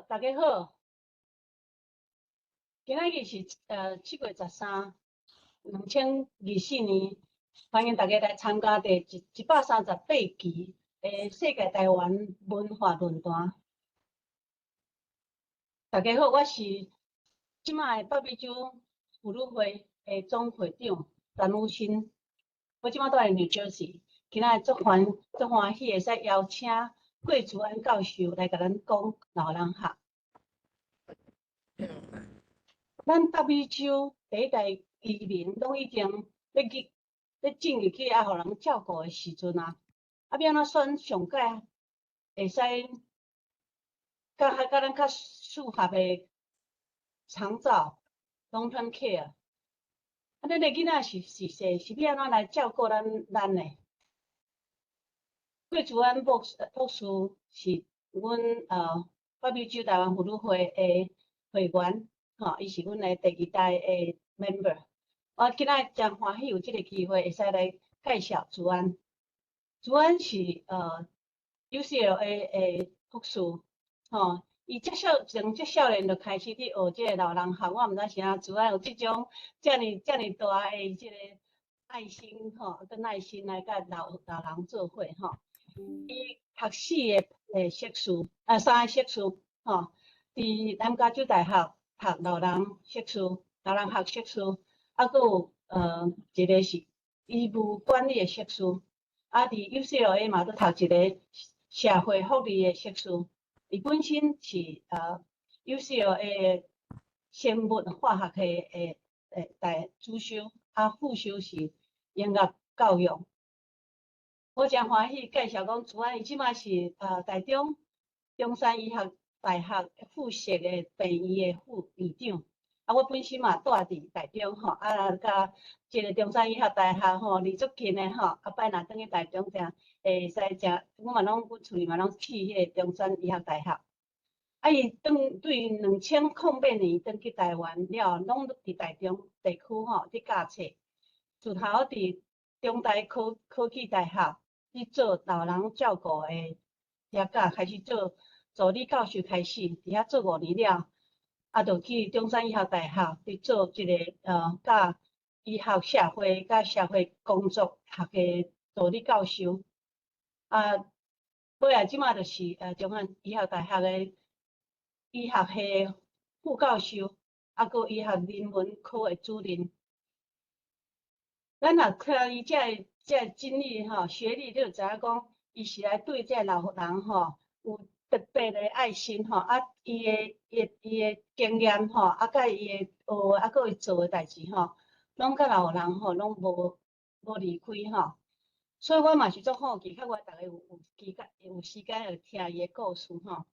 大家好。今仔日是7月13，2024年，歡迎大家來參加第138期的世界台灣文化論壇。大家好，我是這擺的北美洲婦女會的總會長陳雨馨。我這擺住佇 New Jersey，今仔日足歡喜會使邀請郭慈安教授來共咱講老人學。咱北美洲第一代移民攏已經欲去欲進入去愛予人照顧的時陣啊，啊欲按怎選上蓋會使佮咱較適合的長照（long term care）？啊，咱的囡仔是是欲按怎來照顧咱的？郭慈安博士是阮北美洲台灣婦女會的會員，吼，伊是阮的第二代的 member。我今仔日誠歡喜有這个機會會使來介紹慈安。慈安是UCLA 的博士，吼，伊遮少年就開始佇學這个老人學，我毋知是按怎慈安有這種遮爾大的這个愛心，吼，佮耐心來佮老人做伙，吼。伊讀四个碩士，啊，三個碩士，吼，佇南加州大學讀老人碩士，老人學碩士，啊，閣有一個是醫務管理的碩士，啊，佇 UCLA 嘛閣讀一個社會福利的碩士。伊本身是UCLA 的生物化學系的大主修，啊，副修是音樂教育。我誠歡喜介紹講，慈安伊這擺是台中中山醫學大學附設的病院的副院長。啊，我本身嘛住佇台中吼，啊，佮這个中山醫學大學吼離足近的吼，啊，擺若轉去台中定會使誠，阮嘛攏阮厝裡嘛攏去彼个中山醫學大學。啊，伊轉對2008年轉去台灣了，攏佇台中地區吼佇教冊，自頭佇中台科技大學去做老人照顧的遐教，開始做助理教授開始，佇遐做5年了，啊，就去中山醫學大學去做這個教醫學社會佮社會工作學的助理教授。啊，尾仔這馬就是中山醫學大學的醫學系副教授，啊，閣醫學人文科的主任。咱若看伊這个經歷吼，學歷，你就知影講，伊是來對這个老人吼有特別的愛心吼，啊，伊的經驗吼，啊，佮伊的學，啊，閣伊做的代誌吼，攏佮老人吼攏無離開吼。所以我嘛是足好奇，較我逐家有時間會聽伊的故事吼。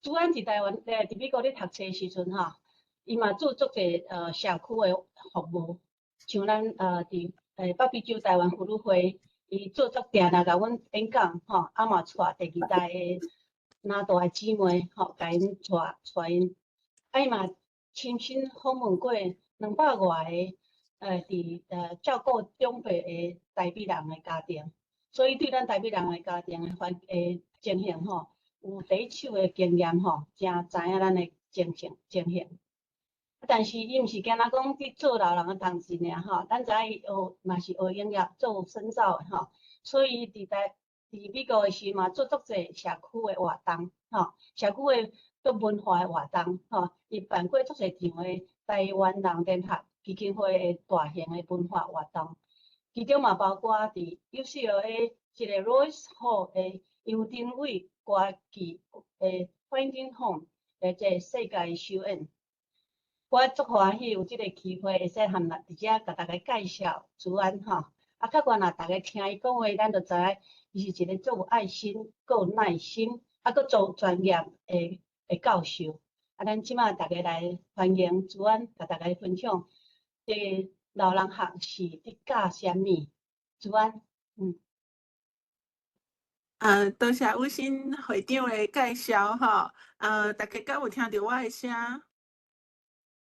慈安佇台灣，佇美國咧讀冊時陣吼，伊嘛做足濟社區的服務，像咱佇北美洲台灣婦女會，伊做足定定共阮演講吼，啊嘛帶第二代的哪大的姊妹吼，共𪜶帶𪜶，啊伊嘛親身訪問過200外個佇照顧長輩的台北人的家庭，所以對咱台北人的家庭的環的情形吼，有第一手的經驗吼，誠知影咱的情形。但是伊毋是干焦講佇做老人的同時爾吼，咱知影伊學嘛是學音樂做深造的吼，所以佇美國的時嘛做足濟社區的活動吼，社區的閣文化的活動吼，伊辦過足濟場的台灣人聯合基金會的大型的文化活動，其中嘛包括佇 UCLA 一個 Royce Hall 的楊廷偉歌劇的 Finding Home 的這個世界首演。我足歡喜有這个機會會使含來佇遮共大家介紹慈安吼，啊，較懸若逐家聽伊講話，咱就知影伊是一個足有愛心、閣有耐心，啊，閣做專業的教授。啊，咱這馬逐家來歡迎慈安，共大家分享這个老人學是佇教啥物？慈安，嗯。多謝雨欣會長的介紹吼，大家敢有聽著我的聲？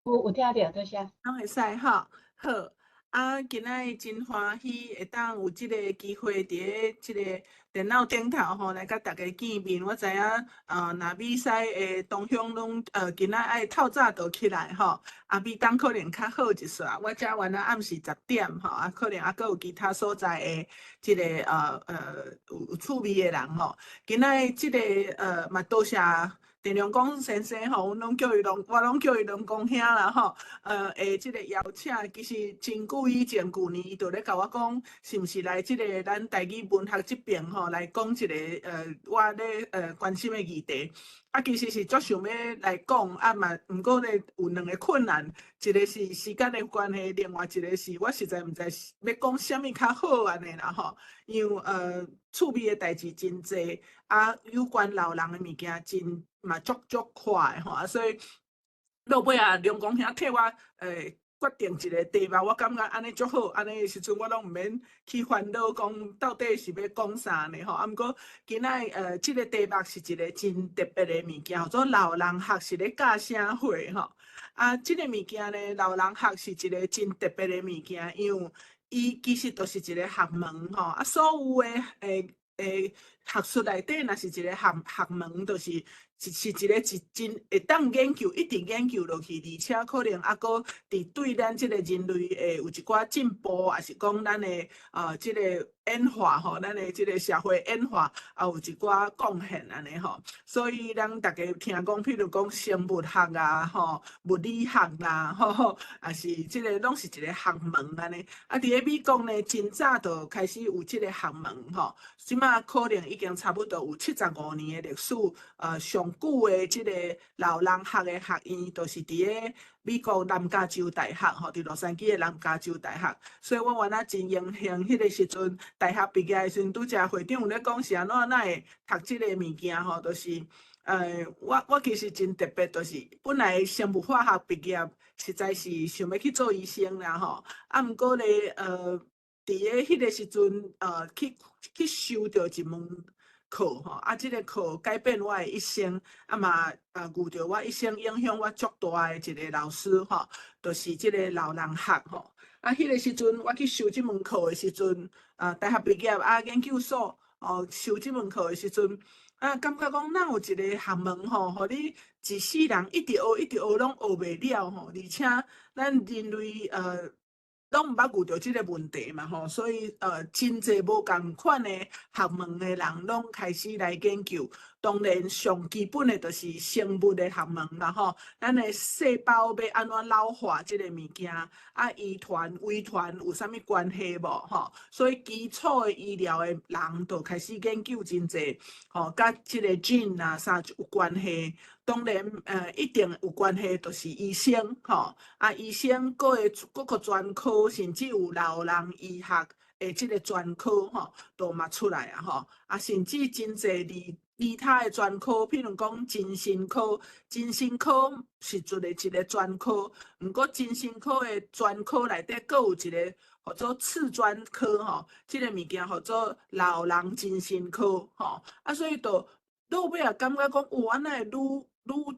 有聽著，多謝。攏會使吼，好。啊，今仔日真歡喜會當有這个機會佇咧這个電腦頂頭吼來佮大家見面。我知影，若美西的同鄉攏今仔愛透早就起來吼，啊，比東可能較好一絲。我遮原來暗時10點吼，啊，可能猶閣有其他所在的這个有趣味的人吼。今仔日這个嘛多謝鄭良光先生吼，阮攏叫伊龍，我攏叫伊龍公兄啦吼。的這个邀請，其實真久以前，舊年伊就咧共我講，是毋是來這个咱台語文學這邊吼來講一个我咧關心的議題。啊，其實是足想欲來講，啊嘛，毋過咧有兩个困難，一个是時間的關係，另外一个是我實在毋知欲講啥物較好按呢啦吼。因為趣味的代誌真濟，啊，有關老人的物件真嘛足足闊的吼，啊，所以落尾啊，龍公兄替我決定一个題目，我感覺按呢足好，按呢時陣我攏毋免去煩惱講到底是欲講啥呢吼。啊，毋過今仔這个題目是一个真特別的物件，叫做老人學是咧教啥貨吼。啊，這个物件呢，老人學是一个真特別的物件，因為伊其實就是一个學問吼。啊，所有的學術內底，若是一个學問，就是是一个一真會當研究，一直研究落去，而且可能猶閣佇對咱這个人類會有一寡進步，抑是講咱的這个演化吼，咱的這个社會演化也有一寡貢獻按呢吼。所以咱逐家聽講，譬如講生物學啊，吼，物理學啦，吼，抑是這个攏是一个學問按呢。啊，佇咧美國呢，真早就開始有這个學問吼，這馬可能已經差不多有75年的歷史，上久的這个老人學的學院，就是佇咧美國南加州大學吼，佇洛杉磯的南加州大學。所以我原來真榮幸，彼个時陣大學畢業的時陣，拄才會長有咧講是按怎哪會讀這个物件吼，就是我其實真特別，就是本來生物化學畢業，實在是想欲去做醫生啦吼，啊，毋過咧，佇咧彼个時陣，去修著一門課吼，啊，這个課改變我的一生，啊嘛，遇著我一生影響我足大的一个老師吼，就是這个老人學吼。啊，彼个時陣我去修這門課的時陣，大學畢業啊，研究所哦，修這門課的時陣，啊，感覺講哪有一個學問吼，予你一世人一直學，一直學，攏學袂了吼，而且咱人類攏毋捌遇著這个問題嘛吼，所以真濟無仝款的學問的人攏開始來研究。當然上基本的就是生物的學問啦吼，咱的細胞欲按怎老化這个物件，啊，遺傳、遺傳有啥物關係無吼？所以基礎的醫療的人就開始研究真濟，吼，佮這个 gene 啊啥有關係。當然，一定有關係，就是醫生吼，啊，醫生各個各個專科，甚至有老人醫學的這个專科吼，都嘛出來啊吼，啊，甚至真濟利他的專科，譬如講精神科，精神科是一个一个專科，毋過精神科的專科內底閣有一个號做次專科吼，這个物件號做老人精神科吼，啊，所以就落尾也感覺講，有按呢會愈讀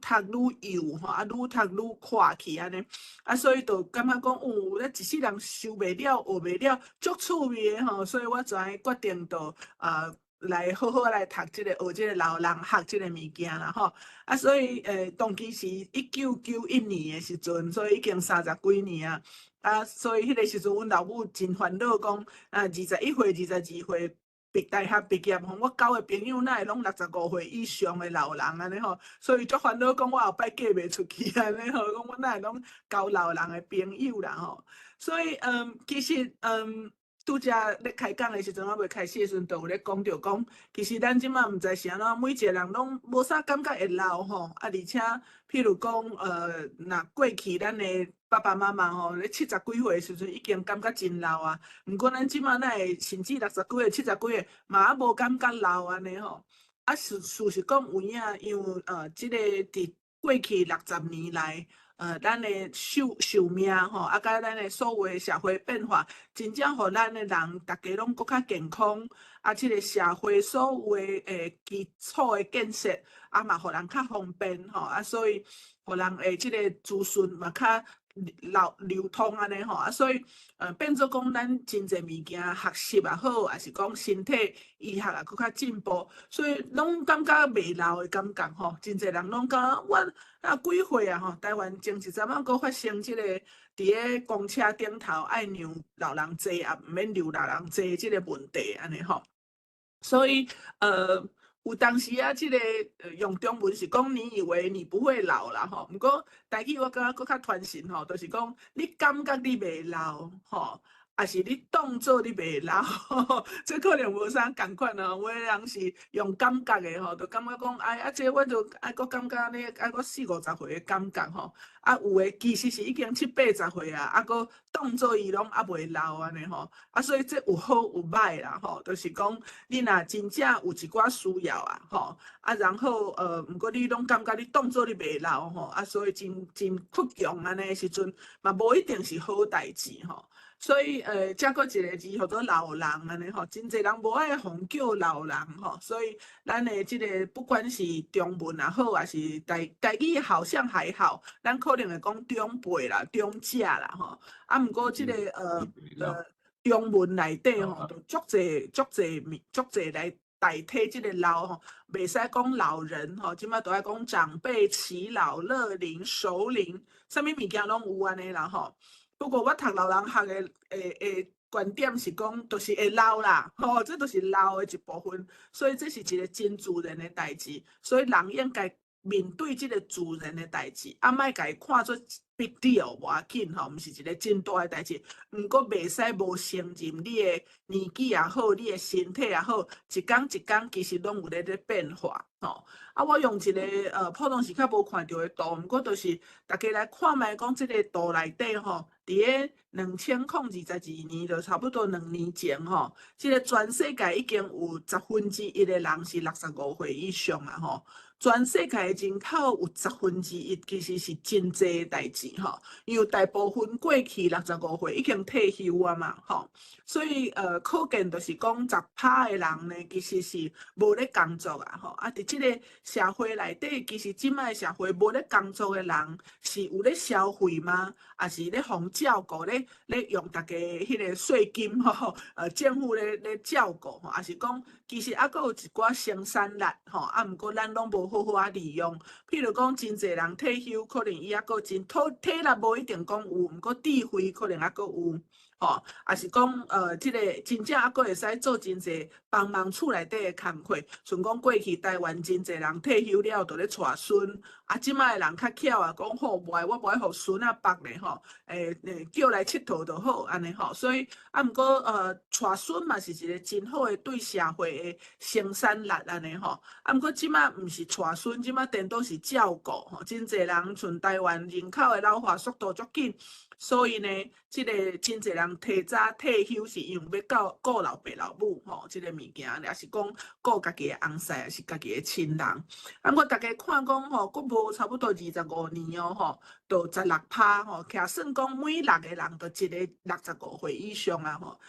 愈幼吼，啊，愈讀愈闊去按呢，啊，所以就感覺講，有咱一世人修袂了，學袂了，足趣味的吼，所以我就按呢決定就來好好來讀這個，學這個老人學這個物件啦吼。啊，所以當其時1991年的時陣，所以已經三十幾年啊。啊，所以彼個時陣，阮老母真煩惱，講啊，21歲、22歲大學畢業吼，我交的朋友哪會攏65歲以上的老人按呢吼，所以足煩惱，講我後擺嫁袂出去按呢吼，講我哪會攏交老人的朋友啦吼。所以其實拄才咧開講的時陣，我未開始的時陣，就有咧講著講，其實咱這馬毋知是按怎，每一個人攏無啥感覺會老吼。啊，而且譬如講，若過去咱的爸爸媽媽吼，咧七十幾歲的時陣已經感覺真老啊。毋過咱這馬哪會甚至六十幾歲、七十幾歲嘛猶無感覺老按呢吼。啊，事實講有影，因為這个佇過去60年來，咱的壽命吼，啊，佮咱的所有的社會變化，真正予咱的人逐家攏閣較健康，啊，這个社會所有的基礎的建設，啊嘛，予人較方便吼，啊，所以予人的這个資訊嘛較流流通按呢吼，啊，所以變做講咱真濟物件學習也好，抑是講身體醫學也閣較進步，所以攏感覺袂老的感覺吼，真濟人攏感覺我啊幾歲啊吼，台灣前一陣仔閣發生這個佇咧公車頂頭愛讓老人坐，也毋免讓老人坐這個問題按呢吼，所以有當時啊，這個用中文是講你以為你不會老啦吼，毋過台語我感覺閣較傳神吼，就是講你感覺你袂老吼，抑是你當做你袂老，這可能無啥仝款哦。有的人是用感覺的吼，就感覺講哎啊，這我就愛閣感覺呢，愛閣四五十歲的感覺吼。啊，有的其實是已經七八十歲啊，啊，閣當做伊攏猶袂老按呢吼。啊，所以這有好有歹啦吼，就是講你若真正有一寡需要啊吼，啊，然後毋過你攏感覺你當做你袂老吼，啊，所以真真倔強按呢時陣，嘛無一定是好代誌吼。所以，這閣一個字號做老人按呢吼，真濟人無愛予叫老人吼，所以咱的這個不管是中文也好，抑是台台語好像還好，咱可能會講長輩啦、長者啦吼。啊，毋過這個中文內底吼，就足濟足濟物足濟來代替這個老吼，袂使講老人吼，這擺都愛講長輩、耆老、樂齡、熟齡，啥物物件攏有按呢啦吼。不過我讀老人學的觀點是講，就是會老啦，吼，這就是老的一部分，所以這是一個真自然的代誌，所以人應該面對這個自然的代誌，啊，莫共伊看做 big deal，無要緊吼，毋是一個真大的代誌。毋過袂使無承認你的年紀也好，你的身體也好，一工一工其實攏有咧咧變化，吼。啊，我用一個普通時較無看著的圖，毋過就是大家來看覓講，這個圖內底吼，佇咧2022年，就差不多2年前吼，這個全世界已經有1/10的人是65歲以上啊吼。全世界的人口有十分之一，其實是真濟的代誌吼，因為大部分過去六十五歲已經退休啊嘛吼，所以可見就是講10趴的人呢，其實是無咧工作啊吼。啊，佇這個社會內底，其實這擺社會無咧工作的人是有咧消費嗎？抑是咧予照顧咧咧用大家彼個稅金吼，政府咧咧照顧吼，抑是講其實猶閣有一寡生產力吼，啊，毋過咱攏無好好仔利用。譬如講，真濟人退休，可能伊猶閣真體體力無一定講有，毋過智慧可能猶閣有，吼，抑是講這個真正猶閣會使做真濟幫忙厝內底的工課。像講過去台灣真濟人退休了就咧帶孫，啊，這擺的人較巧啊，講好無愛我無愛予孫仔縛咧吼，叫來𨑨迌就好按呢吼。所以啊，毋過帶孫嘛是一個真好的對社會的生產力按呢吼。啊，毋過這擺毋是帶孫，這擺顛倒是照顧吼。真濟人像台灣人口的老化速度足緊，所以呢，這個真濟人提早退休是因為欲顧顧老爸老母吼，這個物件，抑是講顧家己的翁婿，抑是家己的親人。啊，毋過大家看講吼，閣無差不多25年哦吼，就16趴吼，徛算講每六個人就一個六十五歲以上啊吼。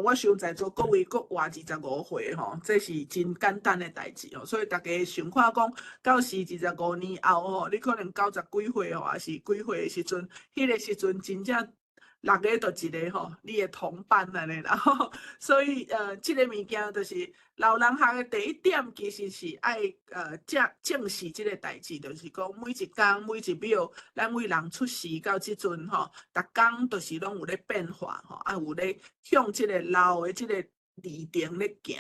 我想在座各位閣活25歲吼，這是真簡單的代誌哦。所以大家想看講，到時二十五年後吼，你可能九十幾歲吼，抑是幾歲的時陣，彼個時陣真正六個就一個吼，你的同伴按呢啦吼。所以這個物件就是老人學的第一點，其實是愛正正視這個代誌，就是講每一工每一秒，咱為人出世到這陣吼，逐工都是攏有咧變化吼，啊有咧向這個老的這個里程咧行。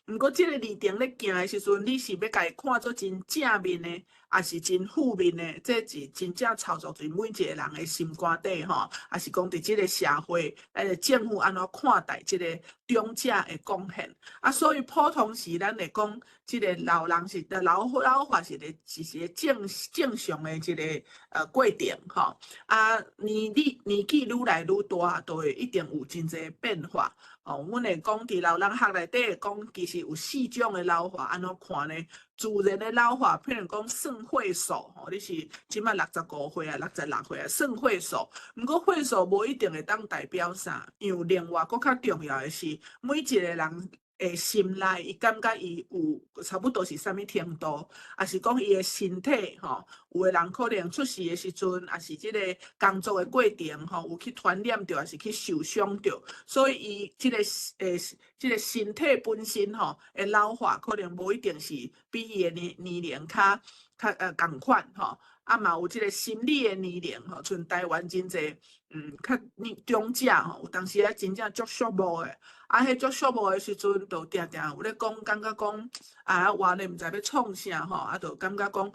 毋過這個里程咧行的時陣，你是欲共伊看做真正面的，抑是真負面的？這是真正操作佇每一個人的心肝底吼，抑是講佇這個社會，政府按怎看待這個長者的貢獻？啊，所以普通時咱會講，這個老人是老老化是個是一個正正常的一個過程吼。啊，年紀年紀愈來愈大，就會一定有真濟變化。哦，阮會講佇老人學內底會講，其實有四種的老化，按怎看呢？自然的老化，譬如講算歲數，吼，你是這擺六十五歲啊，66歲啊，算歲數。毋過歲數無一定會當代表啥，因為另外閣較重要的是，每一個人的心內，伊感覺伊有差不多是啥物程度，抑是講伊的身體吼，有的人可能出事的時陣，抑是這个工作的過程吼，有去傳染著，抑是去受傷著，所以伊這个身體本身吼會老化，可能無一定是比伊的年齡較仝款吼。啊嘛有這个心理的年齡吼，像台灣真濟較年長者吼，有當時啊真正足寂寞的，啊，彼足寂寞的時陣，就定定有咧講，感覺講啊，活咧毋知欲創啥吼，啊，就感覺講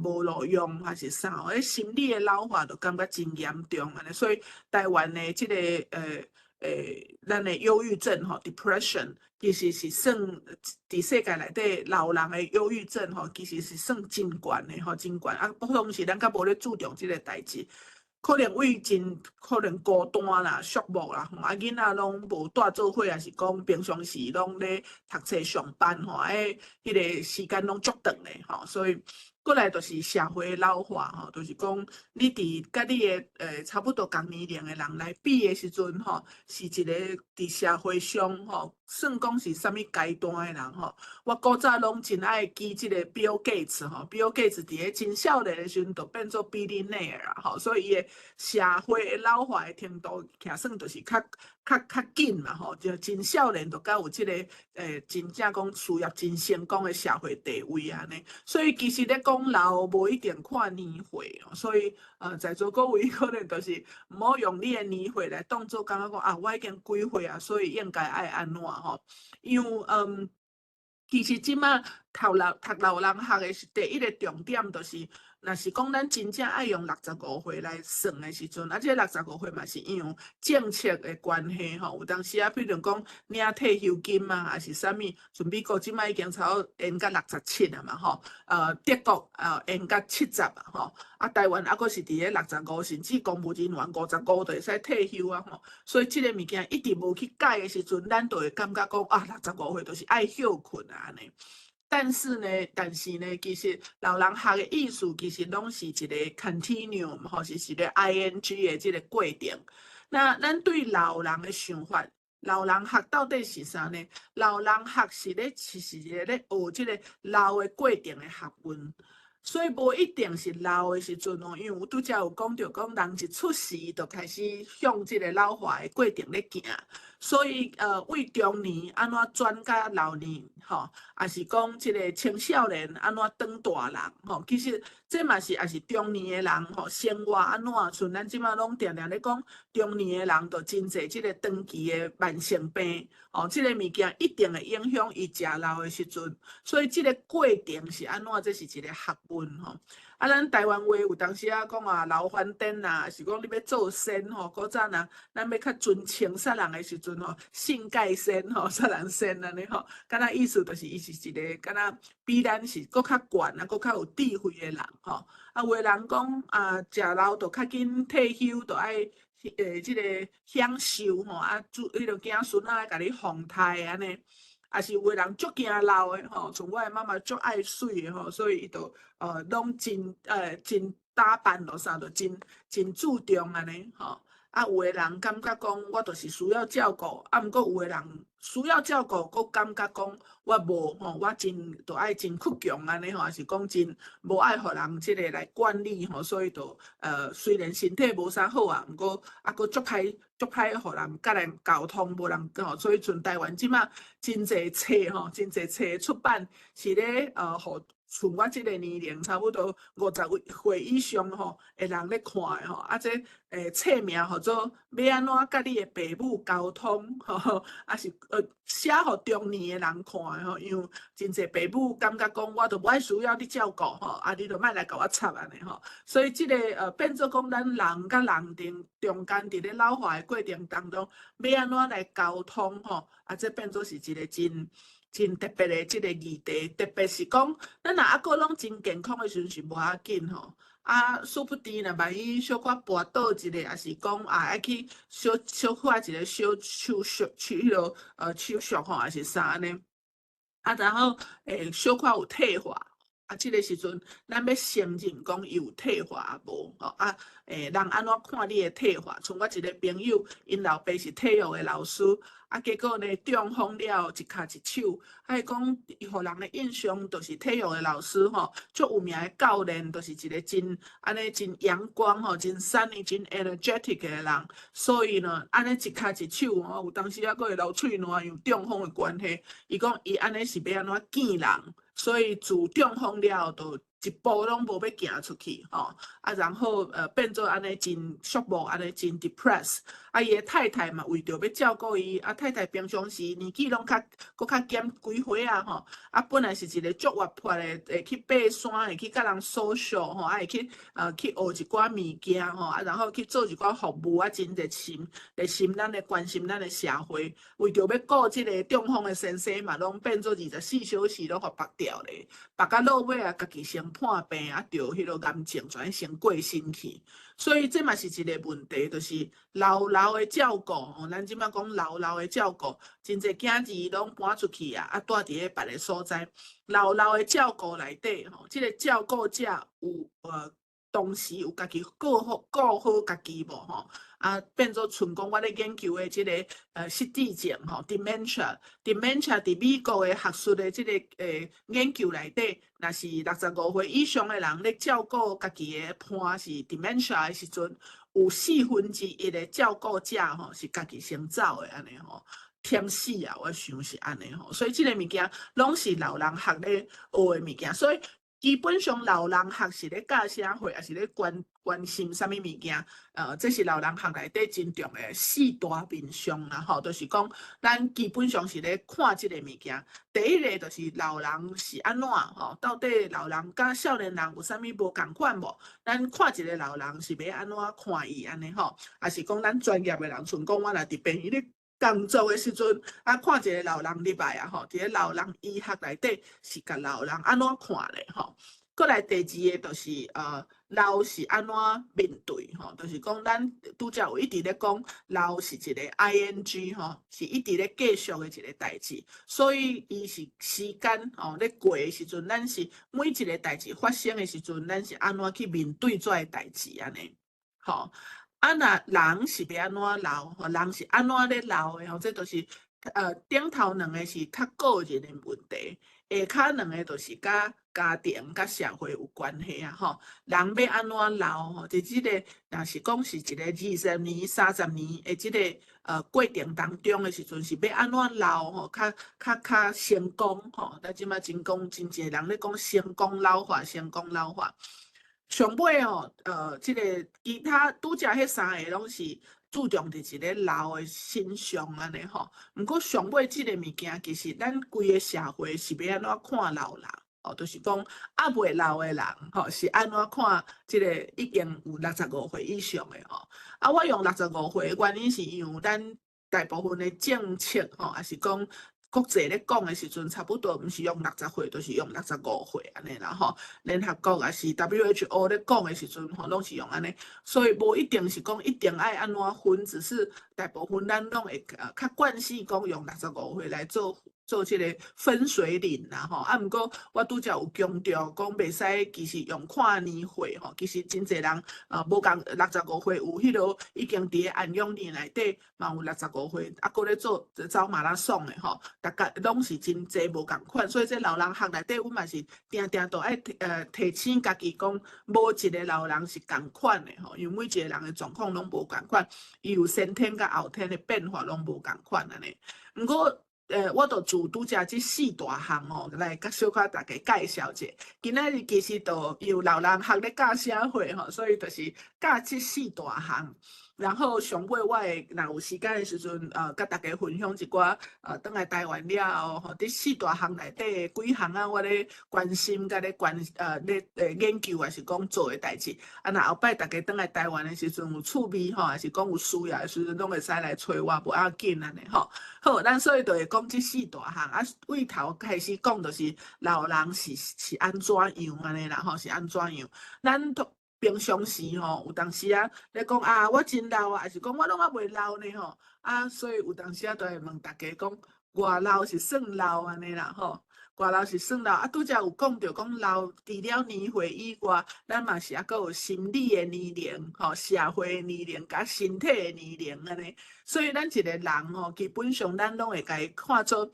無路用還是啥吼，彼心理的老化就感覺真嚴重按呢，所以台灣的這个咱的憂鬱症吼，depression，其實是算佇世界內底老人的憂鬱症吼，其實是算真懸的吼，真懸。啊，普通時咱較無咧注重這个代誌，可能為真可能孤單啦、寂寞啦，吼，啊，囡仔攏無蹛做伙，抑是講平常時攏咧讀冊上班吼，彼个時間攏足長的吼，所以過來就是社會老化吼，就是講你佇佮你的差不多仝年齡的人來比的時陣吼，是一個佇社會上吼，算講是啥物階段的人吼。我古早攏真愛記這个 Bill Gates 吼，Bill Gates 佇咧真少年的時陣就變做 billionaire 啊吼，所以伊的社會的老化的程度，起算就是較緊嘛吼，就真少年就較有這个真正講事業真成功的社會地位按呢。所以其實咧講老無一定看年歲，所以在座各位可能就是毋好用你的年歲來當做感覺講啊，我已經幾歲啊，所以應該愛按怎吼。因為其實這馬讀老人學的是第一个重點，就是若是講咱真正愛用六十五歲來算的時陣，啊，這六十五歲嘛是因為政策的關係吼，有當時啊，比如講領退休金啊，抑是啥物，像美國這馬已經差不多延到67啊嘛吼，德國延到70啊吼，啊，台灣猶閣是佇咧六十五，甚至公務人員55就會使退休啊吼，所以這个物件一直無去改的時陣，咱就會感覺講啊，六十五歲就是愛歇睏啊按呢。但是呢，其實老人學的意思其實攏是一个 continuum，吼，是一个 ing 的這个過程。那咱對老人的想法，老人學到底是啥呢？老人學是一个咧學這个老的過程的學問。所以無一定是老的時陣哦，因為有拄才有講著講，人一出世就開始向這个老化的過程咧行，所以為中年按怎轉甲老年吼，抑是講這个青少年按怎轉大人吼，其實這嘛是也是中年的人吼，生活按怎，像咱這馬攏定定咧講，中年的人就真濟這個長期的慢性病，哦，這个物件一定會影響伊食老的時陣，所以這个過程是按怎，這是一個學問吼。啊，咱台灣話有當時仔講啊，老番顛啊，是講你欲做仙吼，古早若咱欲較尊稱啥人的時陣吼，聖蓋仙吼，啥人仙按呢吼，敢若意思就是伊是一个敢若比咱是閣較懸啊，閣較有智慧的人吼。啊，有的人講啊，食老就較緊退休，就愛這个享受吼，啊，子彼个囝孫仔愛共你奉刣按呢。抑是有的人足驚老的吼，像我的媽媽足愛媠的吼，所以伊就攏真打扮囉啥，就真注重按呢吼。啊，有的人感覺講我就是需要照顧，啊，毋過有的人需要照顧，閣感覺講我無吼，我真就愛真倔強按呢吼，抑是講真無愛予人這个來管理吼，所以就雖然身體無啥好啊，毋過啊閣足歹予人佮人溝通，無人吼，所以像台灣這馬真濟冊吼，真濟冊出版是咧予像我這个年齡差不多50歲以上吼的人咧看的吼，啊這冊名號做欲按怎佮你的爸母溝通吼，啊是寫予中年的人看的吼，因為真濟爸母感覺講我都無愛需要你照顧吼，啊你就莫來共我插按呢吼，所以這个變做講咱人佮人中間佇咧老化的過程當中，欲按怎來溝通吼，啊這變做是一个真特別的這个議題，特別是講，咱若猶閣攏真健康的時陣是無要緊吼，啊，殊不知若萬一小可跋倒一下，抑是講啊愛去小小可一个小手術，手彼落手術吼，抑是啥按呢？啊，然後小可有退化。啊，這个時陣，咱欲承認講伊有退化無？吼啊，人按怎看你的退化？像我一个朋友，𪜶老爸是體育的老師，啊，結果呢中風了，一跤一手，啊，伊講伊予人的印象就是體育的老師吼，足有名的教練，就是一个真按呢真陽光吼，真 sunny、真 energetic 的人。所以呢，按呢一跤一手吼，有當時猶閣會流喙瀾，因為中風的關係。伊講伊按呢是欲按怎見人？所以自中風了後，就一步攏無欲行出去吼，啊，然後變做按呢真寂寞，按呢真 depressed。啊，伊的太太嘛為著欲照顧伊，啊，太太平常時年紀攏較閣較減幾歲啊吼，啊，本來是一个足活潑的，會去爬山，會去佮人 social 吼，啊，會去學一寡物件吼，啊，然後去做一寡服務啊，真熱心，熱心咱的關心咱的社會，為著欲顧這个中風的先生嘛，攏變做24小時攏予縛牢咧，縛甲落尾啊，家己先破病啊，著彼落癌症，全先過身去。所以這嘛是一个問題，就是老老的照顧吼，咱這擺講老老的照顧，真濟囝兒攏搬出去啊，啊，蹛佇咧別个所在。老老的照顧內底吼，這个照顧者有同時有家己顧好顧好家己無吼？啊，變做像講我咧研究的這个失智症吼，dementia，dementia 佇美國的學術的這个研究內底，若是65歲以上的人咧照顧家己的伴是 dementia 的時陣，有1/4的照顧者吼是家己先走的按呢吼。忝死啊！我想是按呢吼，所以這个物件攏是老人學咧學的物件，所以基本上老人學是咧教啥貨，抑是咧關心啥物物件？這是老人學內底真重要的四大面向啦，吼，就是講咱基本上是咧看這个物件。第一个就是老人是按怎吼？到底老人佮少年人有啥物無仝款無？咱看一个老人是欲按怎看伊按呢吼？抑是講咱專業的人，像講我若佇病院咧工作的時陣，啊，看一个老人入來啊，吼，佇咧老人醫學內底是共老人按怎看咧，吼？閣來第二个就是老是按怎面對吼，就是講咱拄才有一直咧講老是一个 ing 吼，是一直咧繼續的一个代誌，所以伊是時間吼咧過的時陣，咱是每一个代誌發生的時陣，咱是按怎去面對這个代誌按呢？吼，啊若人是欲按怎老？吼，人是按怎咧老的？吼，這就是頂頭兩个是較個人的問題，下跤兩个就是佮家庭、佮社會有關係啊！吼，人欲按怎老？吼，佇這个若是講是一个20年、30年的這个過程當中的時陣，是欲按怎老？吼，較成功吼。咱這擺真講真濟人咧講成功老化，成功老化。上尾哦，這个其他拄才彼三个攏是注重佇一个老的身上按呢吼。毋過上尾這个物件，其實咱規个社會是欲按怎看老人？哦，就是講猶未老的人，吼，是按怎看這个已經有六十五歲以上的吼？啊，我用六十五歲的原因是因為咱大部分的政策吼，抑是講國際咧講的時陣，差不多毋是用六十歲，就是用六十五歲按呢啦吼。聯合國抑是 WHO 咧講的時陣吼，攏是用按呢，所以無一定是講一定愛按怎分，只是大部分咱攏會較慣勢講用六十五歲來做這个分水嶺啦吼。啊，毋過我拄才有強調講，袂使其實用看年歲吼，其實真濟人無仝六十五歲有彼落已經佇咧安養院內底，嘛有六十五歲啊，閣咧做走馬拉松的吼，逐家攏是真濟無仝款，所以這老人學內底，阮嘛是定定都愛提醒家己講，無一个老人是仝款的吼，因為每一个人的狀況攏無仝款，伊有先天佮後天的變化攏無仝款按呢。毋過，我就自拄才這四大項吼，來佮小可大家介紹者。今仔日其實就由老人學咧教啥貨吼，所以就是教這四大項。然後上尾我會若有時間的時陣，佮大家分享一寡，轉來台灣了後，吼，佇四大項內底幾項啊，我咧關心佮咧關咧研究，抑是講做的代誌。啊，若後擺大家轉來台灣的時陣有趣味吼，抑是講有需要的時陣，攏會使來揣我，無要緊按呢吼。好，咱所以就會講這四大項啊，對頭開始講就是老人是按怎樣按呢啦吼，是按怎樣？咱都平常時吼，有當時啊咧講啊，我真老啊，抑是講我攏猶未老呢吼。啊，所以有當時啊，就會問大家講，偌老是算老按呢啦吼？外老是算老。啊，拄才有講著講老，除了年歲以外，咱嘛是猶閣有心理的年齡，吼，社會的年齡，佮身體的年齡按呢。所以咱一個人吼，基本上咱攏會共伊看做，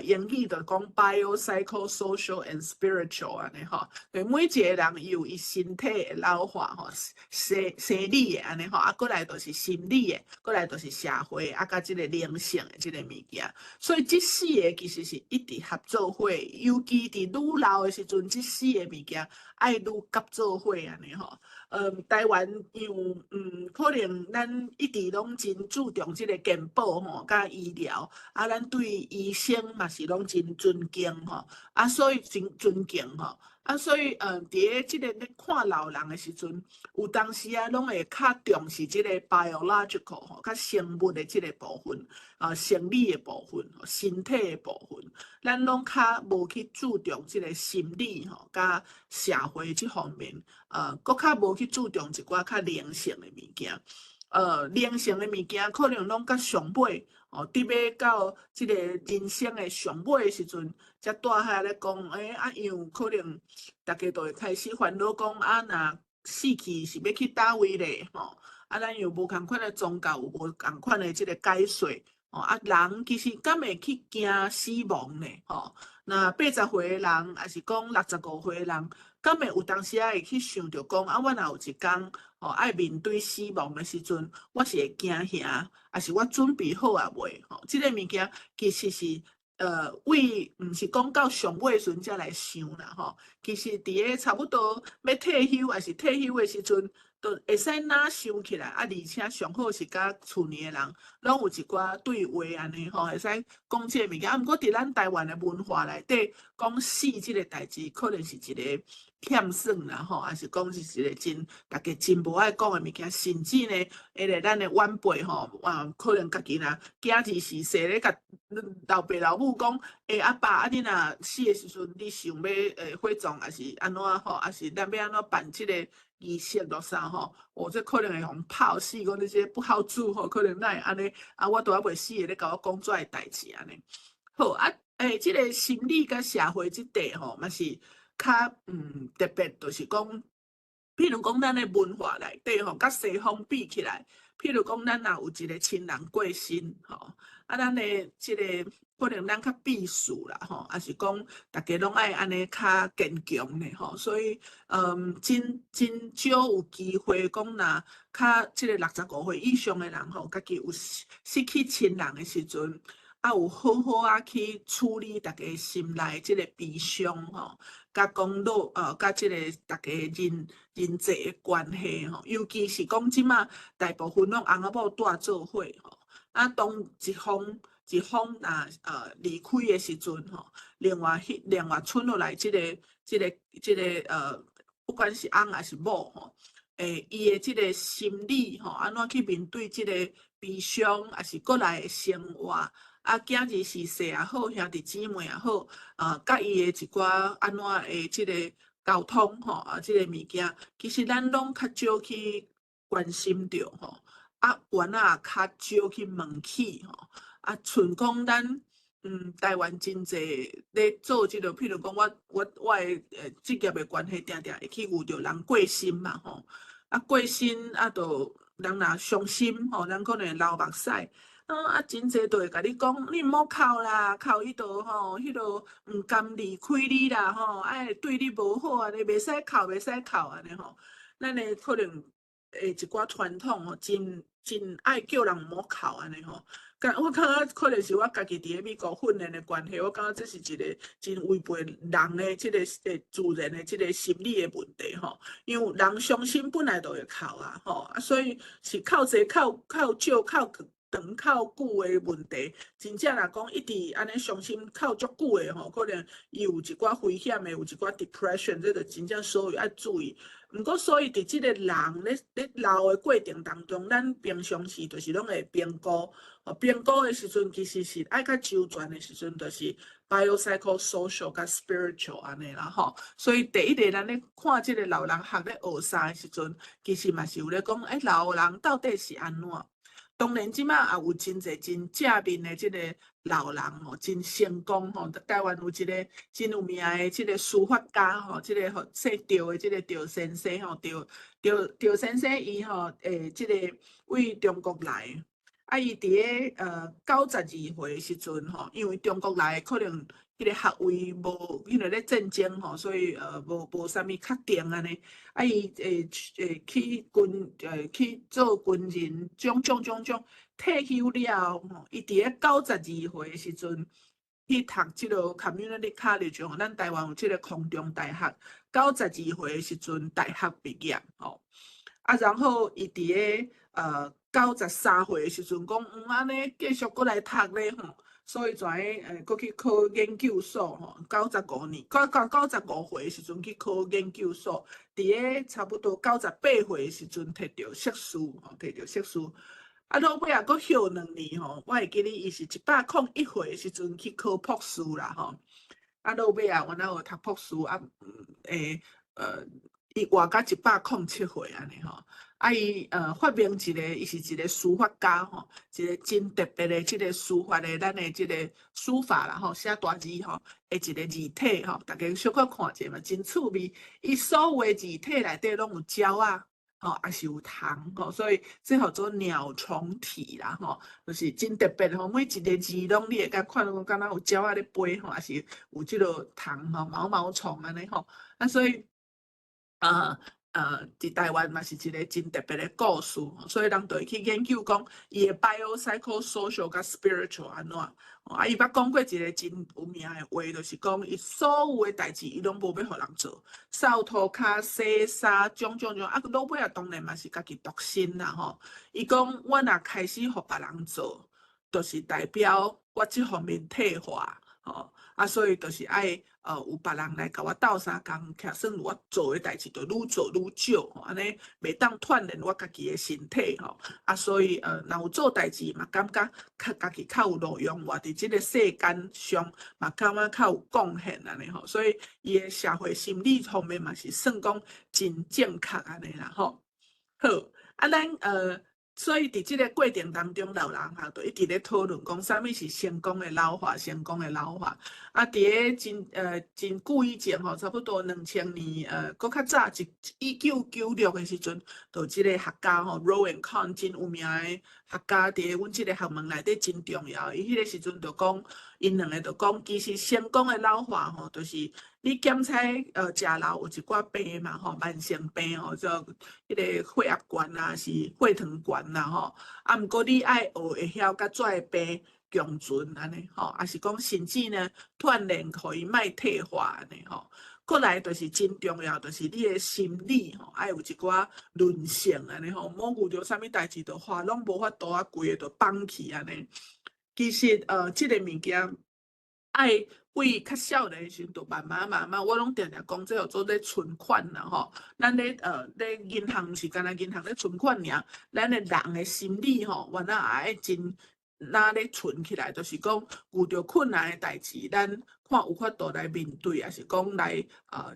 英語就講 bio、psycho、social and spiritual 按呢吼。對，每一個人伊有伊身體的老化吼，生理的按呢吼，啊，過來就是心理的，過來就是社會，啊，佮這個靈性的這個物件。所以這四個其實是一直合做伙，尤其佇愈老的時陣，這四個物件愛愈合做伙按呢吼。台灣因為可能咱一直攏真注重這個健保吼，佮醫療，啊，咱對醫生嘛是攏真尊敬吼，啊，所以真尊敬吼，啊，所以佇咧這個咧看老人的時陣，有當時啊，攏會較重視這個 biological 吼，較生物的這個部分，啊，生理的部分，身體的部分，咱攏較無去注重這個心理吼，佮社會這方面，閣較無去注重一寡較靈性的物件。靈性的物件可能攏較上尾，哦，得欲到這個人生的上尾的時陣，才蹛遐咧講，欸，啊，因為可能大家都會開始煩惱講，啊，若死去是欲去佗位咧，吼，啊，咱又無仝款的宗教，有無仝款的這個解說，吼，啊，人其實敢會去驚死亡呢？吼，若80歲的人，抑是講65歲的人，敢會有當時仔會去想著講，啊，我若有一工，吼，愛面對死亡的時陣，我是會驚嚇，抑是我準備好啊未？吼，這個物件其實是，為毋是講到上尾時陣才來想啦，吼。其實佇咧差不多欲退休，抑是退休的時陣，就會使若想起來，啊，而且上好是佮厝裡的人攏有一寡對話按呢吼，會使講這個物件。啊，毋過佇咱台灣的文化內底，講死這個代誌，可能是一個欠算啦吼，抑是講是一個真大家真無愛講的物件，甚至呢，彼个咱的晚輩吼，啊，可能家己若囝兒是細咧，共老爸老母講，欸，阿爸，啊，你若死的時陣，你想欲火葬，抑是按怎吼，抑是咱欲按怎辦這個儀式落啥吼？哦，這可能會予人炮死，講你這個不孝子吼，可能哪會按呢？啊，我都猶未死的，咧共我講這个代誌按呢。好啊，欸，這個心理佮社會這塊吼，嘛是較特別，就是講，譬如講咱的文化內底吼，佮西方比起來，譬如講咱若有一個親人過身吼，啊，咱的這個可能咱較避世啦吼，抑是講逐家攏愛按呢較堅強咧吼，所以真真少有機會講若較這個65歲以上的人吼，家己有失去親人的時陣，啊，有好好仔去處理逐家心內這個悲傷吼，佮講落佮這個逐家人際的關係吼，尤其是講這馬大部分攏翁仔某蹛做伙吼，啊，當一方一方若離開的時陣吼，另外賰落來這個，不管是翁抑是某吼，欸，伊的這個心理吼，按怎去面對這個悲傷，抑是過來的生活，啊，囝兒是細也好，兄弟姊妹也好，啊，佮伊的一寡按怎的這個溝通吼，啊，這個物件，其實咱攏較少去關心著吼，啊，原來也較少去問起吼，啊，像講咱台灣真濟咧做這個，譬如講我的職業的關係，定定會去遇著人過身嘛吼，啊過身啊，就人若傷心吼，人可能會流目屎。啊，真濟就會共你講，你毋好哭啦，哭彼度吼，彼落毋甘離開你啦吼，啊會對你無好按呢，袂使哭，袂使哭按呢吼。咱的可能會一寡傳統吼，真真愛叫人毋好哭按呢吼。但我感覺可能是我家己佇咧美國訓練的關係，我感覺這是一個真違背人的這個自然的這個心理的問題吼。因為人傷心本來就會哭啊吼，啊所以是哭濟哭哭少哭長哭久的問題。真正若講一直按呢傷心哭足久的吼，可能伊有一寡危險的，有一寡 depression，這就真正所以愛注意。毋過，所以佇這個人咧老的過程當中，咱平常時就是攏會評估。哦，評估的時陣其實是愛較周全的時陣，就是 biopsychosocial 佮 spiritual 按呢啦吼。所以第一個，咱咧看這個老人學咧學啥的時陣，其實嘛是有咧講，欸，老人到底是按怎？當然，這馬也有真濟真正面的這個老人吼，真成功吼。台灣有一個真有名的這個書法家吼，這個吼姓趙的這個趙先生吼，趙先生伊吼，這個對中國來，啊，伊佇咧92歲時陣吼，因為中國來可能彼個學位無，因為咧戰爭吼，所以無啥物確定按呢。啊，伊會去做軍人，種種種種退休了後吼，伊佇咧九十二歲時陣去讀這個 community college 吼，咱台灣有這個空中大學。九十二歲時陣大學畢業吼，啊，然後伊佇咧93歲時陣講，按呢繼續閣來讀咧吼。所以就愛閣去考研究所吼，95年，95歲時陣去考研究所，佇咧差不多98歲時陣摕著碩士吼，摕著碩士。啊，落尾仔閣歇2年吼，我會記得伊是101歲時陣去考博士啦吼。啊，落尾仔原來有讀博士啊，伊活甲107歲按呢吼。啊，伊發明一個，伊是一個書法家吼，一個真特別的這個書法的咱的這個書法啦吼，寫大字吼，的一個字體吼，逐家小可看者嘛，真趣味。伊所有的字體內底攏有鳥仔吼，抑是有蟲吼，所以這號做鳥蟲體啦吼，就是真特別吼。每一個字攏你會共看到敢若有鳥仔咧飛吼，抑是有這個蟲吼，毛毛蟲按呢吼。啊，所以佇台灣嘛是一個真特別的故事，所以人就會去研究講伊的 bio、psycho、social 佮 spiritual 按怎。啊，伊捌講過一個真有名的話，就是講伊所有的代誌伊攏無欲予人做，掃塗跤、洗衫，種種種，啊，落尾仔當然嘛是家己獨身啦吼。伊講我若開始予別人做，就是代表我這方面退化，吼。啊，所以就是愛有別人來共我鬥相共，假算我做的代誌就愈做愈少，吼，按呢袂當鍛鍊我家己的身體吼。啊，所以若有做代誌嘛，感覺較家己較有路用，活佇這個世間上嘛，感覺較有貢獻按呢吼。所以伊的社會心理方面嘛是算講真正確按呢啦吼。好，啊，咱。所以佇這個過程當中，老人哈就一直咧討論講，啥物是成功的老化，成功的老化。啊，佇咧真久以前吼，差不多2000年，閣較早，1996的時陣，就這個學家吼，Roe and Conn 真有名的學家，佇阮這個學問內底真重要。伊彼個時陣就講，𪜶兩个就講，其實成功的老化吼，就是你檢測食老有一寡病嘛吼，慢性病吼，就彼個血壓懸啊，是血糖懸啦吼。啊，毋過你愛學會曉佮這个病共存按呢吼，抑是講甚至呢鍛鍊予伊莫退化按呢吼。過來就是真重要，就是你的心理吼，愛有一寡韌性按呢吼，莫遇著啥物代誌就話攏無法度啊，規个就放棄按呢。其實這个物件愛對較少年的時陣，就慢慢慢慢，我攏定定講，這叫做咧存款啦吼。咱咧銀行毋是干焦銀行咧存款爾，咱的人的心理吼，原來也愛真若咧存起來，就是講遇著困難的代誌，咱看有法度來面對，抑是講來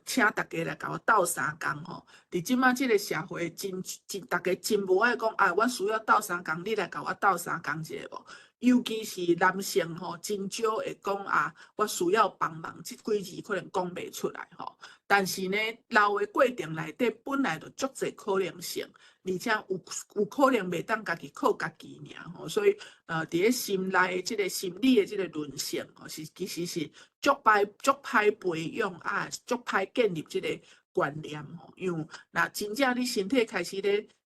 請逐家來共我鬥相共吼。佇這馬這個社會真真，逐家真無愛講啊，我需要鬥相共，你來共我鬥相共一下無？尤其是男性吼，真少會講啊，我需要幫忙，這幾字可能講袂出來吼。但是呢，老的過程內底本來就足濟可能性，而且有可能袂當家己靠家己爾吼。所以佇咧心內的這個心理的這個韌性吼，是其實是足歹培養啊，足歹建立這個觀念吼。因為若真正你身體開始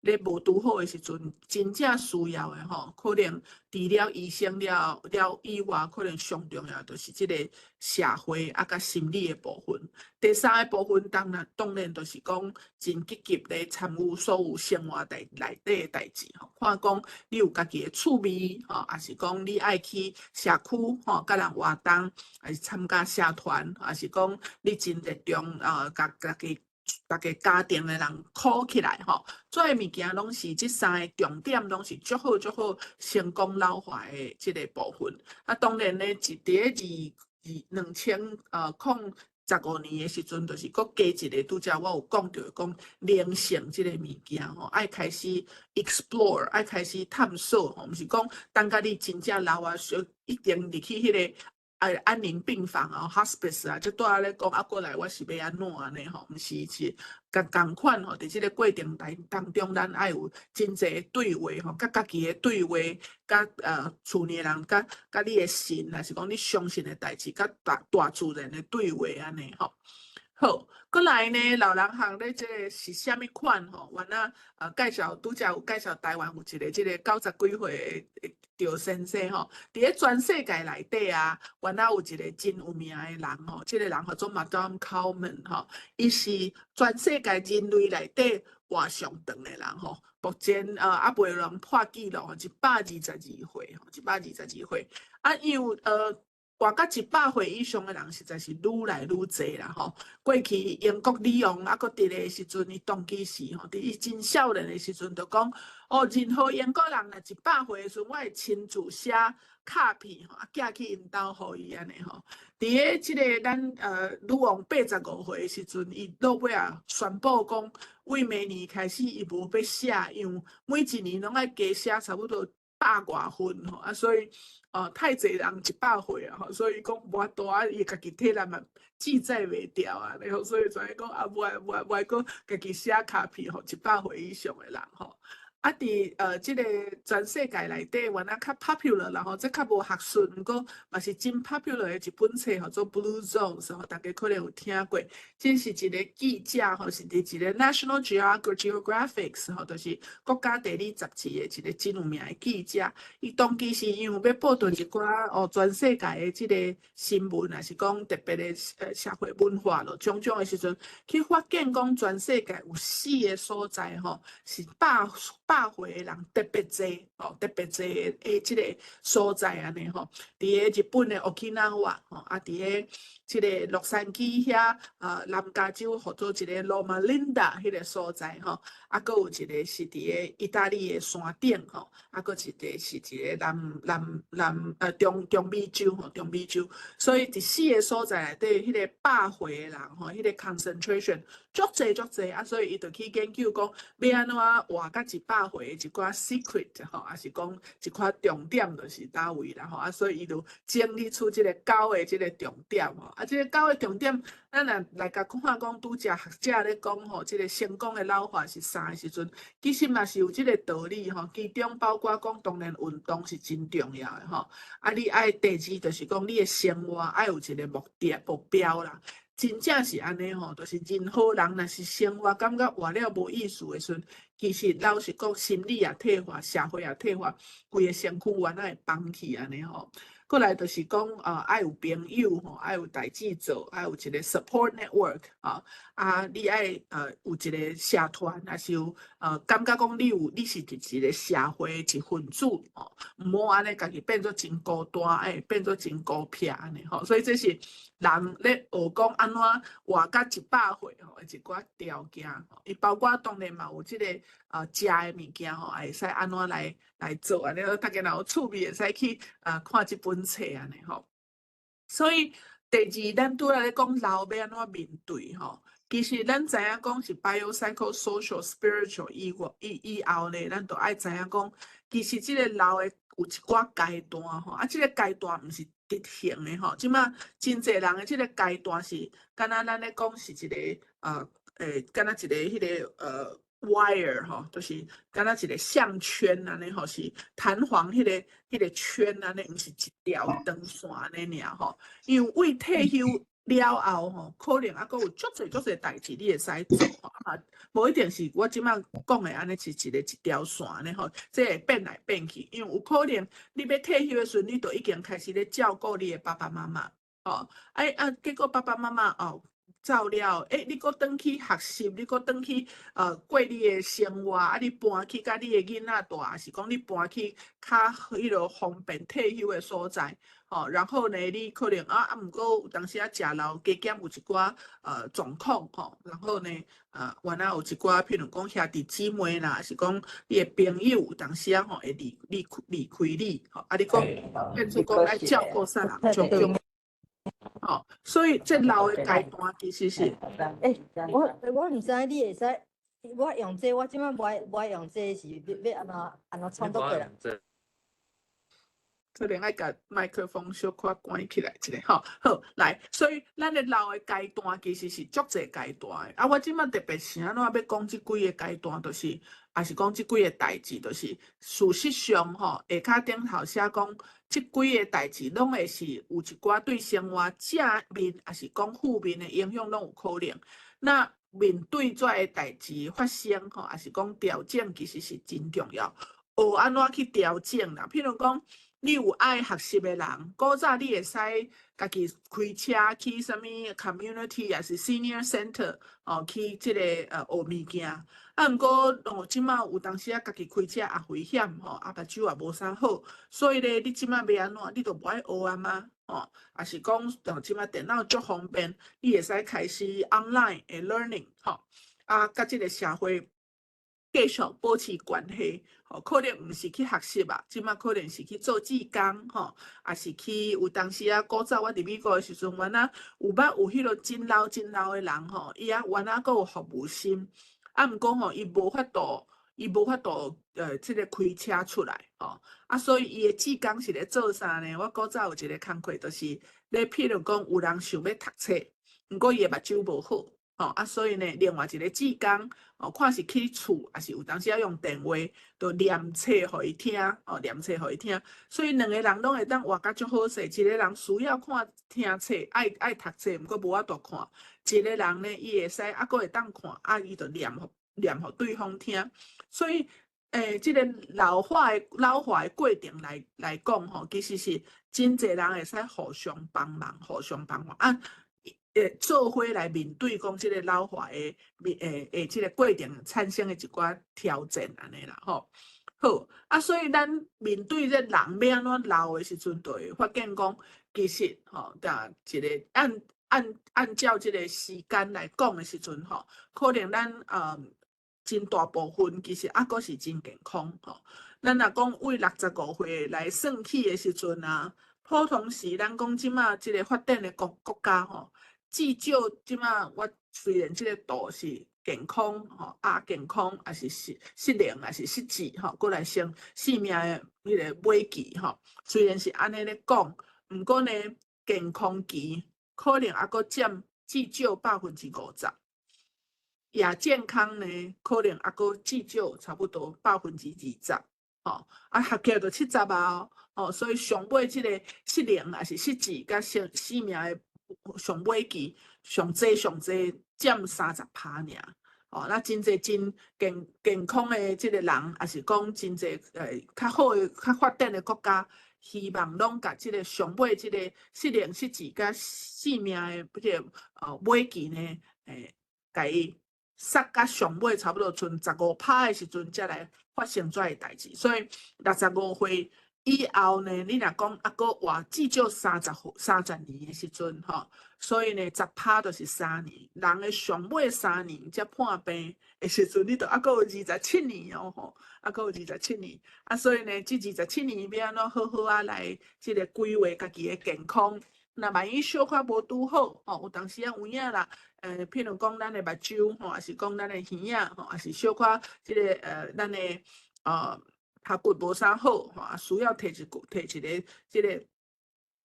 咧無拄好的時陣，真正需要的吼，可能除了醫生了了以外，可能上重要就是這個社會啊，佮心理的部分。第三个部分，當然就是講真積極咧參與所有生活內底的代誌吼。看講你有家己的趣味吼，抑是講你愛去社區吼，佮人活動，抑是參加社團，抑是講你真熱衷啊，共家己逐家家庭的人箍起來吼，這个物件攏是這三个重點，攏是足好足好成功老化的這個部分。啊，當然咧，佇咧二二兩千空15年的時陣，就是閣加一个，拄才我有講著講靈性這个物件吼，愛開始 explore，愛開始探索吼，毋是講等甲你真正老啊，小一定入去彼个安寧病房啊，hospice 啊，就拄仔咧講啊，過來我是欲按怎按呢吼，毋是是共仝款吼，佇這个過程當中，咱愛有真濟對話吼，佮家己的對話，佮厝內人，佮你的神，抑是講你相信的代誌，佮大大自然的對話按呢吼。好，閣來呢，老人學咧，這个是啥物款吼？原來介紹拄才有介紹台灣有一个這个90幾歲的趙先生吼，佇咧全世界內底啊，原來有一个真有名的人吼，這个人號做 Madame Calment 吼，伊是全世界人類內底活上長的人吼，目前猶未有人破紀錄，122歲吼，一百二十二歲，啊，因為活到100歲以上的人實在是愈來愈濟啦吼。過去英國女王猶閣佇咧時陣，伊當其時吼，佇伊真少年的時陣就講，哦，任何英國人若一百歲的時陣，我會親自寫卡片吼，啊寄去𪜶兜予伊按呢吼。佇咧這个咱女王85歲的時陣，伊落尾仔宣布講，為明年開始伊無欲寫，因為每一年攏愛加寫差不多百外份吼，啊，所以太濟人一百歲啊，吼，所以講無法度啊，伊家己體力嘛記載袂牢啊，然後所以就講啊，無愛無愛無愛閣家己寫卡片予一百歲以上的人吼。啊，佇這个全世界內底，原來較 popular 啦吼，這較無學術，毋過嘛是真 popular 的一本冊，號做 Blue Zones 吼，大家可能有聽過。這是一个記者吼，是佇一个 National Geographic 吼，就是國家地理雜誌的一个真有名的記者。伊當其時因為欲報導一寡哦，全世界的這个新聞，抑是講特別的社會文化咯，種種的時陣，去發現講全世界有四个所在吼，是百歲的人特別濟吼，特別濟的這个所在按呢吼。佇个日本的 Okinawa 吼，啊，佇个這个洛杉磯遐，南加州號做一个 Loma Linda 彼个所在吼，啊，閣有一个是佇个意大利的山頂吼，啊，閣一个是一个南南南呃中中美洲吼，中美洲。所以佇四个所在內底，彼个百歲的人吼，彼个 concentration 足濟足濟啊，所以伊就去研究講，欲按怎活到一百歲的一寡 secret 吼，抑是講一寡重點就是佗位啦吼，啊，所以伊就整理出這个九个這个重點吼，啊，這个九个重點，咱若來共看講，拄才學者咧講吼，這个成功的老化是啥的時陣，其實嘛是有這个道理吼，其中包括講，當然運動是真重要的吼，啊，你愛第二就是講你的生活愛有一个目的目標啦。真正是按呢吼，就是任何人若是生活感覺活了無意思的時陣，其實老實講，心理也退化，社會也退化，規个身軀原來會崩去按呢吼。閣來就是講，愛有朋友吼，愛有代誌做，愛有一个 support network 啊，啊，你愛有一个社團，抑是有感覺講你有你是一個社會一份子吼，毋好按呢家己變做真孤單，愛變做真孤僻按呢吼。所以這是人咧學講按怎活到一百歲吼，一寡條件吼，伊包括當然嘛有這个食的物件吼，會使按怎來做按呢，大家若有趣味會使去看這本冊按呢吼。所以第二，咱拄仔咧講老欲按怎面對吼，其實咱知影講是 biopsychosocial spiritual 以外以後咧，咱就愛知影講，其實這个老的有一寡階段吼，啊，這个階段毋是直行的吼，這馬真濟人的這个階段是，敢若咱咧講是一个敢若一个彼个wire 吼，就是敢若一个項圈按呢吼，是彈簧彼个圈按呢，毋是一條長線按呢爾吼。因為為退休了後吼，可能猶閣有足濟足濟代誌你會使做吼，啊，無一定是我這馬講的按呢是一個一條線按呢吼，這會變來變去，因為有可能你欲退休的時陣，你就已經開始咧照顧你的爸爸媽媽，哦，啊啊，結果爸爸媽媽哦走了，欸，你閣轉去學習，你閣轉去過你的生活，啊，你搬去佮你的囡仔蹛，抑是講你搬去較彼落方便退休的所在，吼，然後呢，你可能啊啊，毋過有當時仔食老加減有一寡狀況吼，然後呢，原來有一寡，譬如講兄弟姊妹啦，抑是講你的朋友有當時仔吼會離開你，吼，啊，你講變做講愛照顧啥人，種種。吼，所以這老的階段其實是，欸，我毋知你會使，我用這個，我這擺無愛用這個是欲按怎創作過來？可能愛共麥克風小可關起來一下吼。好，來，所以咱的老的階段其實是足濟階段的。啊，我這擺特別是按怎欲講這幾个階段，就是，抑是講這幾个代誌，就是事實上吼，下跤頂頭寫講，這幾个代誌攏會是有一寡對生活正面，抑是講負面的影響攏有可能。那面對這个代誌發生吼，抑是講調整，其實是真重要。學按怎去調整啦？譬如講，你有愛學習的人，古早你會使家己開車去啥物 community，抑是 senior center 哦，去這个學物件。啊，毋過哦，這擺有當時啊，家己開車也危險吼，啊，目睭也無啥好，所以咧，你這擺欲按怎，你就無愛學啊嗎？吼，抑是講，哦，這擺電腦足方便，你會使開始 online 的 learning 吼，啊，佮這个社會繼續保持關係，吼，可能毋是去學習啊，這擺可能是去做志工，吼，抑是去有當時啊，古早我佇美國的時陣，原來有捌有彼落真老真老的人吼，伊啊原來閣有服務心，啊，毋過吼，伊無法度，這个開車出來，吼，啊，所以伊的志工是咧做啥呢？我古早有一个工課，就是咧，譬如講有人想欲讀冊，毋過伊的目睭無好。吼，啊，所以呢，另外一个志工，哦，看是去厝，抑是有當時仔用電話，就念冊予伊聽，哦，念冊予伊聽。所以兩个人攏會當活甲足好勢，一个人需要看聽冊，愛讀冊，毋過無法度看；一个人呢，伊會使猶閣會當看，啊，伊就念予對方聽。所以，這个老化的過程來講，吼，其實是真濟人會使互相幫忙，互相幫忙啊。做伙來面對講這个老化的面這个過程產生的一寡挑戰按呢啦吼。好，啊，所以咱面對這人欲按怎老的時陣，就會發現講，其實吼，一个按照這个時間來講的時陣吼，可能咱真大部分其實猶閣是真健康吼。咱若講為65歲來算起的時陣啊，普通時咱講這馬這个發展的國家吼，至少這馬我雖然這个圖是健康吼，亞健康，抑是失能，抑是失智吼，閣來生性命的彼个尾期吼。雖然是按呢咧講，毋過呢，健康期可能猶閣佔至少50%，亞健康呢，可能猶閣至少差不多20%，吼，啊合起來就70啊，哦，所以上尾這个失能抑是失智佮生命的上尾期，上濟上濟佔30趴爾，哦，那真濟真健康的這个人，抑是講真濟較好的、較發展的國家，希望攏共這个上尾這个失能失智佮性命的這个尾期呢，共伊殺甲上尾差不多賰15趴的時陣，才來發生這个代誌。所以65歲以後呢，你若講猶閣活至少30年的時陣吼，所以呢，10趴就是三年。人的上尾三年才破病的時陣，你就猶閣有二十七年哦吼，猶閣有二十七年。啊，所以呢，這二十七年欲按怎好好仔來這个規劃家己的健康。若萬一小可無拄好，吼，有當時仔有影啦，譬如講咱的目睭吼，抑是講咱的耳仔吼，抑是小可這个咱的頭骨無啥好，吼，啊需要提一个這个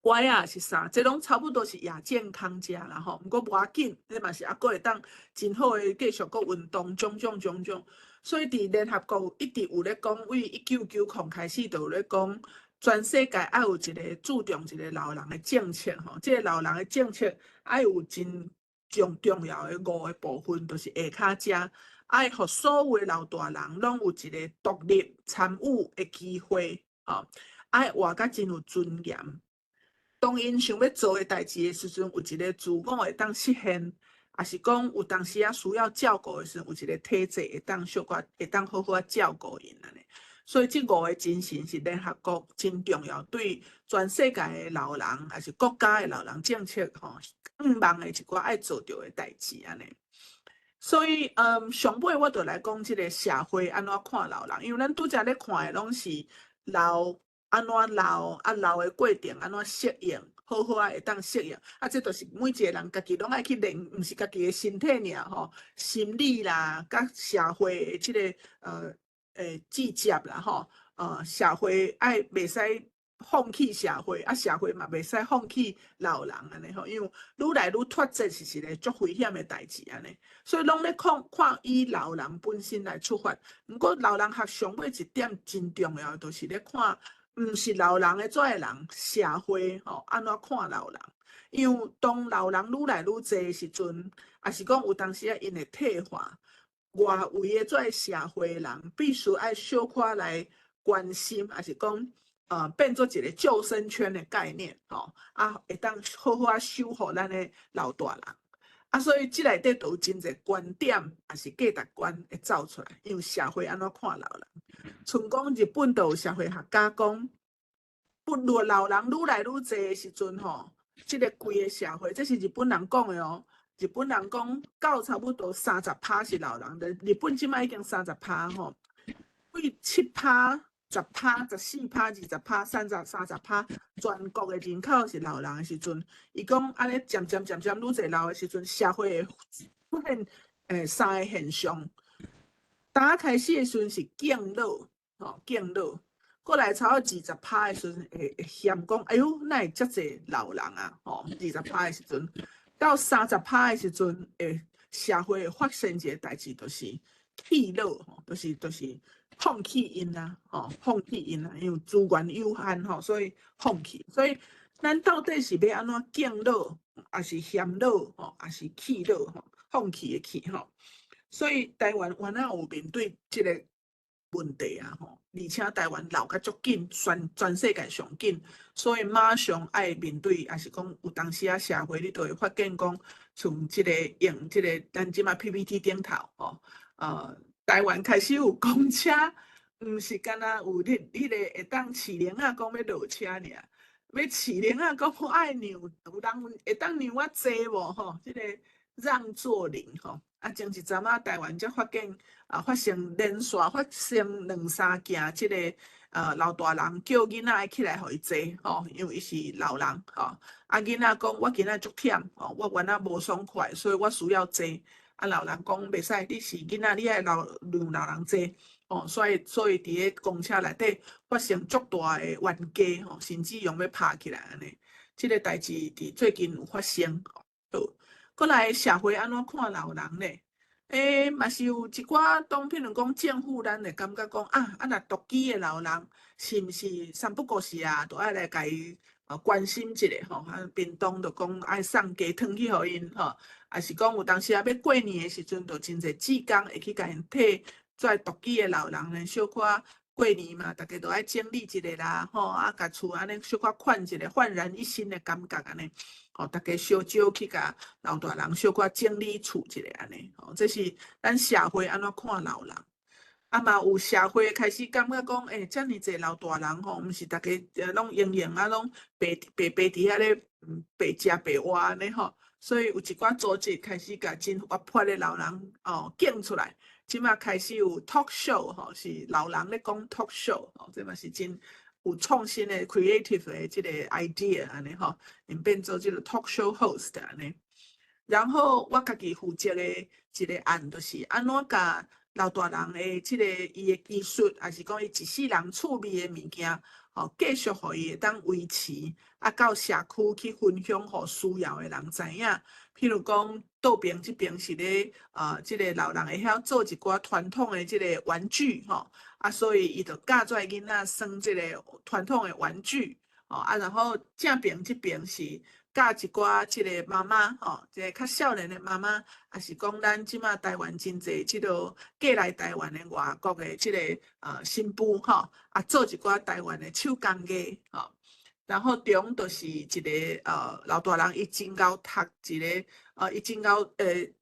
拐仔是啥，這攏差不多是亞健康者啦吼。毋過無要緊，這嘛是猶閣會當真好的繼續閣運動，種種種種。所以佇聯合國一直有咧講，為1990開始就有咧講，全世界愛有一个注重一个老人的政策吼。這个老人的政策愛有真重要的五个部分，就是下跤遮愛予所有的老大人攏有一个獨立參與的機會，吼，愛活甲真有尊嚴。當𪜶想欲做的代誌的時陣，有一个自我會當實現，抑是講有當時仔需要照顧的時陣，有一个體制會當小可會當好好仔照顧𪜶按呢。所以這五个精神是聯合國真重要，對全世界的老人，抑是國家的老人政策吼，向望的一寡愛做著的代誌按呢。所以，上尾我就來講這个社會按怎看老人，因為咱拄才咧看的攏是老按怎老，啊老的過程按怎適應，好好仔會當適應。啊，這就是每一個人家己攏愛去練，毋是家己的身體爾吼，心理啦，佮社會的這个制接啦吼，社會愛袂使放棄社會，啊，社會嘛袂使放棄老人按呢吼，因為愈來愈脫節是一个足危險的代誌按呢，所以攏咧看看以老人本身來出發。毋過老人學上尾一點真重要，就是咧看，毋是老人的這个人，社會吼按怎看老人？因為當老人愈來愈濟的時陣，抑是講有當時仔𪜶會退化，外圍的這个社會人必須愛小可來關心，抑是講變做一个救生圈的概念，吼，啊，會當好好仔守護咱的老大人。啊，所以這內底就有真濟觀點，抑是價值觀會走出來，因為社會按怎看老人？像講日本就有社會學家講，不論老人愈來愈濟的時陣吼，這个規个社會，這是日本人講的哦。日本人講到差不多30趴是老人的，日本這擺已經三十趴吼，對7趴、10趴、14趴、20趴、30趴，全國的人口是老人的時陣，伊講按呢漸漸漸漸愈濟老的時陣，社會會出現三個現象。剛開始的時陣是敬老，吼敬老，過來差不多20趴的時陣會嫌講，哎喲，哪會遮濟老人啊？吼，二十趴的時陣，到三十趴的時陣，會社會會發生一个代誌，就是棄老，吼，就是放棄𪜶啊，吼，放棄𪜶啊，因為資源有限吼，所以放棄。所以咱到底是欲按怎敬老，抑是嫌老，吼，抑是棄老，吼，放棄的棄吼。所以台灣原來有面對這个問題啊，吼，而且台灣老甲足緊，全世界上緊，所以馬上愛面對，抑是講有當時仔社會你就會發現講，像這个用這个咱這擺 PPT 頂頭吼，台灣開始有公車，毋是干焦有彼个會當飼奶仔講欲落車爾，欲飼奶仔講我愛讓，有人會當讓我坐無吼？這个讓座鈴吼，啊，前一陣仔台灣才發現啊，發生連續發生兩三件，這个老大人叫囡仔愛起來予伊坐吼，因為伊是老人吼，啊囡仔講我今仔足忝吼，我原來無爽快，所以我需要坐。啊，老人講袂使，你是囡仔，你愛留讓老人坐，哦，所以佇咧公車內底發生足大的冤家吼，甚至用欲拍起來按呢。這个代誌佇最近有發生。好，過來社會按怎看老人咧？嘛是有一寡當譬如講政府，咱會感覺講啊，啊若獨居的老人，是毋是三不五時啊，都愛來共伊關心一下吼？啊，便當就講愛送雞湯去予𪜶吼，抑是講有當時啊，欲過年的時陣，就真濟志工會去共𪜶替這獨居的老人呢，小可過年嘛，逐家都愛整理一下啦，吼啊，共厝按呢小可換一个煥然一新的感覺按呢，吼，逐家相招去共老大人小可整理厝一下按呢，吼，這是咱社會按怎看老人。啊嘛有社會開始感覺講，遮爾濟老大人吼，毋是逐家攏閒閒啊，攏白白白佇遐咧，白食白活按呢吼，所以有一寡組織開始共真活潑的老人哦揀出來，這馬開始有 talk show 吼，是老人咧講 talk show 吼，這嘛是真有創新的 creative 的這个 idea 按呢吼，𪜶變做這个 talk show host 按呢。然後我家己負責的一个案，就是按怎共老大人的這个伊的技術，抑是講伊一世人趣味的物件，吼，繼續予伊會當維持，啊，到社區去分享予需要的人知影。譬如講，倒爿這爿是咧，這个老人會曉做一寡傳統的這个玩具，吼，啊，所以伊就教這个囡仔耍這个傳統的玩具，吼，啊，然後正爿這爿是教一寡這个媽媽，吼，這个較少年的媽媽，抑是講咱這馬台灣真濟這个過來台灣的外國的這个新婦，吼，啊，做一寡台灣的手工藝，吼。然後中就是一个老大人，伊真𠢕讀一个，伊真𠢕讀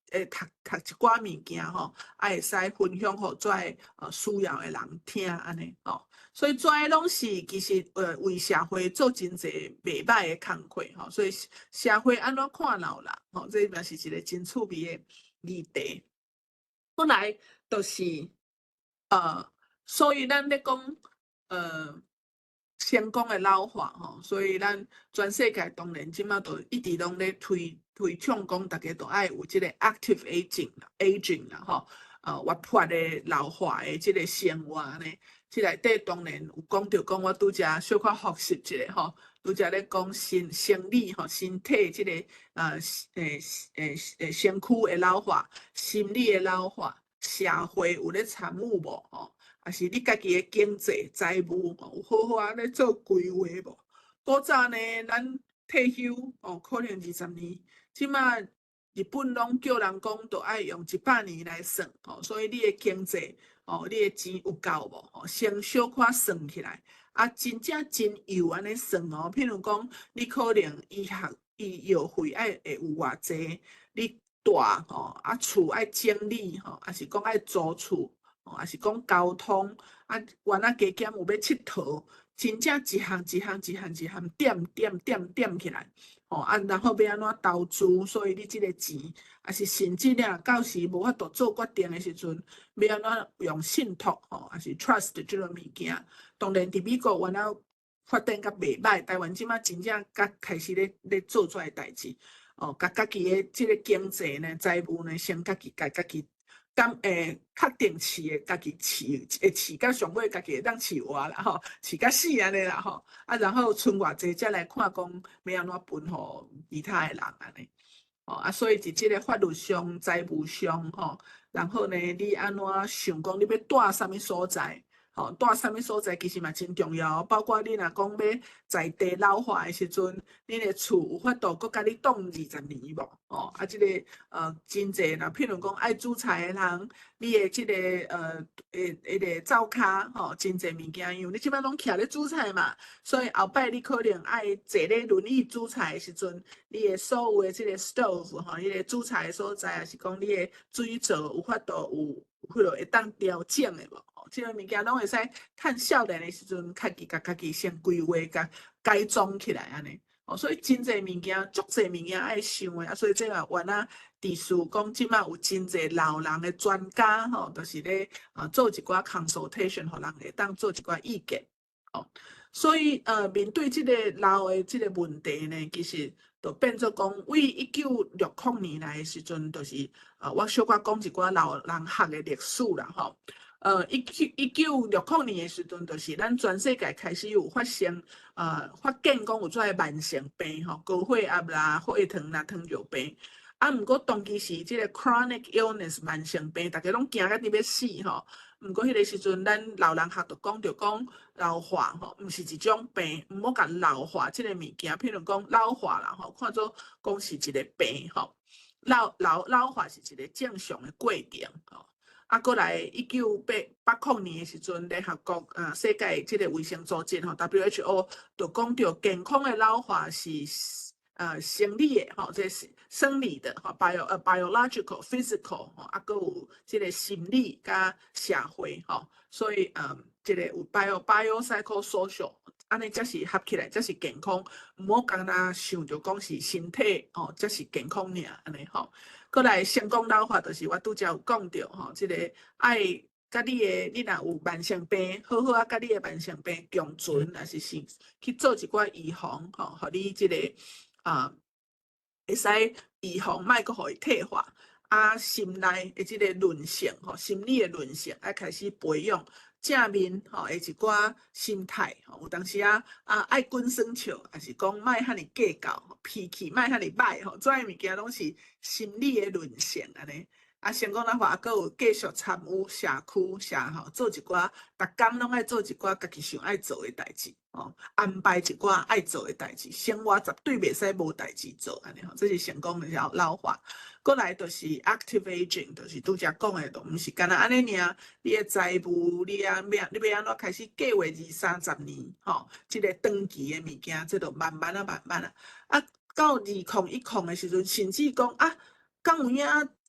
一寡物件吼，啊會使分享予遮需要的人聽按呢吼。所以這攏是其實為社會做真濟袂䆀的工課吼。所以社會按怎看老人吼，這嘛是一个真趣味的議題。過來就是所以咱咧講。成功的老化吼，所以咱全世界當然這馬都一直攏咧推倡講，逐家都愛有這個 active aging 啦吼，活潑的老化的這個生活呢。這內底當然有講著講，我拄才小可複習一下吼，拄才咧講生理吼，身體這個身軀的老化，心理的老化，社會有咧參與無吼？抑是你家己的經濟財務有好好仔咧做規劃無？古早呢，咱退休哦，可能20年，這馬日本攏叫人講，都愛用100年來算吼，所以你的經濟哦，你的錢有夠無？吼，先小可算起來，啊，真正真幼按呢算哦。譬如講，你可能醫學醫藥費愛會有偌濟，你住吼，啊厝愛整理吼，抑是講愛租厝，抑是講交通，啊，原來加減有欲𨑨迌，真正一項一項一項一項點點點點起來，吼啊，然後欲按怎投資，所以你這個錢，抑是甚至了到時無法度做決定的時陣，欲按怎用信託吼，抑是 trust 這個物件，當然佇美國原來發展較袂䆀，台灣這馬真正較開始咧做這个代誌，哦，共家己的這個經濟呢、財務呢，先家己共家己。敢會確定飼的家己飼，會飼到上尾，家己會當飼活啦吼，飼甲死按呢啦吼。啊，然後賰偌濟，才來看講欲按怎分予其他的人按呢。哦，啊，所以佇這個法律上、財務上吼，然後呢，你按怎想講你欲蹛啥物所在？吼，蹛啥物所在其實嘛真重要，包括你若講欲在地老化的時陣，你的厝有法度閣共你擋20年無？吼，啊，這個真濟若譬如講愛煮菜的人，你的這個彼個灶跤吼，真濟物件，因為你這擺攏徛咧煮菜嘛，所以後擺你可能愛坐咧輪椅煮菜的時陣，你的所有的這個 stove 吼，彼個煮菜的所在，抑是講你的水槽有法度有彼落會當調整的無？這个物件攏會使趁少年的時陣，家己共家己先規劃共改裝起來按呢。哦，所以真濟物件，足濟物件愛想的啊，所以這個原來佇數講，這馬有真濟老人的專家吼，就是咧啊做一寡 consultation，予人會當做一寡意見。哦，所以面對這個老的這個問題呢，其實就變做講，對1960年來的時陣，就是我小可講一寡老人學的歷史啦，吼。1960年的時陣，就是咱全世界開始有發生，發現講有這个慢性病吼，高血壓啦、血糖啦、糖尿病。啊，毋過當其時這個 chronic illness 慢性病，逐家攏驚甲欲死吼。毋過彼个時陣，咱老人學就講著講老化吼，毋是一種病，毋好共老化這個物件，譬如講老化啦吼，看做講是一個病吼。老化是一個正常的過程吼。啊，閣來1980年的時陣，聯合國世界這個衛生組織吼 WHO 就講著健康的老化是生理的吼，這是生理的吼，biological physical 吼，啊，閣有這個心理佮社會吼，所以這個有 bio psycho social，按呢才是合起來才是健康，毋好干焦想著講是身體吼，才是健康爾按呢吼。閣來成功老化，就是我拄才有講著吼，這個愛佮你的，你若有慢性病，好好仔佮你的慢性病共存，抑是是去做一寡預防吼，予你這個會使預防，莫閣予伊退化。啊，心內的這個韌性吼，心理的韌性愛開始培養正面吼的一寡心態吼。有當時仔啊愛滾耍笑，抑是講莫遐爾計較，脾氣莫遐爾歹吼，這个物件攏是心理的韌性按呢。啊，成功老化，閣有繼續參與社區社吼，做一寡，逐工攏愛做一寡家己想愛做的代誌，吼，安排一寡愛做的代誌，生活絕對袂使無代誌做按呢吼，這是成功的老化。閣來就是 active aging，就是拄才講的，就毋是干焦按呢爾，你的財務，你啊欲你欲按怎開始計劃二三十年，吼，這个長期的物件，這就慢慢啊慢慢啊，啊，到2010的時陣，甚至講啊，敢有影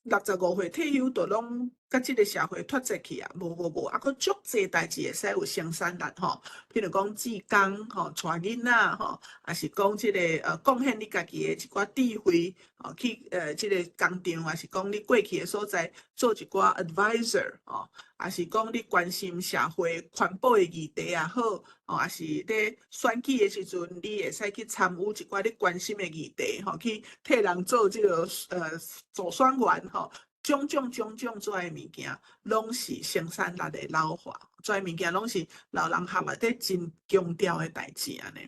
65歲退休就攏佮這个社會脫節去啊？無無無，啊，閣足濟代誌會使有生產力吼，譬如講志工吼，帶囡仔吼，抑是講這个貢獻你家己的一寡智慧吼，去這个工廠，抑是講你過去的所在做一寡 advisor 吼，抑是講你關心社會環保的議題也好，吼，抑是咧選舉的時陣，你會使去參與一寡你關心的議題吼，去替人做這个助選員吼。種種種種這的物件，攏是生產力的老化，這的物件攏是老人學內底真強調的代誌按呢。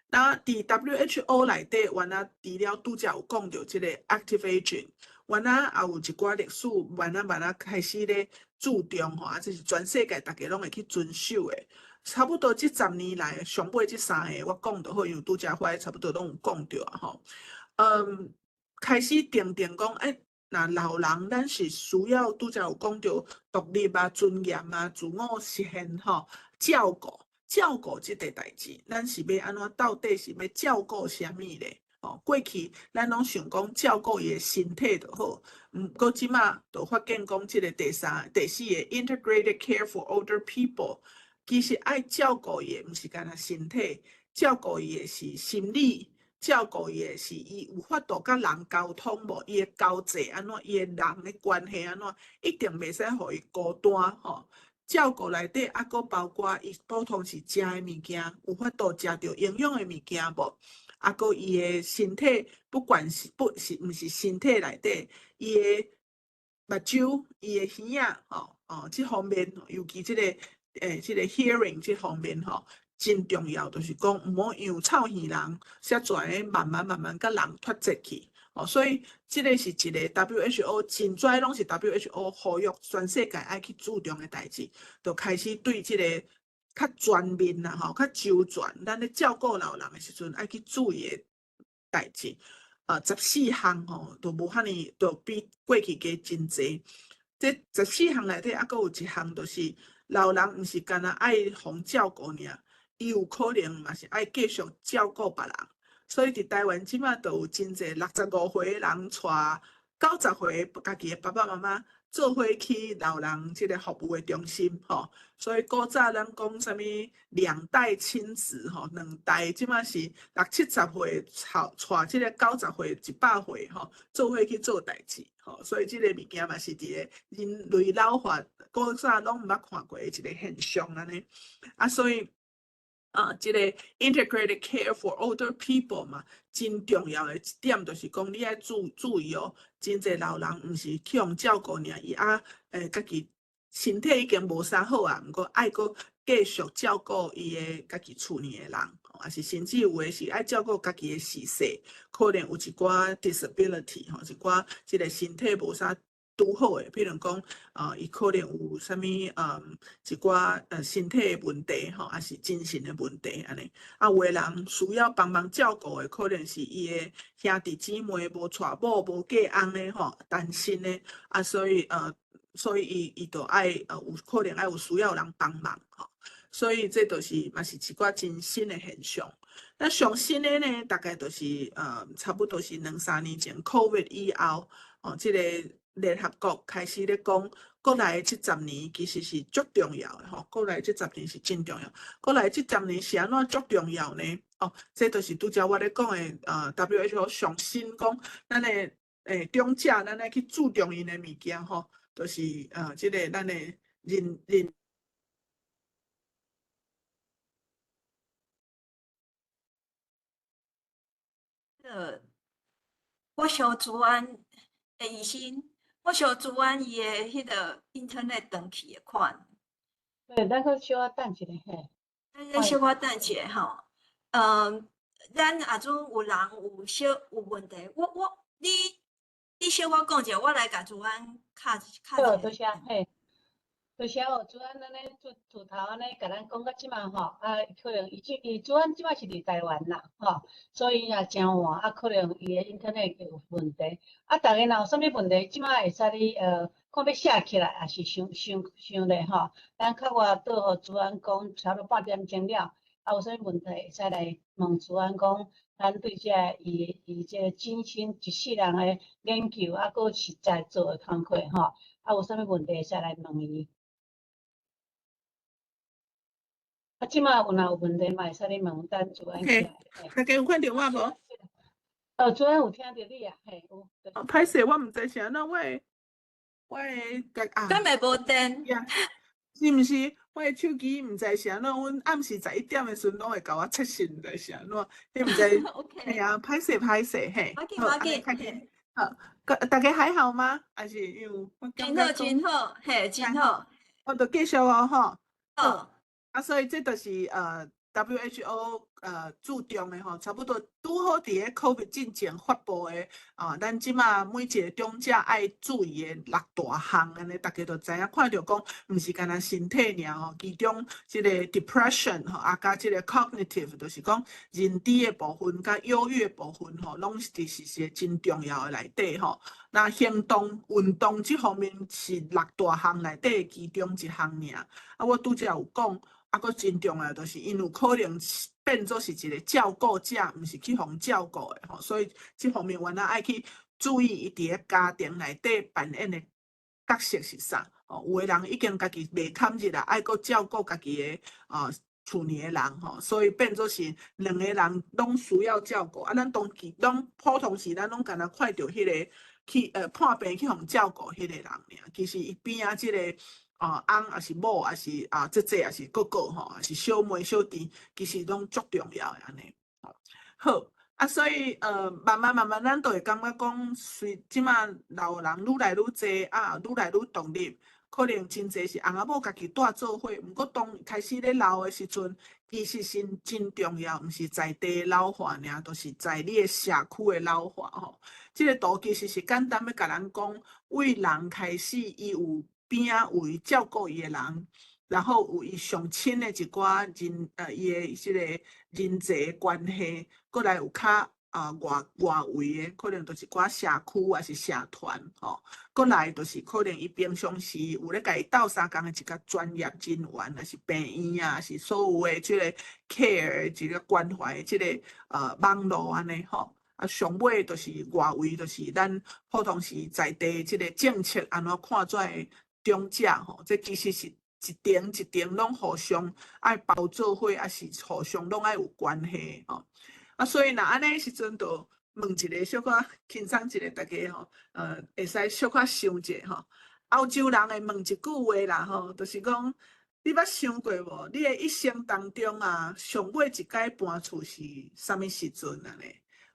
那佇 WHO 內底，原來除了拄才有講著這个 active aging，原來也有一寡歷史，慢仔慢仔開始咧注重吼，啊，這是全世界逐家攏會去遵守的。差不多這十年來，上尾這三个我講就好，因為拄才我差不多攏有講著啊吼。開始定定講，欸，若老人，咱是需要拄才有講著獨立啊、尊嚴啊、自我實現吼、照顧、照顧這個代誌，咱是欲按怎？到底是欲照顧啥物咧？吼，過去咱攏想講照顧伊的身體就好，毋過這馬就發現講這个第三、第四個 integrated care for older people，其實愛照顧伊的毋是干焦身體，照顧伊的是心理。照顧伊的是伊有法度佮人溝通無？伊的交際按怎？伊的人的關係按怎？一定袂使予伊孤單吼。照顧內底猶閣包括伊普通是食的物件，有法度食著營養的物件無？猶閣伊的身體，不管是不是毋是身體內底，伊的目睭、伊的耳仔吼哦，這方面，尤其這个這个 hearing 這方面吼。真重要，就是講毋好讓臭耳人，才跩慢慢慢慢佮人脫節去。哦，所以這个是一个 WHO 真濟攏是 WHO 呼籲全世界愛去注重的代誌，就開始對這个較全面啦吼，較周全，咱咧照顧老人的時陣愛去注意的代誌。14項吼，都無遐爾，都比過去加真濟。這十四項內底，猶閣有一項，就是老人毋是干焦愛予照顧爾。伊有可能嘛是愛繼續照顧別人，所以佇台灣這馬就有真濟65歲的人帶90歲家己的爸爸媽媽做伙去老人這个服務的中心吼。所以古早咱講啥物兩代親子吼，兩代這馬是六七十歲帶這个90歲、100歲吼，做伙去做代誌吼。所以這个物件嘛是佇个人類老化古早攏毋捌看過的一个現象按呢。啊，所以啊，這个 integrated care for older people 嘛，真重要的一點就是講，你愛注意哦，真濟老人毋是去予照顧爾，伊啊，家己身體已經無啥好啊，毋過愛閣繼續照顧伊的家己厝裡的人，抑是甚至有的是愛照顧家己的逝世，可能有一寡 disability 吼，一寡這个身體無啥拄好的，譬如講，伊可能有啥物，一寡身體的問題吼，抑是精神的問題按呢。啊，有的人需要幫忙照顧的，可能是伊的兄弟姊妹無娶某、無嫁翁的吼，單身的，啊，所以伊就愛有可能愛有需要人幫忙吼。所以這就是嘛是一寡真新的現象。那上新的呢，大概就是差不多是兩三年前 COVID 以後，哦，這个聯合國開始咧講，過來這十年其實是足重要的吼，過來這十年是真重要。過來這十年是按怎足重要呢？哦，這就是拄才我咧講的，WHO 上新講，咱的長者，咱愛去注重𪜶的物件吼，就是這个咱的人人。我小主安的醫生。我小主安伊的彼个 internet 斷去的款。對，咱閣小可等一下嘿。咱小可等一下吼。咱若陣有人有小有問題，我你小可講者，我來共主安敲敲。好，多謝嘿。多謝哦，主安按呢厝頭按呢，共咱講到這馬吼，啊，可能伊這伊主安這馬是佇台灣啦，吼，所以也誠晚，啊，可能伊的 internet 有問題。啊，逐家若有啥物問題，這馬會使你看欲寫起來，抑是想想想咧吼。咱較外倒予主安講，差不多半點鐘了，啊，有啥物問題會使來問主安講，咱對這个伊伊這個真心一世人的研究，啊，閣實在做的工課吼。啊，有啥物問題會使來問伊。啊，這馬有若有問題嘛會使你問，等主任起來。大家有看著我無？哦，主任有聽著你啊，嘿，有。歹勢，我毋知是按怎，我的啊。敢會無電？是毋是？我的手機毋知是按怎，阮暗時11點的時陣攏會共我測試，毋知是按怎，彼毋知。 OK。嘿啊，歹勢歹勢，嘿。無要緊，無要緊。好，大家還好嗎？還是因為我真好，真好，嘿，真好。我就繼續哦，吼。好。啊，所以這就是WHO 注重的吼，差不多拄好佇咧 COVID 進前發布的啊，咱這馬每一個長者愛注意的六大項，按呢逐家就知影，看著講，毋是干焦身體爾吼，其中這個 depression 吼，啊，佮這個 cognitive，就是講認知的部分，佮憂鬱的部分吼，攏是是個真重要的內底吼。那行動、運動這方面是六大項內底的其中一項爾。啊，我拄才有講。啊，閣真重要，就是𪜶有可能變做是一個照顧者，毋是去予人照顧的吼，所以這方面原來愛去注意伊佇咧家庭內底扮演的角色是啥。哦，有的人已經家己袂堪日啦，愛閣照顧家己的啊厝裡的人吼，所以變做是兩個人攏需要照顧。啊，咱當時攏普通時，咱攏干焦看著彼個去破病去予人照顧彼個人爾，其實伊邊仔這個。啊，翁抑是某，抑是啊姐姐，抑是哥哥吼，抑是小妹小弟，其實攏足重要的按呢。好，啊，所以慢慢慢慢，咱就會感覺講，隨這馬老人愈來愈濟啊，愈來愈獨立，可能真濟是翁仔某家己蹛做伙。毋過當開始咧老的時陣，其實是真重要，毋是在地老化爾，就是在你的社區的老化吼。這個圖其實是簡單欲共咱講，為人開始伊有邊仔有伊照顧伊的人，然後有伊上親的一寡人，伊的這個人際關係，閣來有較啊外圍的，可能就是一寡社區抑是社團吼，閣來就是可能伊平常時有咧共伊鬥相共的一個專業人員，抑是病院啊，抑是所有的這個 care 的一個關懷的這個網路按呢吼。啊，上尾就是外圍，就是咱普通時在地這個政策按怎看這的長者吼，這其實是一層一層攏互相愛包做伙，抑是互相攏愛有關係吼。啊，所以若按呢時陣，就問一個小可輕鬆一下，大家吼，會使小可想者吼。歐洲人會問一句話啦吼，就是講，你捌想過無？你的一生當中啊，上尾一擺搬厝是啥物時陣按呢？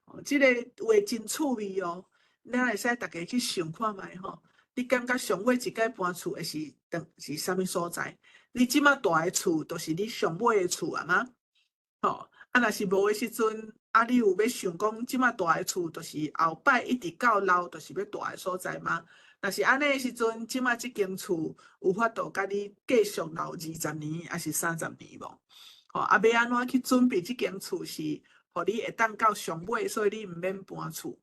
哦，這個話真趣味哦，咱會使逐家去想看覓吼。你感覺上尾一擺搬厝會是佗是啥物所在？你這馬蹛的厝，就是你上尾的厝啊嗎？吼，啊，若是無的時陣，啊，你有欲想講，這馬蹛的厝，就是後擺一直到老，就是欲蹛的所在嗎？若是按呢的時陣，這馬這間厝有法度共你繼續留20年，抑是30年無？吼，啊，欲按怎去準備這間厝是，予你會當到上尾，所以你毋免搬厝。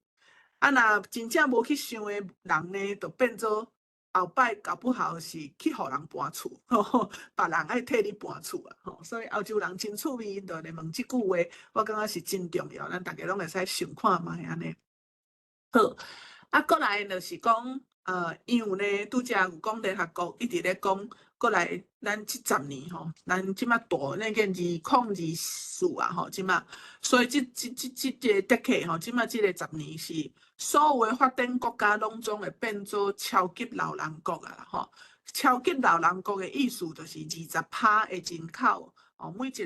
啊，若真正無去想的人呢，就變做後擺搞不好是去予人搬厝，別人愛替你搬厝啊！吼，所以歐洲人真趣味，𪜶就來問這句話，我感覺是真重要，咱逐家攏會使想看覓按呢。好，啊，閣來就是講，因為呢，拄才有講聯合國一直咧講，閣來咱這十年吼，咱這馬大那個2024啊吼，這馬，所以這個 decade 吼，這馬這個十年是所有的發展國家攏總會變做超級老人國啊吼。超級老人國的意思就是20趴的人口，哦，每一個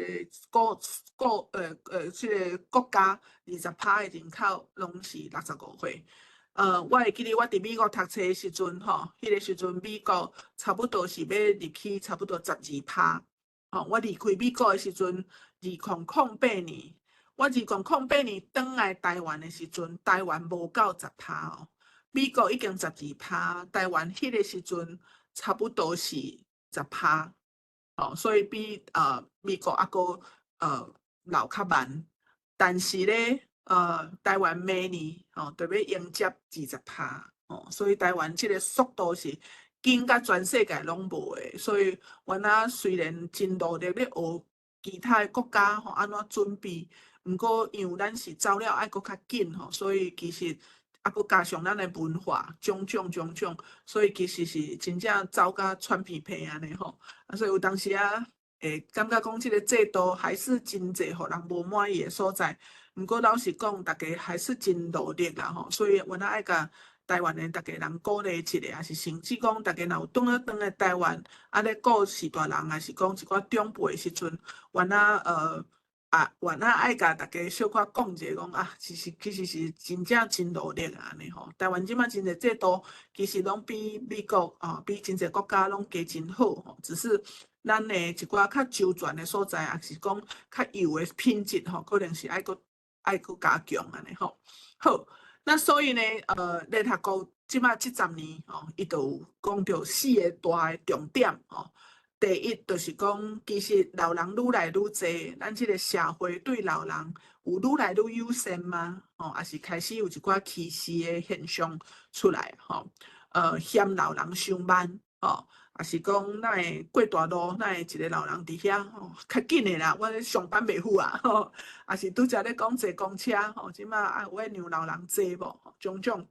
國國呃呃，這個國家二十趴的人口攏是65歲。我會記得我佇美國讀冊的時陣，吼，彼個時陣美國差不多是欲入去差不多12趴。吼，我離開美國的時陣，2008年，我2008年轉來台灣的時陣，台灣無夠十趴哦。美國已經十二趴，台灣彼個時陣差不多是十趴。哦，所以比美國猶閣老較慢，但是咧，台灣明年哦，就欲迎接20趴哦，所以台灣這個速度是緊甲全世界攏無的，所以阮仔雖然真努力咧學其他的國家吼按怎準備，毋過因為咱是走了愛閣較緊吼，所以其實啊，閣加上咱的文化種種種種，所以其實是真正走甲喘鼻鼻按呢吼。啊，所以有當時啊，會感覺講這个制度還是真濟予人無滿意的所在。毋過老實講，逐家還是真努力啦吼。所以阮仔愛共台灣的逐家人鼓勵一下，抑是甚至講逐家若有轉啊轉來台灣，啊咧顧序大人，抑是講一寡長輩的時陣，阮仔啊，阮仔愛共逐家小可講者講啊，其實是真正真努力啊，按呢吼。台灣這擺真濟制度，其實攏比美國啊，比真濟國家攏加真好吼。只是咱的一寡較周全的所在，抑是講較優的品質吼，可能是愛閣加強按呢吼。好，那所以呢，聯合國這擺這十年吼，伊就有講著四个大的重點吼。第一就是講，其實老人愈來愈濟，咱這个社會對老人有愈來愈友善嗎？吼，抑是開始有一寡歧視的現象出來吼？嫌老人傷慢吼，抑是講哪會過大路，哪會一个老人佇遐吼，較緊的啦，我咧上班袂赴啊，吼，抑是拄才咧講坐公車吼，這擺啊有愛讓老人坐無？種種。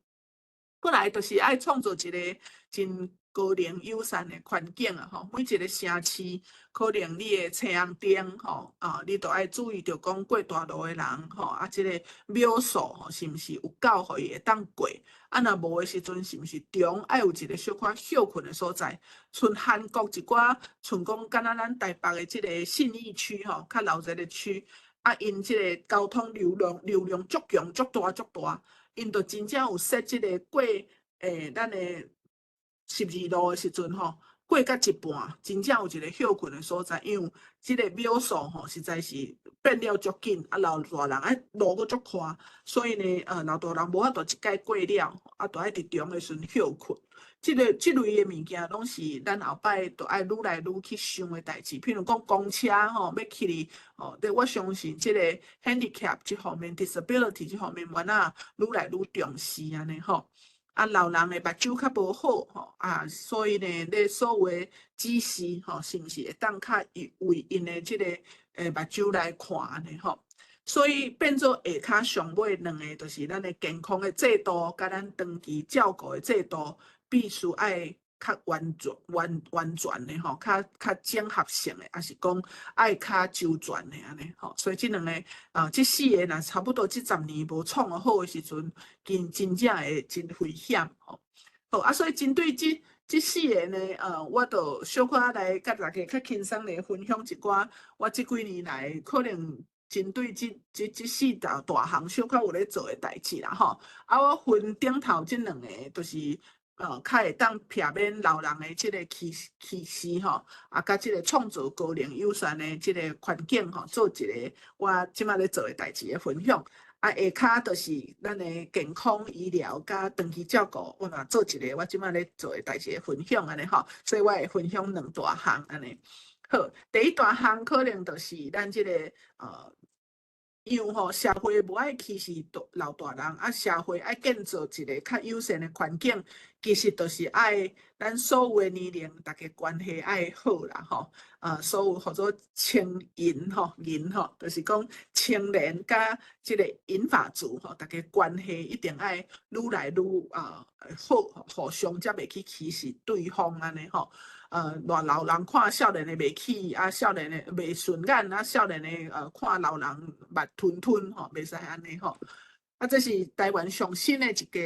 過來就是愛創造一个真高齡友善的環境啊！吼，每一个城市可能你的青紅燈吼啊，你都愛注意著講過大路的人吼，啊，這个秒數吼是毋是有夠予伊會當過？啊，若無的時陣，是毋是中愛有一个小可歇睏的所在？像韓國一寡，像講敢若咱台北的這个信義區吼，較鬧熱的區，啊，𪜶這个交通流量足強、足大、足大，𪜶就真正有設這个過咱的十字路的時陣吼，過甲一半，真正有一个歇睏的所在，因為這个秒數吼實在是變了足緊，啊老大人啊路閣足寬，所以呢，老大人無法度一擺過了，啊，就愛佇中的時陣歇睏。這个這類的物件，攏是咱後擺都愛愈來愈去想的代誌。譬如講公車吼，欲去哩吼，對我相信這个 handicap 這方面，disability 這方面，阮仔愈來愈重視按呢吼。啊，老人的目睭較無好吼，啊，所以呢，咧所有的指示吼，是毋是會當較為𪜶的這个目睭來看按呢吼？所以變做下跤上尾兩个，就是咱的健康的制度，佮咱長期照顧的制度，必須愛較完全、完全的吼，較整合性的，抑是講愛較周全的按呢吼。所以這兩个啊，這四个若差不多這十年無創好的時陣，真正會真危險吼。好啊，所以針對這四个呢，我就小可來佮大家較輕鬆來分享一寡，我這幾年來可能針對這四大大項小可有咧做的代誌啦吼。啊，我分頂頭這兩个，就是較會當避免老人的這个歧視吼，啊，佮這个創造高齡友善的這个環境吼，做一个我這擺咧做的代誌的分享。啊，下跤就是咱的健康醫療佮長期照顧，我嘛做一个我這擺咧做的代誌的分享按呢吼，所以我會分享兩大項按呢。好，第一大項可能就是咱這个因為吼社會無愛歧視老大人，啊，社會愛建造一个較友善的環境，其實就是愛咱所有的年齡，逐家關係愛好啦吼。所有號做青銀吼銀吼，就是講青年佮這个銀髮族吼，逐家關係一定愛愈來愈好，互相才袂去歧視對方按呢吼。偌老人看少年的袂起，啊，少年的袂順眼，啊，少年的看老人目吞吞吼，袂使按呢吼。啊，這是台灣上新的一个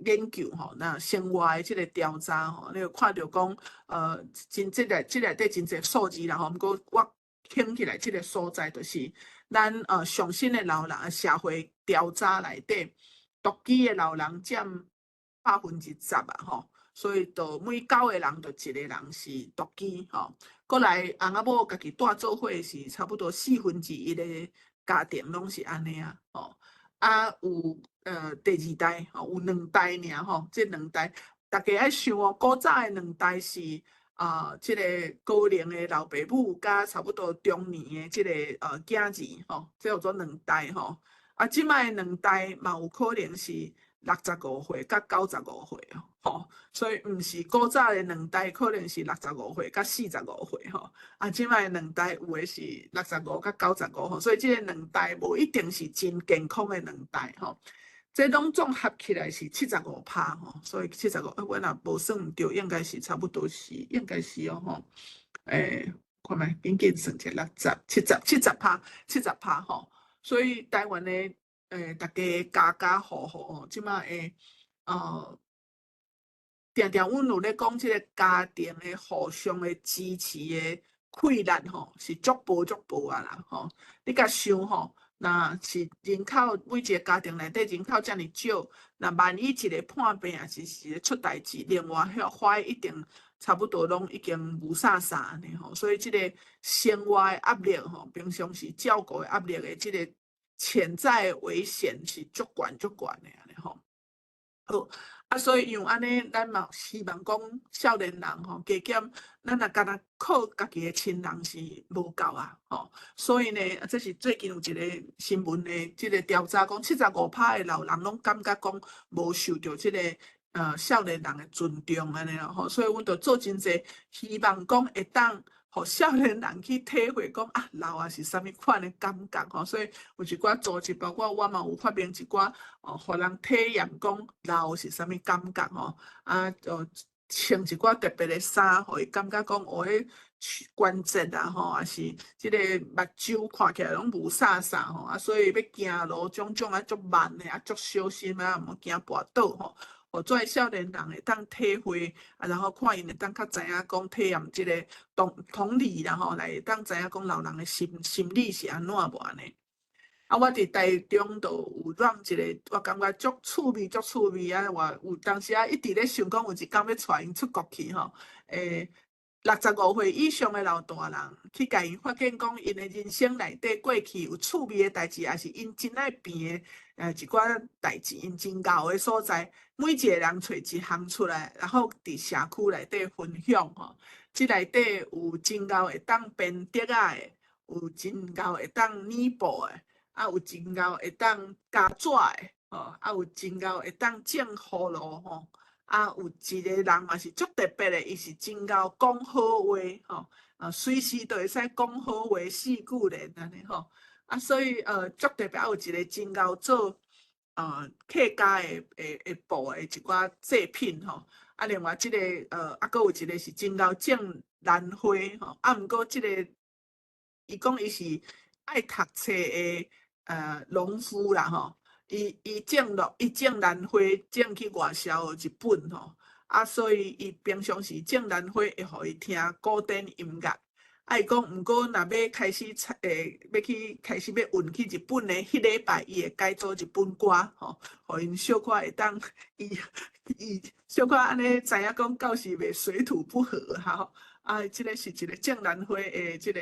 研究吼，那生活的這个調查吼，你有看著講，真這內底真濟數字啦吼，毋過我聽起來這个所在就是咱上新的老人社會調查內底，獨居的老人佔10%啊吼。所以就每九个人就一个人是獨居吼。過來翁仔某家己蹛做伙是差不多1/4的家庭攏是按呢啊吼。啊有第二代吼，有兩代爾吼，這兩代逐家愛想哦，古早的兩代是啊，這个高齡的老爸母佮差不多中年的這个囝兒吼，這叫做兩代吼。啊，這擺的兩代嘛有可能是65歲佮95歲吼，所以毋是古早的兩代可能是65歲佮45歲吼，啊，這擺的兩代有的是六十五佮九十五吼，所以這个兩代無一定是真健康的兩代吼。這攏總合起來是75趴吼，所以七十五，我若無算毋著，應該是差不多是，應該是哦吼。看覓，緊緊算者60、七十、七十趴，七十趴吼。所以台灣的逐家家家戶戶吼，這馬會定定阮有咧講這个家庭的互相的支持的氣力吼，是足薄足薄啊啦吼。你共想吼，若是人口每一个家庭內底人口遮爾少，若萬一一个破病，抑是一个出代誌，另外遐花一定差不多攏已經霧煞煞按呢吼。所以這个生活的壓力吼，平常時照顧的壓力的這个潛在危險是足懸足懸的按呢吼。好，啊，所以因為按呢，咱嘛希望講少年人吼，加減咱若干焦靠家己的親人是無夠啊，吼。所以呢，這是最近有一个新聞的這个調查，講75趴的老人攏感覺講無受著這个少年人的尊重按呢啦吼。所以阮就做真濟，希望講會當予少年人去體會講啊，老啊是啥物款的感覺吼。所以有一寡組織，包括我嘛有發明一寡哦，予人體驗講老是啥物感覺吼。啊，就穿一寡特別的衫，予伊感覺講哦，彼關節啊吼，抑是這个目睭看起來攏霧煞煞吼，啊，所以欲行路種種啊足慢的，啊足小心啊，毋好驚跋倒吼。予遮的少年人會當體會，啊，然後看𪜶會當較知影講體驗這个同同理啦吼，來會當知影講老人的心理是按怎無按呢。啊，我佇台中就有 run 一个，我感覺足趣味，足趣味啊！我有當時啊，一直咧想講有一工欲帶𪜶出國去吼，65歲以上的老大人去共𪜶發現講，𪜶的人生內底過去有趣味的代誌，抑是𪜶真愛變的一寡代誌，𪜶真𠢕的所在，每一个人揣一項出來，然後佇社區內底分享吼。這內底有真𠢕會當編竹仔的，有真𠢕會當染布的，啊有真𠢕會當膠紙的，吼，啊有真𠢕會當種葫蘆吼。啊，有一个人嘛是足特別的，伊是真𠢕講好話吼，啊，隨時都會使講好話四句連按呢吼。啊，所以足特別，啊有一个真𠢕做客家的布的一寡製品吼。啊，另外這个啊，閣有一个是真𠢕種蘭花吼。啊，毋過這个伊講伊是愛讀冊的農夫啦吼。伊種蘭花種去外銷日本吼，啊，所以伊平常時種蘭花會予伊聽古典音樂。啊，伊講毋過若欲開始採欲去開始欲運去日本的彼禮拜，伊會改做日本歌吼，予𪜶小可會當伊伊小可按呢知影講到時袂水土不合吼。啊，這个是一个種蘭花的這个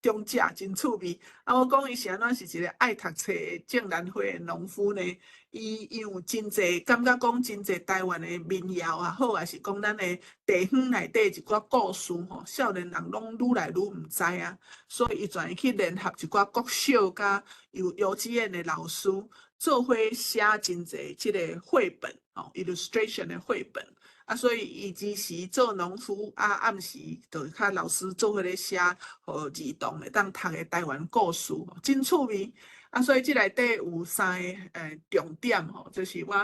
長者真趣味。啊，我講伊是按怎是一个愛讀冊的種蘭花的農夫呢？伊因有真濟感覺講真濟台灣的民謠也好，抑是講咱的地方內底一寡故事吼，少年人攏愈來愈毋知影，所以伊專去聯合一寡國小佮幼稚園的老師，做伙寫真濟這个繪本吼，illustration 的繪本。啊，所以伊一時做農夫，啊，暗時就佮老師做伙咧寫，予兒童會當讀的台灣故事，真趣味。啊，所以這內底有三个重點吼，就是我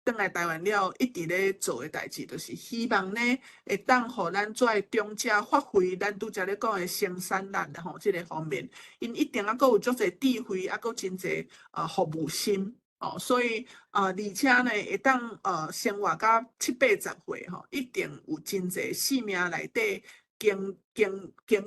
轉來台灣了，一直咧做的代誌，就是希望呢會當予咱遮的長者發揮咱拄才咧講的生產力吼，這个方面，𪜶一定猶閣有足濟智慧，猶閣真濟服務心。哦，所以而且呢，會當生活到七八十歲吼，一定有真濟生命內底經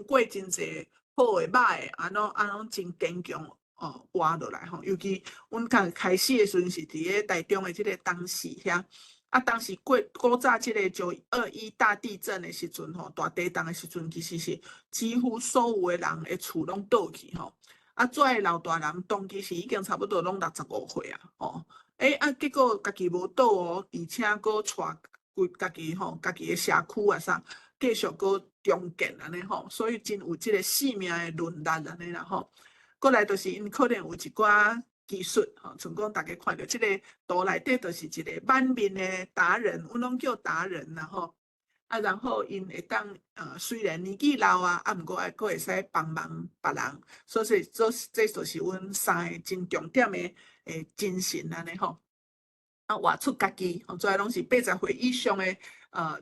過真濟好的歹的，按怎按攏真堅強哦活落來吼。尤其阮剛開始的時陣是佇咧台中的這个東勢遐，啊，當時過古早這个9·21大地震的時陣吼，大地震的時陣，其實是幾乎所有的人的厝攏倒去吼。啊，遮的老大人當其時已經差不多攏65歲啊，吼，啊，結果家己無倒哦，而且閣帶規家己吼，家己的社區啊啥，繼續閣重建按呢吼，所以真有這个生命的輪力按呢啦吼。過來就是𪜶可能有一寡技術吼，像講大家看著這个圖內底就是一个挽麵的達人，阮攏叫達人啦吼。啊，然後𪜶會當雖然年紀老啊，啊，毋過還閣會使幫忙別人，所以這這就是阮三个真重點的精神按呢吼。啊，活出家己，吼，這攏是80歲以上的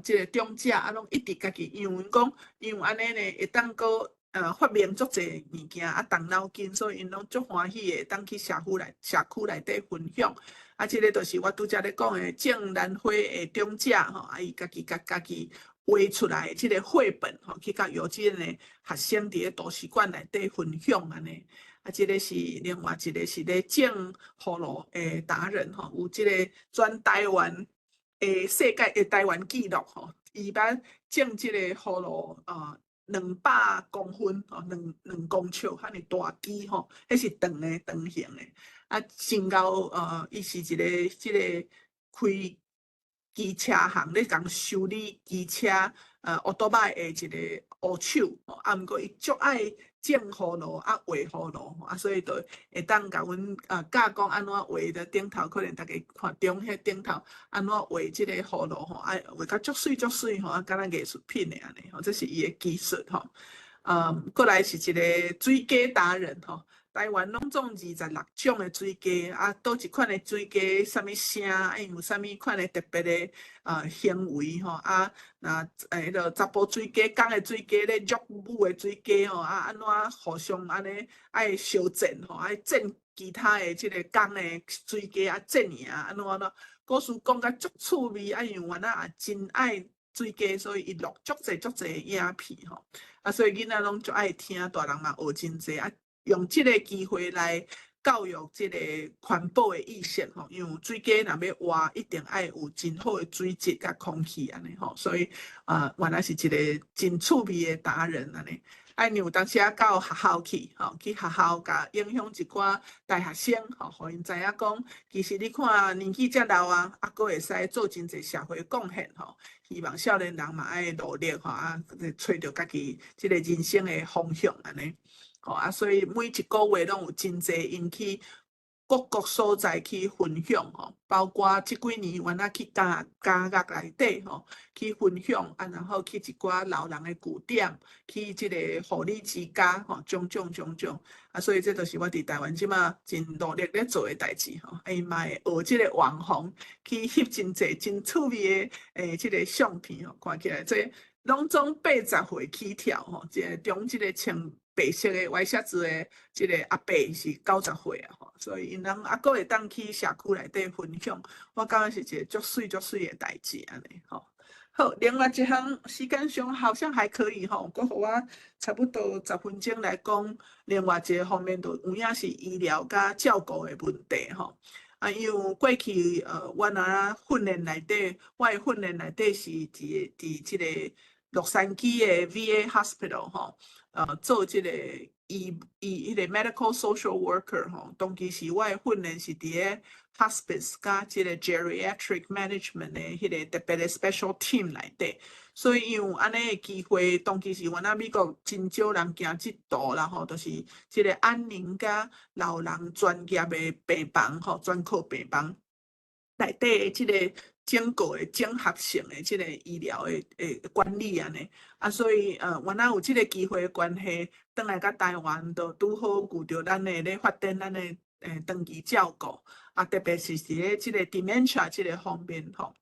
這个長者，啊，攏一直家己，因為講，因為按呢呢，會當閣發明足濟物件，啊，動腦筋，所以𪜶攏足歡喜的，會當去社區內底分享。啊，這个就是我拄才咧講的種蘭花的長者吼，啊，伊家己共家己畫出來的這个繪本吼，去共幼稚園的學生佇咧圖書館內底分享按呢。啊，這个是另外一个是咧種葫蘆的達人吼，有這个全台灣的世界的台灣紀錄吼，伊捌種這个葫蘆200公分吼，兩公尺遐爾大枝吼，彼是長的長形的。啊，真𠢕伊是一个這个開機車行咧共修理機車烏多擺的一个烏手，啊，毋過伊足愛種葫蘆啊，畫葫蘆，啊，所以就會當共阮教講按怎畫佇頂頭，可能逐家看中彼頂頭按怎畫這个葫蘆吼，啊，畫甲足媠足媠吼，啊，敢若藝術品的按呢吼，這是伊的技術吼。過來是一个水雞達人吼。台灣攏總26種的水雞，啊，佗一款的水雞，啥物聲，啊，有啥物款的特別的行為吼，啊，若彼个查埔水雞、公的水雞咧虐母的水雞吼，啊，按怎互相按呢愛相戰吼，愛戰其他的這个公的水雞啊，戰贏按怎按怎，故事講甲足趣味，啊，因為原來也真愛水雞，所以伊錄足濟足濟的影片吼，啊，所以囡仔攏足愛聽，大人嘛學真濟啊。用這个機會來教育這个環保的意識吼，因為水雞若欲活，一定愛有真好的水質佮空氣按呢吼，所以啊，原來是一个真趣味的達人按呢。啊，有當時仔到學校去吼，去學校共影響一寡大學生吼，予𪜶知影講，其實你看年紀遮老啊，啊，閣會使做真濟社會貢獻吼。希望少年人嘛愛努力吼，啊，揣著家己這个人生的方向按呢。吼啊，所以每一個月攏有真濟𪜶去各個所在去分享吼，包括這幾年原來去監獄內底吼去分享，啊，然後去一寡老人的據點，去這個護理之家吼，種種種種，啊，所以這就是我佇台灣這馬真努力咧做的代誌吼，啊，伊嘛會學這個網紅去翕真濟真趣味的這个相片吼，看起來這攏總80歲起跳吼，這个中這个穿白色的歪靴子的這个阿伯是90歲啊吼，所以𪜶人猶閣會當去社區內底分享，我感覺是一個足媠足媠的代誌按呢吼。好，另外一項時間上好像還可以吼，閣予我差不多10分鐘來講，另外一個方面就有影是醫療佮照顧的問題吼。啊，因為過去我若訓練內底，我的訓練內底是佇這個洛杉磯的 VA Hospital 吼，做這個醫醫彼个 medical social worker 吼，當其時我的訓練是佇咧 hospice 佮這個 geriatric management 的彼个特別的 special team 內底，所以因為有按呢的機會，當其時原來美國真少人行這途啦吼，就是這個安寧佮老人專業的病房吼，專科病房內底的這個整個的整合性的這個醫療的管理按呢，啊，所以原來有這個機會的關係，轉來到台灣，就拄好遇著咱的咧發展咱的長期照顧，啊，特別是佇咧這個 dementia 這個方面吼。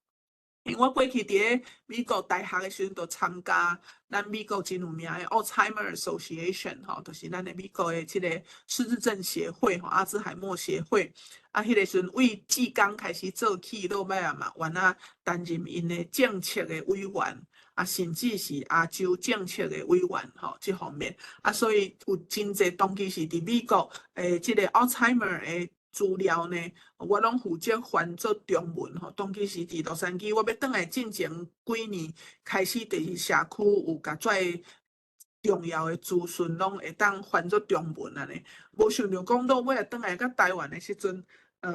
因為我過去佇咧美國大學的時陣，就參加咱美國真有名的 Alzheimer Association 吼，就是咱的美國的這個失智症協會吼，阿茲海默協會。啊，彼个時陣對志工開始做起，落尾仔嘛，原來擔任𪜶的政策的委員，啊，甚至是亞洲政策的委員吼，這方面。啊，所以有真濟當其時佇美國的這個 Alzheimer 的資料呢，我攏負責翻做中文吼。當其時佇洛杉磯，我欲轉來進前幾年開始，佇社區有共這重要的資訊攏會當翻做中文按呢。無想著講到尾仔轉來到台灣的時陣，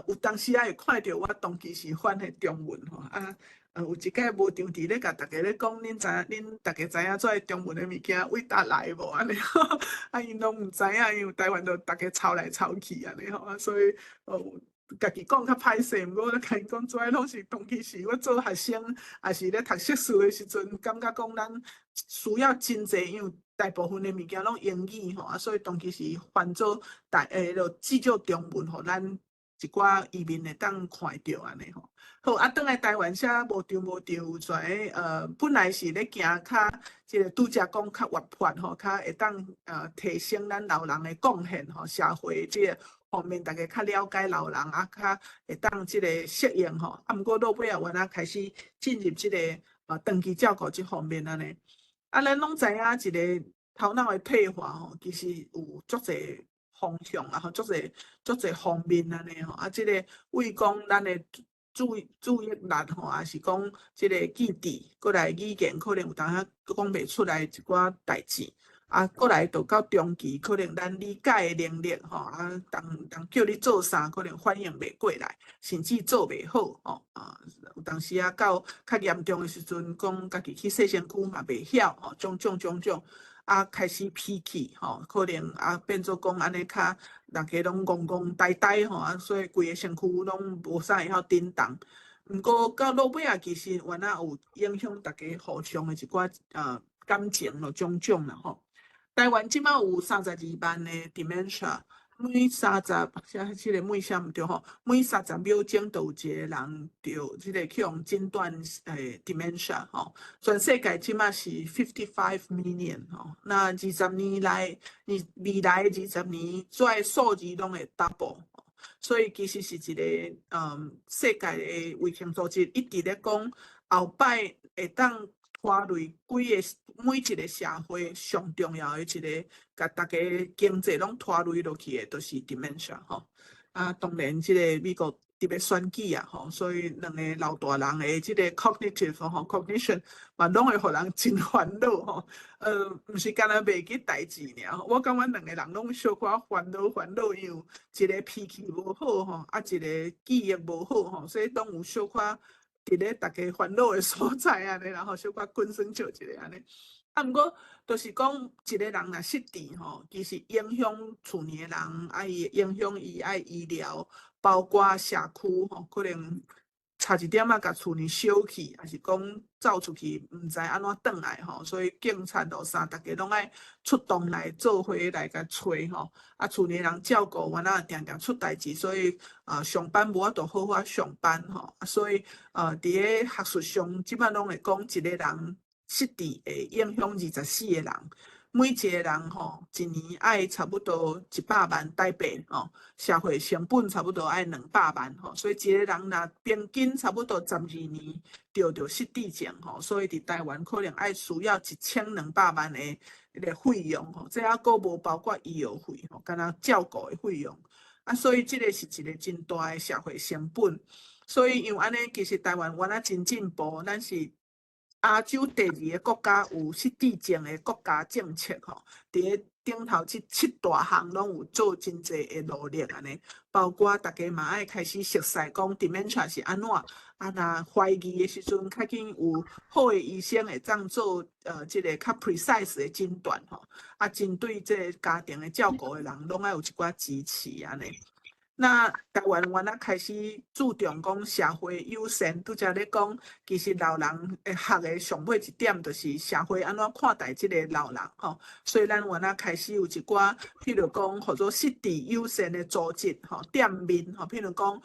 有當時仔會看著我當其時翻的中文吼啊。有一擺無場佇咧共逐家咧講，恁知影，恁逐家知影這中文的物件對佗來無按呢吼？啊，𪜶攏毋知影，因為台灣都逐家抄來抄去按呢吼，啊，所以家己講較歹勢，毋過我共𪜶講，這攏是當其時我做學生，抑是咧讀碩士的時陣，感覺講咱需要真濟，因為大部分的物件攏英語吼，啊，所以當其時翻做大就至少中文，予咱一寡移民會當看會著按呢吼。好，啊，轉來台灣寫無著無著，有跩本來是咧行較這個拄才講較活潑吼，較會當提升咱老人的貢獻吼，社會這個方面，大家較了解老人啊，較會當這個適應吼。啊，毋過落尾啊，原來開始進入這個長期照顧這方面按呢。啊，咱攏知影一個頭腦的退化吼，其實有足濟方向啊，吼，足濟足濟方面按呢吼。啊，這個為講咱的注意力吼，抑是講這個記憶，過來語言可能有當時講袂出來一寡代誌。啊，過來就到中期，可能咱理解的能力吼，啊，人人叫你做啥，可能反應袂過來，甚至做袂好吼。啊，有當時啊，到較嚴重的時陣，講家己去洗身軀嘛袂曉吼，種種種種，啊，開始脾氣吼，可能啊變做講按呢較，逐家攏戇戇呆呆吼，啊，所以規个身軀攏無啥會曉振動。毋過到落尾啊，其實原來有影響逐家互相的一寡感情咯，種種啦吼。台灣這擺有32萬的 dementia，每三十，這這個每啥毋對吼，每30秒鐘就有一個人著這個去予診斷dementia 吼。全世界這擺是 55 million 吼，那20年來，未來20年，這個數字攏會 double。所以其實是一個世界的衛生組織一直咧講，後擺會當拖累規个每一個社會上重要的一個，共逐家經濟攏拖累落去的，就是 dementia 吼。啊，當然這個美國特別選舉啊吼，所以兩个老大人的這個 cognitive 吼 cognition 嘛，攏會予人真煩惱吼。毋是干焦袂記代誌爾，我感覺兩个人攏小可煩惱煩惱，因為一個脾氣無好吼，啊一個記憶無好吼，所以攏有小可佇咧逐家煩惱的所在按呢，然後小可滾耍笑一下按呢。啊，毋過就是講一個人若失智吼，其實影響厝裡的人，啊伊會影響伊愛醫療，包括社區吼，可能差一點仔共厝裡燒去，抑是講走出去，毋知按怎轉來吼，所以警察路啥，逐家攏愛出動來做伙來共揣吼。啊，厝裡人照顧，原來定定出代誌，所以上班無法度好好上班吼。啊，所以佇咧學術上，這擺攏會講一個人失智會影響24個人，每一個人吼，一年愛差不多100萬台幣吼，社會成本差不多愛200萬吼，所以一個人若平均差不多12年著著失智症吼，所以佇台灣可能愛需要1200萬的彼個費用吼，這猶閣無包括醫藥費吼，干焦照顧的費用。啊，所以這個是一個真大的社會成本。所以因為按呢，其實台灣原來真進步，咱是亞洲第二个國家有失智症的國家政策吼，佇咧頂頭這七大項攏有做真濟的努力按呢，包括逐家嘛愛開始熟似講 dementia 是按怎，啊若懷疑的時陣，較緊有好的醫生會當做這个較 precise 的診斷吼，啊針對這个家庭的照顧的人，攏愛有一寡支持按呢。那台灣原來開始注重講社會友善，拄才咧講，其實老人會學的上尾一點，就是社會按怎看待這个老人吼。所以咱原來開始有一寡，譬如講，號做失智友善的組織吼，店面吼，譬如講，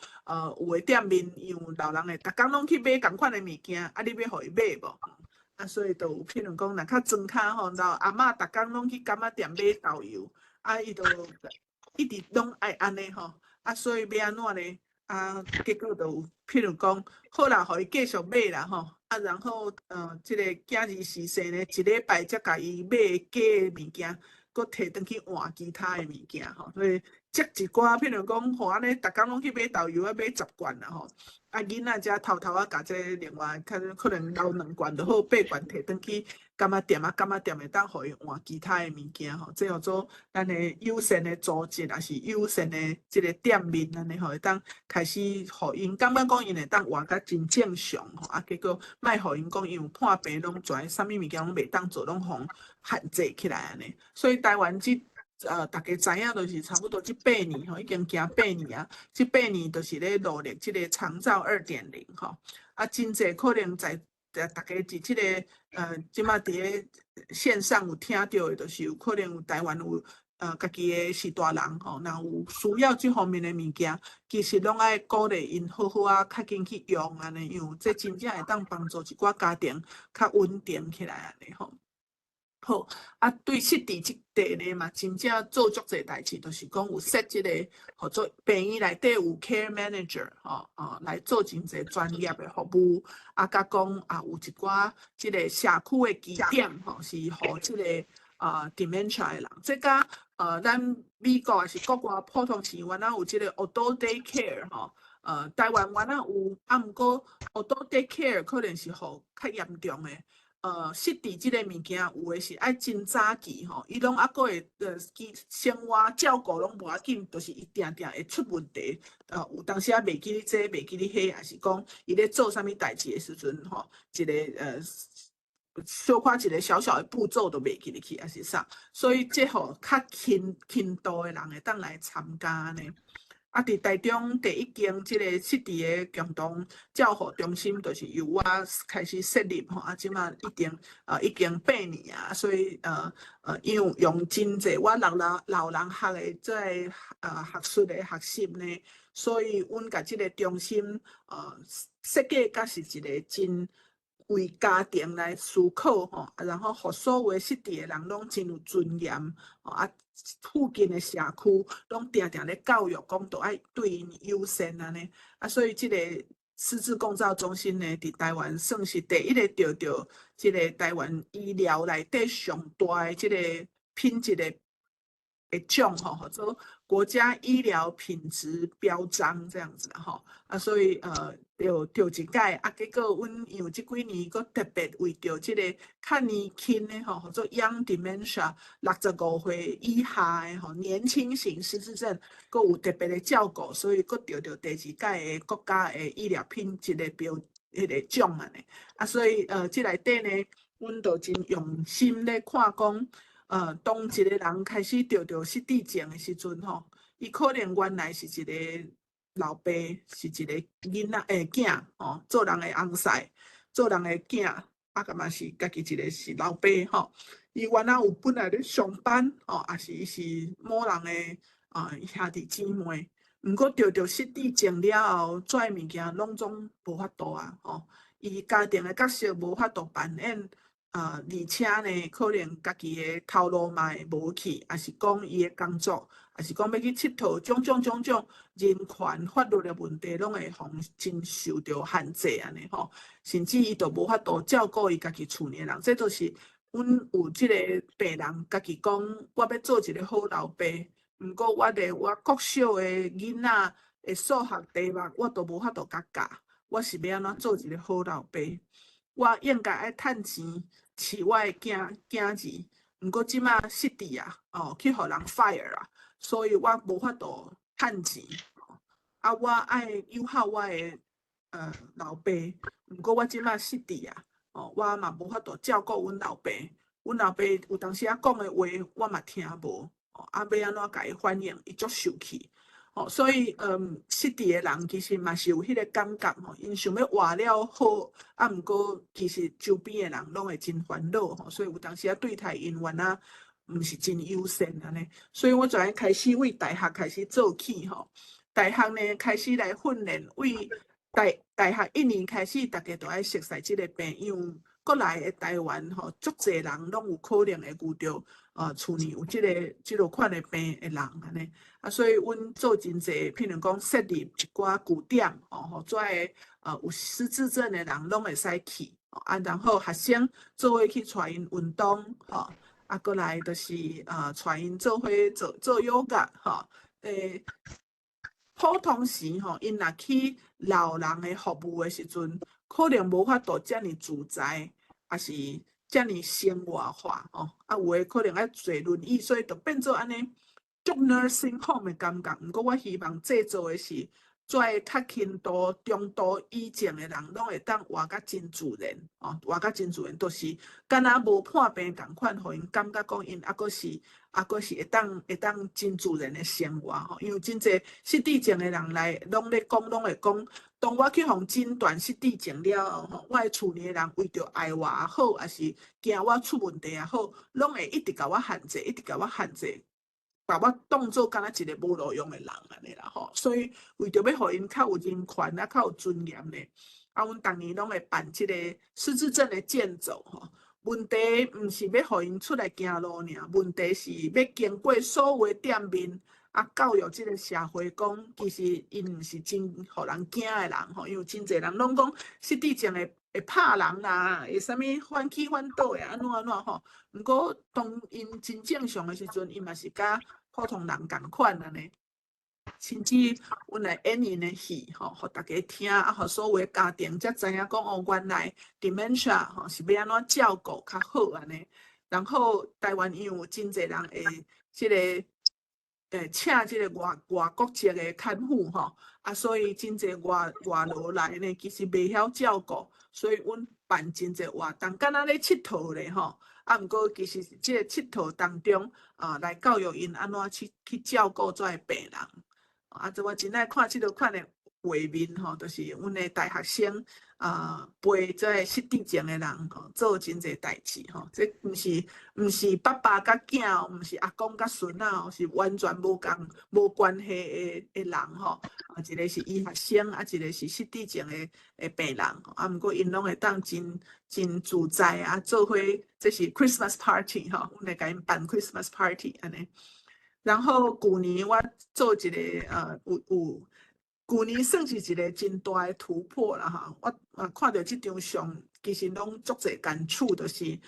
有的店面因為老人會逐工攏去買仝款的物件，啊，你欲予伊買無？啊，所以就有譬如講，若較莊跤吼，老阿嬤逐工攏去柑仔店買豆油，啊，伊就一直攏愛按呢吼。啊，所以欲按怎呢？啊，結果就有，譬如講，好啦，予伊繼續買啦吼。啊，然後，這个囝兒時勢呢，一禮拜才共伊買假的物件，閣提轉去換其他的物件吼。所以積一寡，譬如講，予按呢，逐工攏去買豆油，啊買10罐啦吼。啊，囡仔才偷偷仔共這另外，較可能留兩罐就好，八罐提轉去柑仔店啊，柑仔店會當予伊換其他的物件吼。這號做咱的友善的組織，抑是友善的這个店面按呢吼，會當開始予𪜶感覺講𪜶會當活甲真正常吼。啊，結果莫予𪜶講𪜶有破病攏全，啥物物件攏袂當做，攏予限制起來按呢。所以台灣這逐家知影，就是差不多這八年吼，已經行八年啊。這八年就是咧努力這個長照2.0吼。啊，真濟可能在逐家佇這個這馬佇咧線上有聽著的，就是有可能有台灣有家己的序大人吼，若有需要這方面的物件，其實攏愛鼓勵𪜶好好仔較緊去用按呢，因為這真正會當幫助一寡家庭較穩定起來按呢吼。好，啊，對失智這塊呢嘛，真正做足濟代誌，就是講有設這個予做病院內底有 care manager 吼，哦，來做真濟專業的服務，啊，佮講啊有一寡這個社區的據點吼，是予這個dementia 的人，這佮咱美國抑是國外普通市原來有這個 adult day care 吼，台灣原來有，啊，毋過 adult day care 可能是予較嚴重的。失智這个物件，有的是愛真早期吼，伊攏猶閣會其生活照顧攏無要緊，就是伊定定會出問題。有當時仔袂記咧這，袂記咧彼，抑是講伊咧做啥物代誌的時陣吼，一个小可一个小小的步驟都袂記得去，抑是啥？所以這予較輕輕度的人會當來參加呢。啊，佇台中第一間這個失智的共同照護中心，就是由我開始設立吼，啊，這馬已經八年啊，所以因為用真濟我老人學的這个學術的學習呢，所以阮共這个中心設計甲是一个真為家庭來思考吼，然後予所有的失智的人攏真有尊嚴，啊，附近的社區攏定定咧教育，講都愛對𪜶友善按呢。啊，所以這个失智共照中心呢，佇台灣算是第一个得著這个台灣醫療內底上大的這个品質的獎吼，叫做國家醫療品質標章這樣子吼。啊，所以著一屆，啊，結果阮因為這幾年閣特別為著這個較年輕的吼，叫做 Young Dementia 65歲以下的吼年輕型失智症，閣有特別的照顧，所以閣得著第二屆的國家的醫療品質的標彼個獎按呢。啊，所以這內底呢，阮就真用心咧看講，當一个人開始得著失智症的時陣吼，伊可能原來是一个老爸，是一个囡仔囝吼，做人的翁婿，做人的囝，啊，佮嘛是家己一个是老爸吼。伊原來有本來咧上班吼，抑是伊是某人的兄弟姊妹。毋過得著失智症了後，遮的物件攏總無法度啊吼。伊家庭的角色無法度扮演。而且呢，可能家己的頭路嘛會無去，抑是講伊的工作，抑是講欲去𨑨迌，種種種種人權法律的問題，攏會予真受著限制按呢吼。甚至伊就無法度照顧伊家己厝內人，這就是阮有這個病人家己講，我欲做一个好老爸，毋過我連我國小的囡仔的數學題目，我都無法度共教，我是欲按怎做一个好老爸？我應該愛趁錢飼我的囝囝兒，毋過這馬失智啊，哦，去予人 fire 啊，所以我無法度趁錢。啊，我愛友好我的老爸，毋過我這馬失智啊，哦，我嘛無法度照顧阮老爸。阮老爸有當時仔講的話，我嘛聽無，哦，啊，欲按怎共伊反應，伊足受氣。哦，所以，失智的人其實嘛是有彼个感覺吼，𪜶想欲活了好，啊，毋過其實周邊的人攏會真煩惱吼，所以有當時仔對待𪜶原來毋是真友善按呢。所以我昨昏開始為大學開始做起吼，大學呢開始來訓練，為大學一年開始，逐家都愛熟悉這个病，因為國內的台灣吼，足濟人攏有可能會遇著，厝內有這个款的病的人按呢。啊，所以阮做真濟，譬如講設立一寡據點，吼，予遮的有失智症的人攏會使去，啊，然後學生做伙去帶𪜶運動，吼，啊，過來就是帶𪜶做伙做做 yoga，吼，普通時吼，𪜶若去老人的服務的時陣，可能無法度遮爾自在，抑是遮爾生活化，吼，啊，有的可能愛坐輪椅，所以就變做按呢，足 nursing home 的感覺。毋過我希望製造的是遮較輕度、中度以上的人，攏會當活甲真自然，哦，活甲真自然，就是敢若無破病仝款，予𪜶感覺講𪜶猶閣是會當真自然的生活吼。因為真濟失智症的人來，攏咧講，攏會講，當我去予診斷失智症了後吼，我的厝裡的人為著愛我也好，抑是驚我出問題也好，攏會一直共我限制，一直共我限制，把我當做敢若一個無路用的人按呢啦吼。所以為著欲予𪜶較有人權啊，較有尊嚴咧，啊，阮逐年攏會辦這個失智症的健走吼。問題毋是欲予𪜶出來行路爾，問題是欲經過所有的店面啊，教育這個社會講，其實𪜶毋是真予人驚的人吼，因為真濟人攏講失智症會拍人啦，會啥物反起反倒的按怎按怎吼。毋過當𪜶真正常的時陣，𪜶嘛是佮普通人仝款按呢。甚至阮來演𪜶的戲吼，予大家聽，啊，予所有的家庭才知影講哦，原來 dementia 吼是欲按怎照顧較好按呢。然後台灣因為有真濟人會這個請這個外國籍的看護吼，啊，所以真濟外勞來呢，其實袂曉照顧，所以阮辦真濟活動，敢若咧𨑨迌咧吼。啊，毋過其實這個𨑨迌當中啊，來教育𪜶按怎去照顧遮的病人。啊，這我真愛看這個款的畫面吼，就是阮的大學生啊，陪這個失智症的人吼，做真濟代誌吼。這毋是爸爸佮囝，毋是阿公佮孫仔，是完全無仝無關係的人吼。啊，一個是醫學生，啊，一個是失智症的病人。啊，毋過𪜶攏會當真真自在啊，做伙這是 Christmas party 吼，阮會共𪜶辦 Christmas party 按呢。然後舊年我做一個有舊年算是一個真大的突破啦哈！我看著這張相，其實攏足濟感觸，就是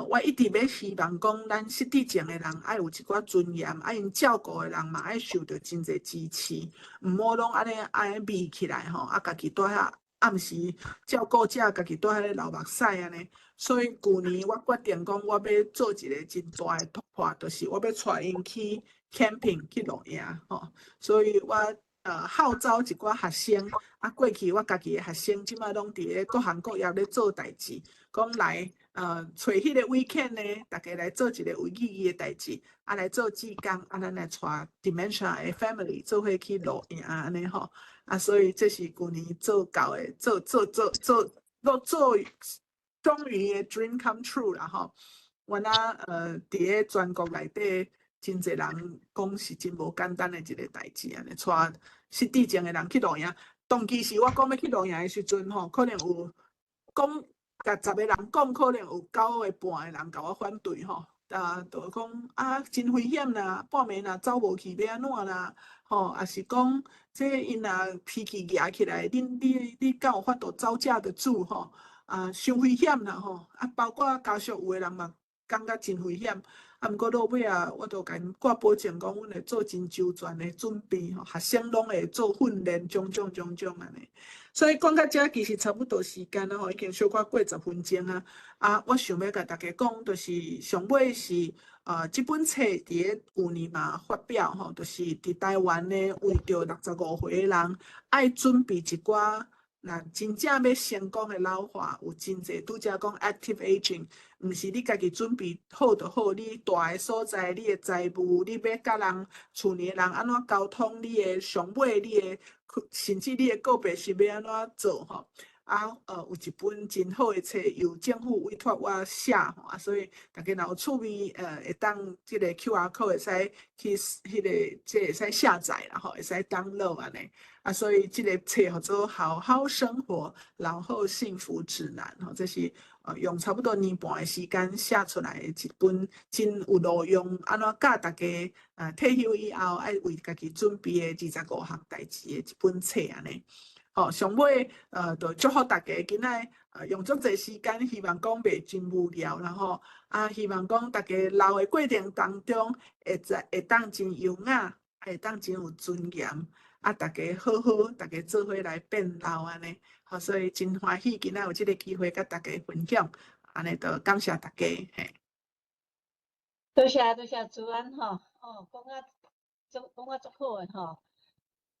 我一直欲希望講，咱失智症的人愛有一寡尊嚴，啊，𪜶照顧的人嘛愛受著真濟支持，毋好攏按呢按呢瞇起來吼，啊，家己蹛遐暗時照顧者家己蹛遐咧流目屎按呢。所以舊年我決定講，我欲做一個真大的突破，就是我欲帶𪜶去 camping 去露營吼。所以我號召一寡學生，啊，過去我家己的學生，這擺攏佇咧各行各業咧做代誌，講來揣彼個 weekend 呢，大家來做一個有意義的代誌，啊，來做志工，啊，咱來帶 dementia 的 family 做伙去露營按呢吼，啊，所以這是舊年做到的，做做做做做做，終於的 dream come true 啦吼。原來佇咧全國內底，真濟人講是真無簡單的一個代誌，按呢帶失智症的人去露營。當其時我講欲去露營的時陣吼，可能有講共十個人講，可能有九個半個人共我反對吼。啊，就講啊，真危險啦，半暝若走無去欲按怎啦？吼，抑是講這𪜶若脾氣夯起來，你敢有法度招架得住吼？啊，傷危險啦吼！啊，包括家屬有的人嘛感覺真危險。啊，毋過落尾啊，我就共𪜶掛保證講，阮會做真周全的準備吼，學生攏會做訓練，種種種種按呢。所以講到遮其實差不多時間啊吼，已經小可過10分鐘啊。啊，我想欲共大家講，就是上尾是這本冊佇咧舊年嘛發表吼，就是佇台灣呢，為著65歲的人愛準備一寡。若真正欲成功的老化，有真濟拄才講 active aging，毋是你家己準備好就好，你蹛的所在、你的財務，你欲佮人厝裡的人按怎溝通，你的上尾、你的甚至你的告別式欲按怎做吼。啊，有一本真好的冊，由政府委託我寫吼，啊，所以大家若有趣味，會當這個 QR code 會使去彼個，這會使下載啦吼，會使 download 按呢。啊，所以這個冊號做《好好生活，老後幸福指南》吼，這是用差不多年半的時間寫出來的一本真有路用，按怎教大家退休以後愛為家己準備的25項代誌的一本冊按呢。吼，上尾就祝福大家今仔用足濟時間，希望講袂真無聊啦吼。啊，希望講大家老的過程當中，會在會當真優雅，會當真有尊嚴。啊，大家好好，大家做伙來變老按呢。好，所以真歡喜今仔有這個機會佮大家分享，按呢就感謝大家嘿。多謝多謝主安吼，哦，講啊足講啊足好的吼。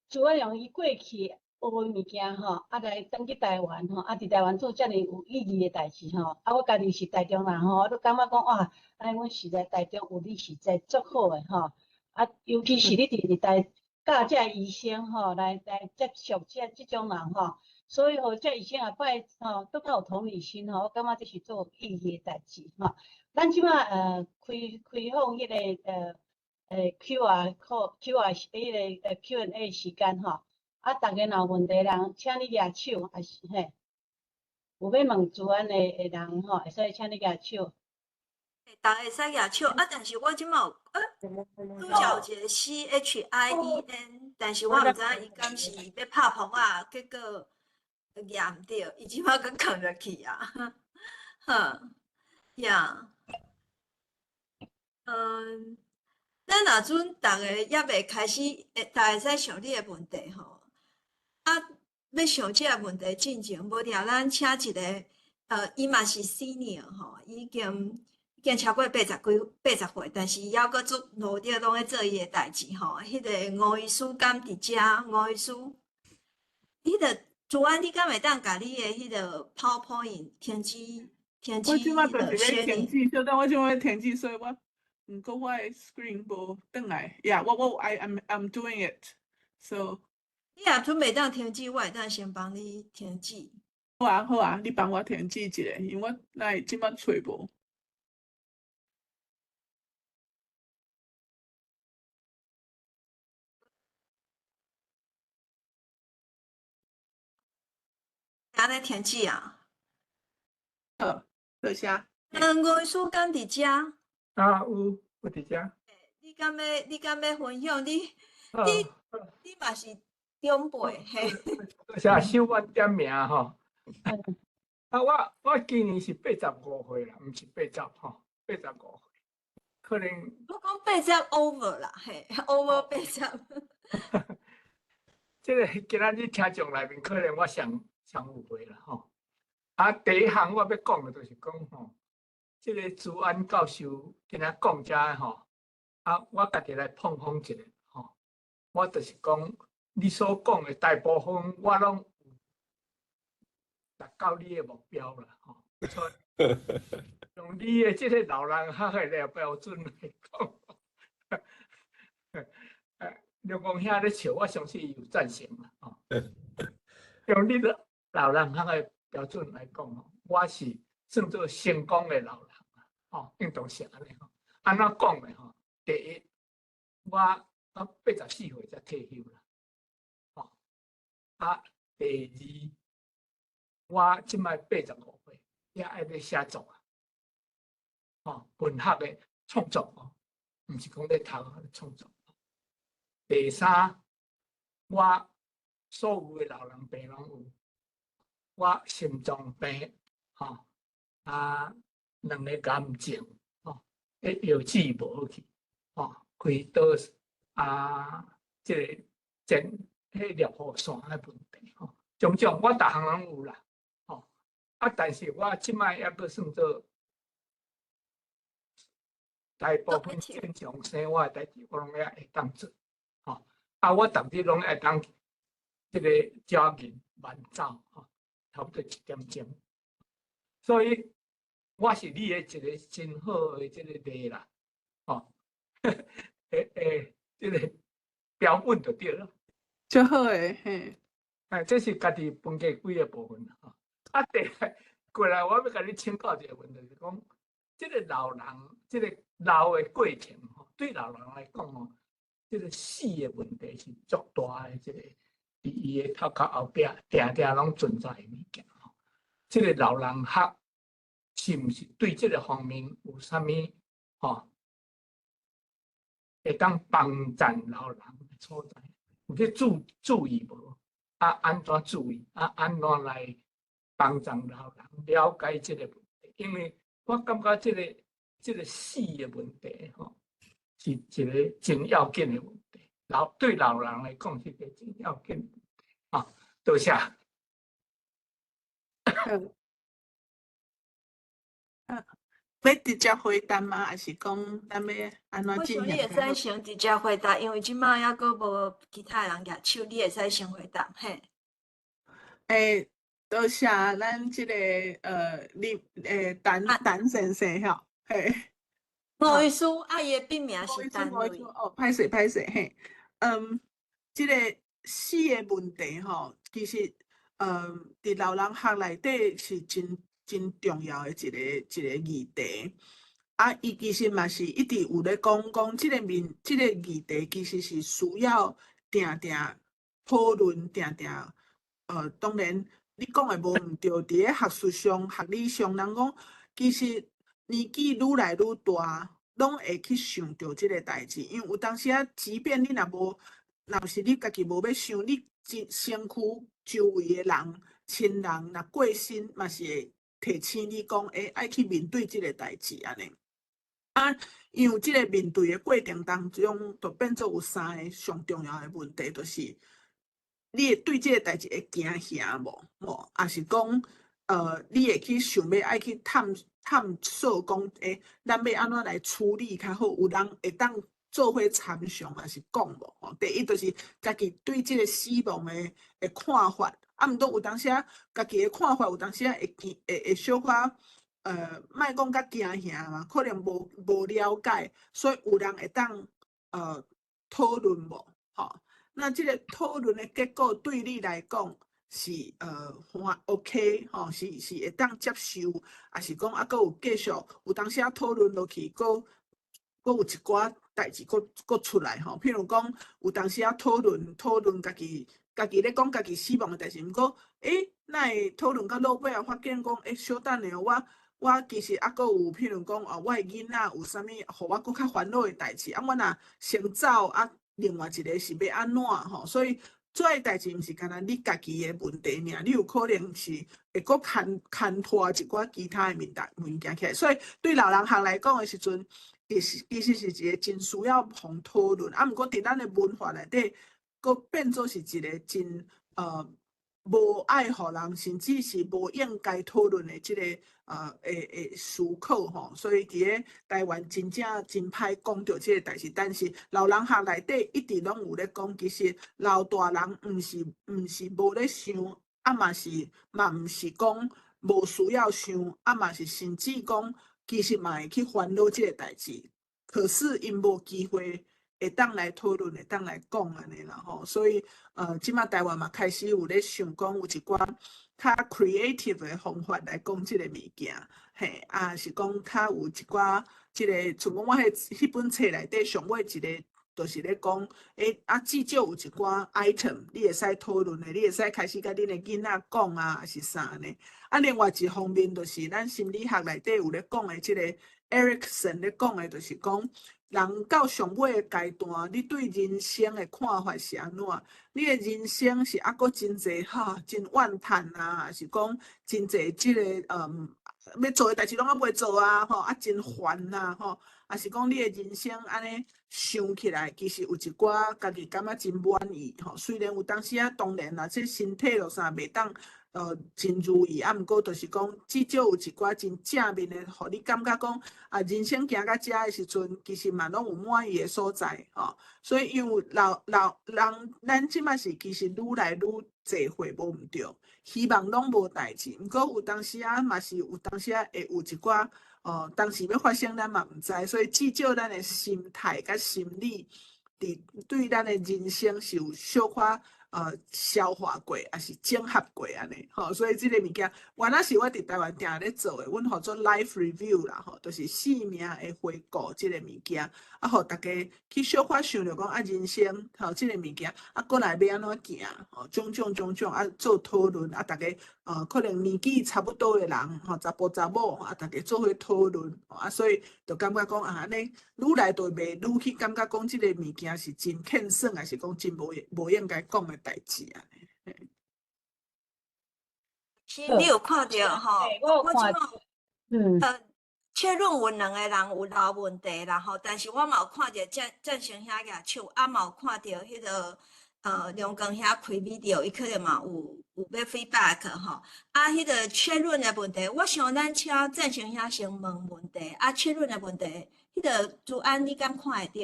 朱安用伊過去學的物件吼，啊來轉去台灣吼，啊佇台灣做遮爾有意義的代誌吼，啊我家己是台中人吼，我都感覺講哇，按呢阮實在台中有你實在足好的吼，啊尤其是你佇台教這个醫生吼，來接觸這種人吼，所以吼，這醫生後擺吼，閣較有同理心吼，我感覺這是足有意義的代誌吼。咱這擺開放彼個QR code QR 彼個Q&A 時間吼，啊，逐家若有問題人，請你舉手，抑是嘿，有欲問朱安的人吼，會使請你舉手。逐家會使舉手啊，但是我這擺有拄才有一個 CHIEN，但是我毋知影伊敢是欲拍噗仔，結果舉毋著，伊這擺閣囥落去啊，好，呀，嗯。咱若陣逐家猶未開始，會逐家會使想你的問題吼。啊，欲想這个問題進前，無定咱請一個，伊嘛是 senior 吼，已經超過80幾80歲，但是伊猶閣足努力攏咧做伊的代誌吼。彼個吳醫師敢佇遮？吳醫師，彼個朱安，你敢會當共你的彼個 PowerPoint 停止停止我這擺彼個就是咧停 sharing？止，小等我這擺咧停止，所以我。毋過我的 screen 無轉來，Yeah，我 I'm doing it. So 你若準備當停止，我會當先幫你停止。好啊好啊，你幫我停止一下，因為我來這擺揣無。按呢停止啊？好，多謝。嗯，吳醫師敢佇遮？啊，有佇遮。你敢欲分享？你嘛是長輩嘿。多謝小婉點名吼。啊，我今年是85歲啦，毋是八十吼，八十五歲。可能。我講八十 over 啦，嘿，over 八十。這个今仔日聽眾內面，可能我上上有歲啦吼。啊，第一項我欲講的就是講吼。這个朱安教授今仔講遮吼，啊，我家己來碰風一下吼。我就是講，你所講的大部分我攏有達到你的目標啦吼。所以用你的這个老人學的標準來講，劉公兄咧笑，我相信伊有贊成啦吼。用你的老人學的標準來講吼，我是算做成功的老人。吼，應當是按呢吼。按怎講的吼？第一，我84歲才退休啦。吼，啊，第二，我這擺85歲，也愛咧寫作啊。吼，文學的創作哦，毋是講咧讀創作。第三，我所有的老人病攏有，我心臟病，吼，啊。兩个癌症，吼，彼藥劑無去，吼，開刀啊，這个前彼尿酸的問題，吼，種種我逐項攏有啦，吼，啊，但是我這擺猶閣算做大部分正常生活的代誌，我攏猶會當做，吼，啊，我逐日攏會當這个jogging慢走，吼，差不多一點鐘，所以。我是你的一个真好的這个例啦，吼，這个標本就對了。足好的嘿。哎，這是家己分家幾个部分啦，吼。啊，第過來我欲共你請教一个問題，就是講，這个老人，這个老的過程吼，對老人來講吼，這个死的問題是足大的，這个佇伊的頭殼後壁，定定攏存在的物件吼。這个老人學。是毋是對這个方面有啥物吼，會當幫贊老人的所在？有去注意無？啊，按怎注意？啊，按怎來幫助老人了解這个問題？因為我感覺這个死的問題吼，是一个真要緊的問題。對老人來講是一个真要緊的問題。啊，多謝。啊，欲直接回答嗎？還是講咱欲按怎我進行？想你會使先直接回答，因為這擺猶閣無其他人舉手，你會使先回答，嘿。欸，多謝咱這個林陳陳先生吼，嘿。吳醫師，啊，伊的筆名是陳瑞。哦，歹勢歹勢嘿，這個死的問題吼，其實，佇老人學內底是真真重要的一個議題。啊，伊其實嘛是一直有咧講講，這個議題其實是需要定定討論，定定，當然你講的無毋對，佇咧學術上、學理上，人講其實年紀愈來愈大，攏會去想著這個代誌，因為有當時仔，即便你若無，若是你家己無欲想，你身身軀周圍的人、親人若過身，嘛是會提醒你講，欸，愛去面對這個代誌按呢。啊，因為這個面對的過程當中，就變做有三个上重要的問題，就是你會對這個代誌會驚嚇無？無，抑是講，你會去想欲愛去探索講，欸，咱欲按怎來處理較好？有人會當做伙參詳，抑是講無？吼，第一就是家己對這個死亡的看法，啊，毋過有當時仔家己的看法，有當時仔會驚會會小可，莫講較驚嚇嘛，可能無了解，所以有人會當討論無？吼，那這個討論的結果對你來講是歡 OK 吼，是會當接受，抑是講猶閣有繼續有當時仔討論落去，閣有一寡代誌閣出來吼。譬如講，有當時仔討論討論家己咧講家己死亡的代誌，毋過，欸，哪會討論到落尾仔發現講，欸，小等下我其實猶閣有，譬如講，哦，我的囡仔有啥物，予我閣較煩惱的代誌，啊，我若先走啊，另外一個是欲按怎吼？所以這个代誌毋是干焦你家己的問題爾，你有可能是會閣牽拖一寡其他的物件起來。所以對老人學來講的時陣，其實是一個真需要予討論。啊，毋過佇咱的文化內底，閣變做是一個真無愛予人，甚至是無應該討論的這个思考吼。所以佇咧台灣真正真歹講著這个代誌，但是老人學內底一直攏有咧講，其實老大人毋是無咧想，啊嘛是嘛毋是講無需要想，啊嘛是甚至講其實嘛會去煩惱這个代誌，可是𪜶無機會會當來討論，會當來講按呢啦吼。所以這擺台灣嘛開始有咧想講有一寡較 creative 的方法來講這個物件，嘿，啊是講較有一寡這個，像講我彼彼本冊內底上尾一個，就是咧講，欸，啊至少有一寡 item 你會使討論的，你會使開始共恁的囡仔講啊，抑是啥呢？啊，另外一方面就是咱心理學內底有咧講的這個 Erikson 咧講的，就是講人到上尾的階段，你對人生的看法是按怎？你的人生是猶閣真濟哈，真怨嘆啊，抑是講真濟這个欲做的代誌攏猶袂做啊，吼啊真煩啊，吼，抑是講你的人生按呢想起來，其實有一寡家己感覺真滿意吼。雖然有當時仔當然啦，這身體囉啥袂當真如意，啊，毋過就是講至少有一寡真正面的，予你感覺講啊，人生行到遮的時陣，其實嘛攏有滿意的所在吼。所以因為老老人，咱這擺是其實愈來愈濟歲無毋對，希望攏無代誌。毋過有當時仔嘛是有當時仔會有一寡當時欲發生，咱嘛毋知，所以至少咱的心態佮心理，佇對咱的人生是有小可消化過，抑是整合過按呢，吼。所以這个物件，原來是我佇台灣定咧做的，阮號做 life review 啦，吼，就是生命的回顧這个物件，啊，予大家去小可想著講啊，人生吼這个物件，啊，過來欲按怎行，吼，種種種種啊，做討論，啊，大家可能年紀差不多的人，吼，查埔查某，啊，大家做伙討論，啊，所以就感覺講啊，按呢愈來就袂愈去感覺講這个物件是真欠算，抑是講真無應該講的代誌啊。是，你有看著吼？我有看。確認有兩個人有留問題啦吼，但是我嘛有看著贊成兄舉手，啊嘛有看著彼个梁光兄開 video，伊可能嘛有欲 feedback 吼。啊，彼個確認的問題，我想咱請鄭成兄先問問題。啊，確認的問題，彼個朱安你敢看會著？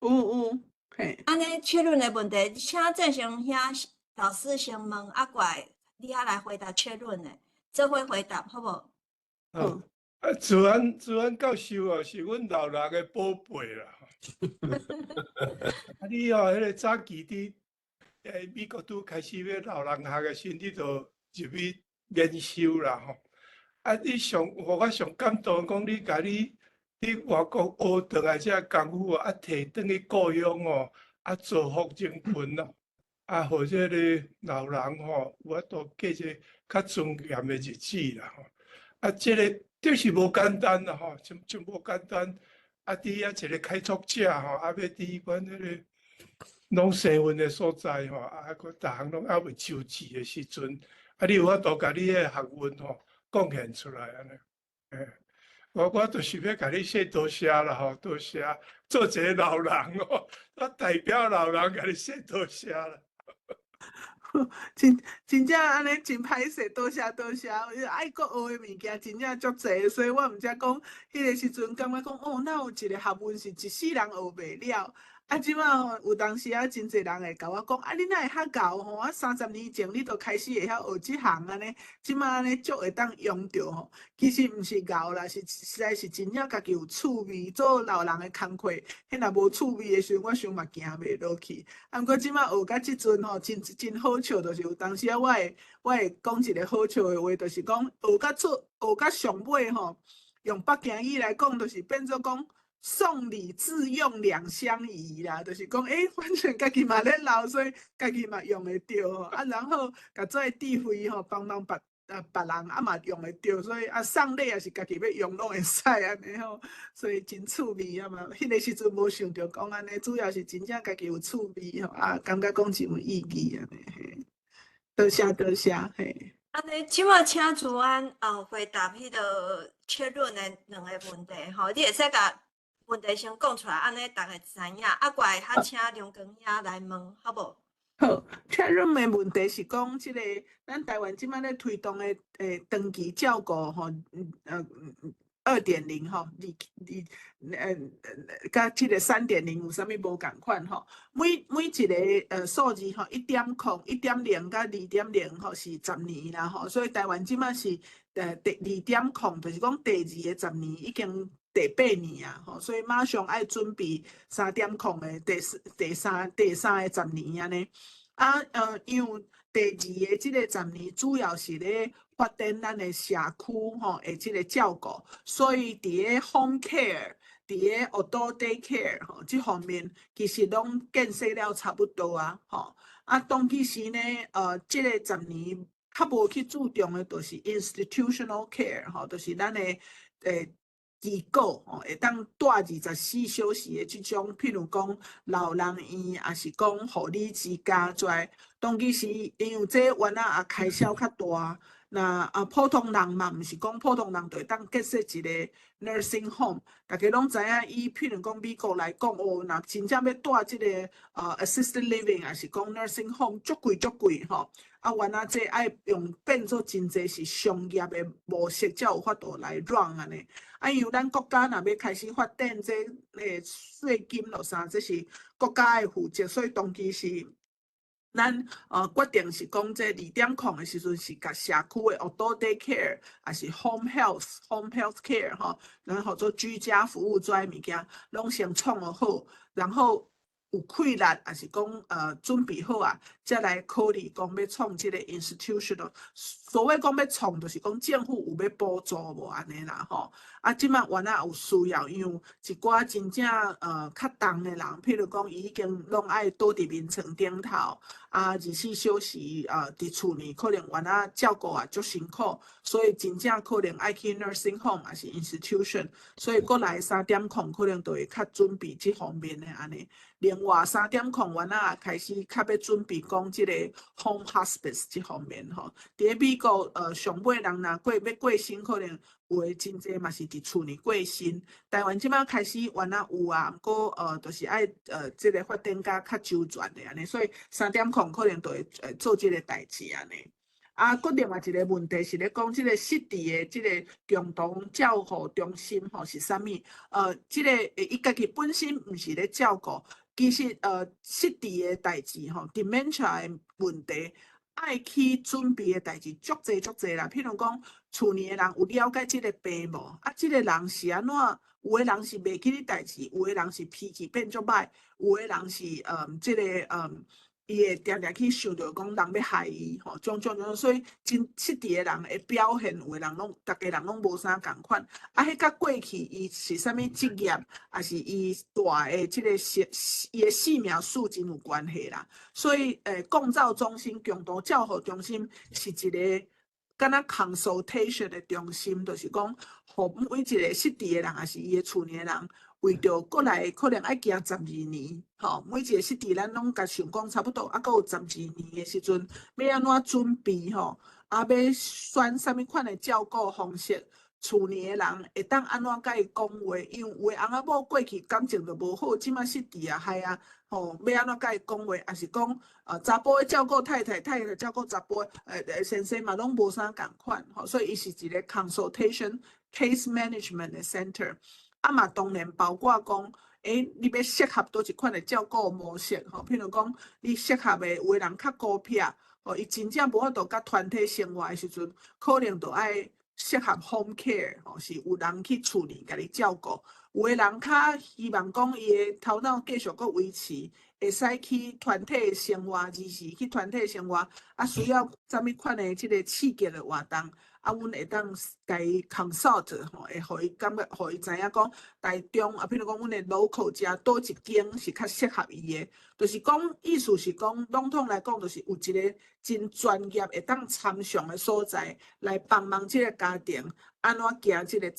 有有，嘿。按呢確認的問題，請鄭成兄老師先問，啊，過來你仔來回答確認的，做伙回答好無？好。啊，慈安教授哦，是阮老人的寶貝啦。啊，你哦，彼個早期佇美國拄開始欲老人學的時陣，你就入去研修啦吼。啊，你上，予我上感動，講你共你佇外國學轉來這個功夫啊，提轉去故鄉哦，啊，造福人群啦，啊，予這个老人吼有法度過這較尊嚴的日子啦吼。啊，這个這是無簡單啦吼，真真無簡單。啊，佇遐一個開拓者吼，啊，欲佇阮彼个攏生運的所在吼，啊，閣逐項攏猶未周至的時陣，啊，你有法度共你的學問吼貢獻出來按呢？欸，我就是欲共你說多謝啦吼，多謝，做一個老人哦，我代表老人共你說多謝啦。真真正按呢真歹勢，多謝多謝，愛閣學的物件真正足濟，所以我毋才講，彼个時陣感覺講，哦，哪有一個學問是一世人學袂了？啊，這馬吼有當時啊，真濟人會共我講，啊，你哪會較𠢕吼？啊，30年前你就開始會曉學這項按呢，這馬按呢足會當用著吼。其實毋是𠢕啦，是實在是真正家己有趣味，做老人的工課，彼若無趣味的時陣，我想嘛行袂落去。啊，毋過這馬學到這陣吼，真真好笑，就是有當時啊，我會講一個好笑的話，就是講學到做學到上尾吼，用北京語來講，就是變做講，送禮自用兩相宜啦，就是講，欸，反正家己嘛咧老，所以家己嘛用會著吼。啊，然後共這个智慧吼，幫幫別人啊嘛用會著，所以啊送禮也是家己欲用攏會使按呢吼，所以真趣味啊嘛。彼个時陣無想著講按呢，主要是真正家己有趣味吼，啊，感覺講真有意義按呢嘿。多謝多謝嘿。按呢，這馬請朱安回答彼个確認的兩个問題吼，你會使共問題先講出來，按呢逐家知影。啊，過來較請梁光兄來問，好無？好，確認的問題是講，這个咱台灣這馬咧推動的長期照顧吼，2.0吼，二二佮這个3.0有啥物無仝款吼？每一个數字吼，1.0、1.0佮2.0吼是十年啦吼，所以台灣這馬是第2.0，就是講第二个十年已經第八年啊，吼，所以馬上愛準備3.0的第四、第三、第三个十年按呢。啊，因為第二个這个十年主要是咧發展咱的社區吼的這个照顧，所以佇个 home care、佇个 adult day care 吼這方面，其實攏建設了差不多啊，吼。啊，當其時呢，這个十年較無去注重的，就是 institutional care 吼，就是咱的機構吼，會當蹛24小時的這種，譬如講老人院，抑是講護理之家這，當其時因為這原來也開銷較大，那啊普通人嘛，毋是講普通人就會當建設一個 nursing home。逐家攏知影，以譬如講美國來講，哦，若真正欲蹛這个assisted living，抑是講 nursing home，足貴足貴吼。啊，原來這愛用變做真濟是商業的模式，才有法度來 run 按呢。啊，因為咱國家若欲開始發展這稅金落啥，這是國家愛負責，所以當其時咱決定是講這2.0的時陣，是共社區的 adult day care，抑是 home health care 吼，然後做居家服務這物件，攏先創予好，然後有氣力，抑是講準備好啊，才來考慮講欲創這个 institutional。所謂講欲創，就是講政府有欲補助無按呢啦吼。啊，這馬原來有需要，因為一寡真正較重的人，譬如講伊已經攏愛倒佇眠床頂頭，啊，24小時佇厝裡可能原來照顧也足辛苦，所以真正可能愛去 nursing home 抑是 institution，所以過來3.0可能就會較準備這方面的按呢。另外3.0原來也開始較欲準備講這个 home hospice 這方面吼。佇咧美國上尾人若過欲過身，可能有的真濟嘛是佇厝內過身。台灣這擺開始原來有啊，毋過就是愛這个發展甲較周全的按呢，所以3.0可能就會做這个代誌按呢。啊，閣另外一个問題是咧講，這个失智的這个共同照護中心吼是啥物？這个伊家己本身毋是咧照顧，其實失智的代誌吼，dementia 的問題，愛去準備的代誌足濟足濟啦。譬如講，厝內的人有了解這个病無？啊，這个人是按怎？有的人是袂記得代誌，有的人是脾氣變足歹，有的人是這个伊會定定去想著講人欲害伊吼，種種種，所以真失智的人的表現，有的人攏，逐家人攏無啥仝款。啊，彼佮過去伊是啥物職業，抑是伊蹛的這个生，伊的生命史真有關係啦。所以，共照中心、共同照護中心是一个敢若 consultation 的中心，就是講，予每一个失智的人，抑是伊的厝內的人，為著過來可能愛行12年，吼，每一個失智咱攏共想講差不多，猶閣有十二年的時陣，欲按怎準備吼？啊，欲選啥物款的照顧方式？厝內的人會當按怎佮伊講話？因為有的翁仔某過去感情就無好，這擺失智啊，害啊，吼，欲按怎佮伊講話？抑是講，查埔的照顧太太，太太照顧查埔，先生嘛攏無啥仝款，吼，所以伊是一个 consultation case management 的 center。啊嘛，當然包括講，你欲適合佗一款的照顧模式，吼，譬如講，你適合的有的人較孤僻，吼，伊真正無法度佮團體生活的時陣，可能就愛適合 home care，吼，是有人去厝裡共你照顧。有的人較希望講伊的頭腦繼續閣維持，會使去團體生活，二是去團體生活，啊，需要啥物款的這个刺激的活動。啊，阮會當共伊 consult 吼，會予伊感覺，予伊知影講，台中啊，譬如講阮的 local 遮佗一間是較適合伊的，就是講意思是講，籠統來講，就是有一个真專業會當參詳的所在，來幫忙這个家庭按怎行這个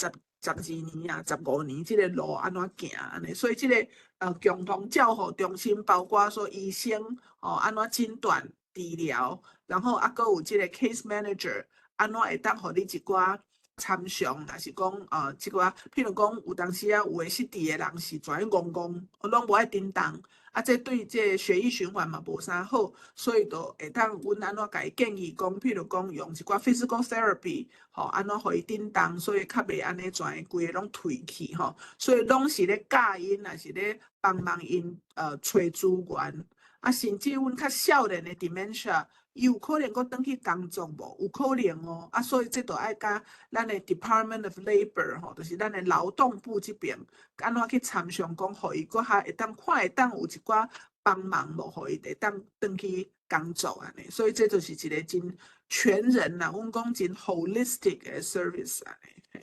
12年啊、15年這个路按怎行按呢，所以這个共同照護中心包括說醫生吼按怎診斷治療，然後猶閣有這个 case manager。按怎會當予你一寡參詳，抑是講這寡，譬如講有當時啊，有的失智的人是跩戇戇，攏無愛振動，啊，這對這個血液循環嘛無啥好，所以就會當阮按怎共伊建議講，譬如講用一寡 physical therapy，吼，按怎予伊振動，所以較袂按呢跩規个攏頹去吼，所以攏是咧教𪜶，抑是咧幫忙𪜶揣資源，啊，甚至阮較少年的 dementia，伊有可能閣轉去工作無？有可能哦，啊，所以這就愛佮咱的 Department of Labor 吼，就是咱的勞動部這邊，按怎去參詳講，予伊閣較會當看會當有一寡幫忙無，予伊會當轉去工作按呢。所以這就是一个真全人啦，阮講真 holistic 的 service 按呢。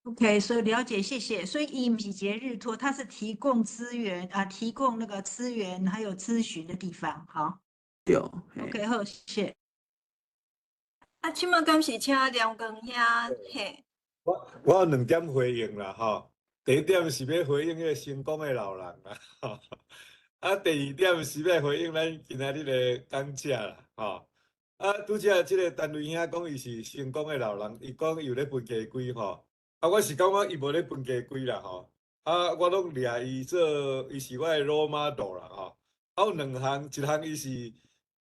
OK，所以了解，謝謝。所以伊毋是一个日托，它是提供資源啊，提供那個資源還有諮詢的地方，好。對，OK，好，謝謝。啊，請問敢是請梁光兄嘿？我有兩點回應啦，吼。第一點是欲回應彼个成功的老人啦，吼。啊，第二點是欲回應咱今仔日的講者啦，吼。啊，拄才這个陳瑞兄講伊是成功的老人，伊講伊有咧分家規吼。啊，我是感覺伊無咧分家規啦，吼。啊，我攏掠伊做，伊是我的 role model 啦，吼。啊，有兩項，一項伊是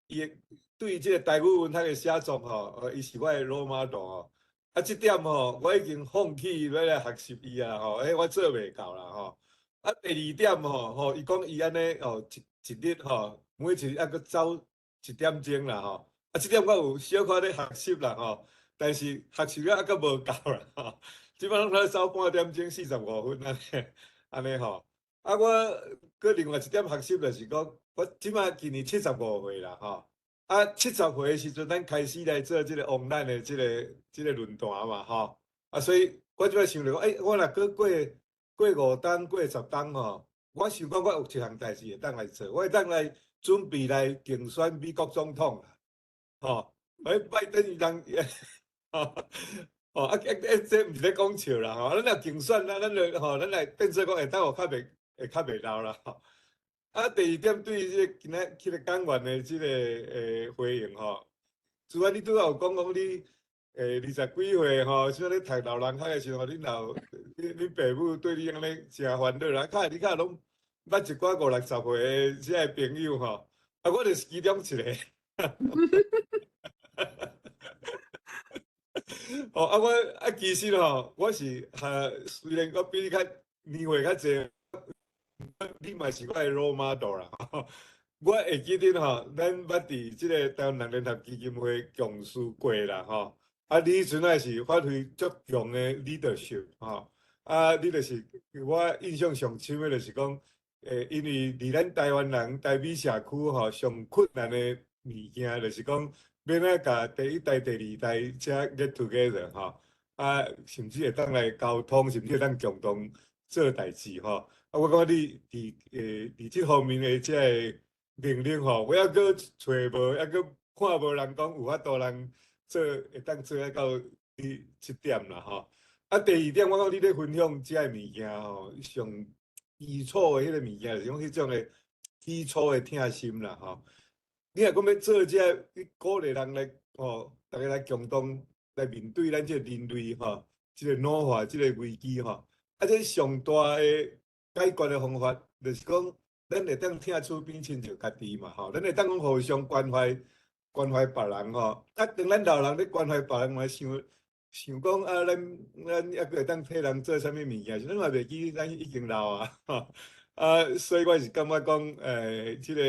伊對這个台語文學的寫作吼，伊是我的 role model 吼。啊，這點吼，我已經放棄欲來學習伊啊，吼，我做袂到啦，吼。啊，第二點吼，吼，伊講伊按呢吼，一日吼，每一日猶閣走一點鐘啦，吼。啊，這點我有小可咧學習啦，吼，但是學習了猶閣無夠啦，吼。這擺攏咧走半點鐘45分按呢，按呢吼。啊，我閣另外一點學習就是講，我這擺今年75歲啦，吼。啊，70歲的時陣，咱開始來做這个 online 的這个論壇嘛，吼。啊，所以我這擺想著講，我若閣過5冬、過10冬吼，我想講我有一項代誌會當來做，我會當來準備來競選美國總統啦，吼。拜登伊人，吼，哦，啊啊啊，這毋是咧講笑啦，吼，咱若競選啊，咱就吼，咱來變做講會當有較袂會較袂老啦，吼。啊，第二點對這個今仔彼個講員的這个回應吼，主要你拄仔有講講你20幾歲吼，像咧讀老人學的時候，恁老恁爸母對你按呢誠煩惱啦，較你較攏捌一寡五六十歲的這个朋友吼，啊，我就是其中一個。哦，啊，我啊，其實吼，我是哈，雖然我比你較年歲較濟，你嘛是我的 role model 啦。我會記得吼，咱捌佇這个台灣人聯合基金會共事過啦吼。啊，你彼陣也是發揮足強的 leadership 吼。啊，你就是我印象上深的，就是講，因為佇咱台灣人台美社區吼，上困難的物件就是講，欲按怎共第一代、第二代遮 get together 吼，啊，甚至會當來溝通，甚至會當共同做代誌吼。啊，我感覺你佇這方面的這个能力吼，我猶閣揣無，猶閣看無人講有法度人做，會當做得到你這點啦吼。啊，第二點，我感覺你咧分享這个物件吼，上基礎的彼個物件，就是講彼種的基礎的疼心啦吼。你若講欲做這个，你鼓勵人來吼，逐家來共同來面對咱這個人類吼，這个老化這个危機吼，啊，這上大的解決的方法，就是講，咱會當疼厝邊親像家己嘛吼，咱會當講互相關懷關懷別人吼。啊，當咱老人咧關懷別人，嘛想想講啊，咱猶閣會當替人做啥物物件，咱嘛袂記咱已經老啊，吼。啊，所以我是感覺講，這个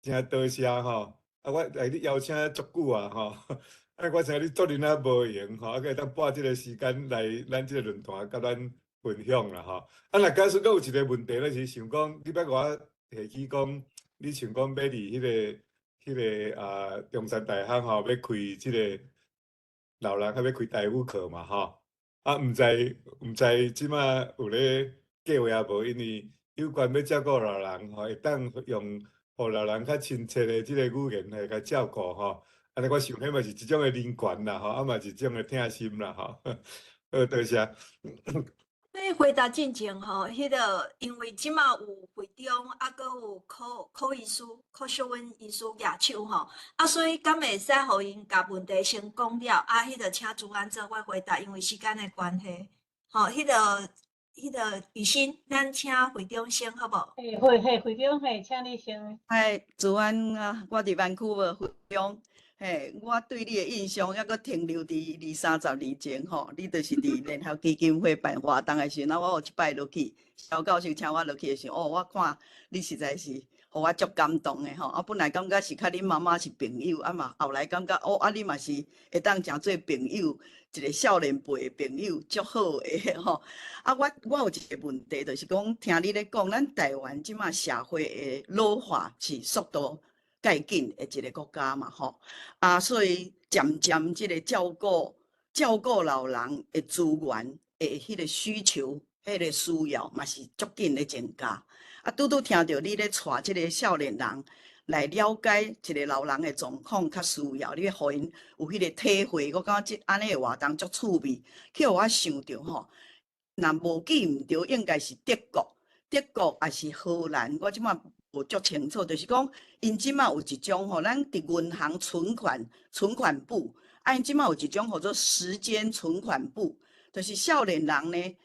誠多謝吼。啊，我來你邀請足久啊，吼。啊，我知影你足陣仔無閒吼，啊，閣會當撥這个時間來咱這个論壇佮咱分享啦，吼。啊，若假使閣有一个問題，就是想講，你捌我提起講，你想講欲佇彼个啊中山大學吼，欲開這个老人學欲開台語課嘛，吼。啊，毋知這馬有咧計劃無？因為有關欲照顧老人吼，會當用予老人較親切的這个語言來共照顧吼。按呢，我想彼嘛是一種的人權啦，吼，啊嘛是一種的疼心啦，吼。好，多謝。欲回答進前吼，彼个因為這馬有會長，啊，閣有柯柯醫師、柯秀溫醫師舉手吼，啊，所以敢會使予𪜶共問題先講了，啊，彼个請主安做伙回答，因為時間的關係，吼，彼个雨欣，咱請會長先好無？嘿，會嘿，會長嘿，請你先。嗨，主安啊，我佇灣區無會長。嘿，我對你的印象猶閣停留佇二三十年前吼，你就是佇聯合基金會辦活動的時陣，啊，我有一擺落去，蕭教授請我落去的時陣，哦，我看你實在是予我足感動的吼。啊，本來感覺是較恁媽媽是朋友，啊嘛，後來感覺哦，啊你嘛是會當誠做朋友，一個少年輩的朋友，足好的吼。啊，我有一個問題，就是講聽你咧講，咱台灣這馬社會的老化是速度蓋緊的一个國家嘛，吼啊，所以漸漸這个照顧老人的資源的彼个需求、彼个需要嘛是足緊咧增加。啊，拄拄聽著你咧帶這个少年人來了解一个老人的狀況較需要，你欲予𪜶有彼个體會，我感覺這按呢的活動足趣味，去予我想著吼，若無記毋著，應該是德國、德國抑是荷蘭，我這馬無足清楚，就是講，𪜶這馬有一種吼，咱佇銀行存款存款簿，啊，𪜶這馬有一種號做時間存款簿，就是少年人呢，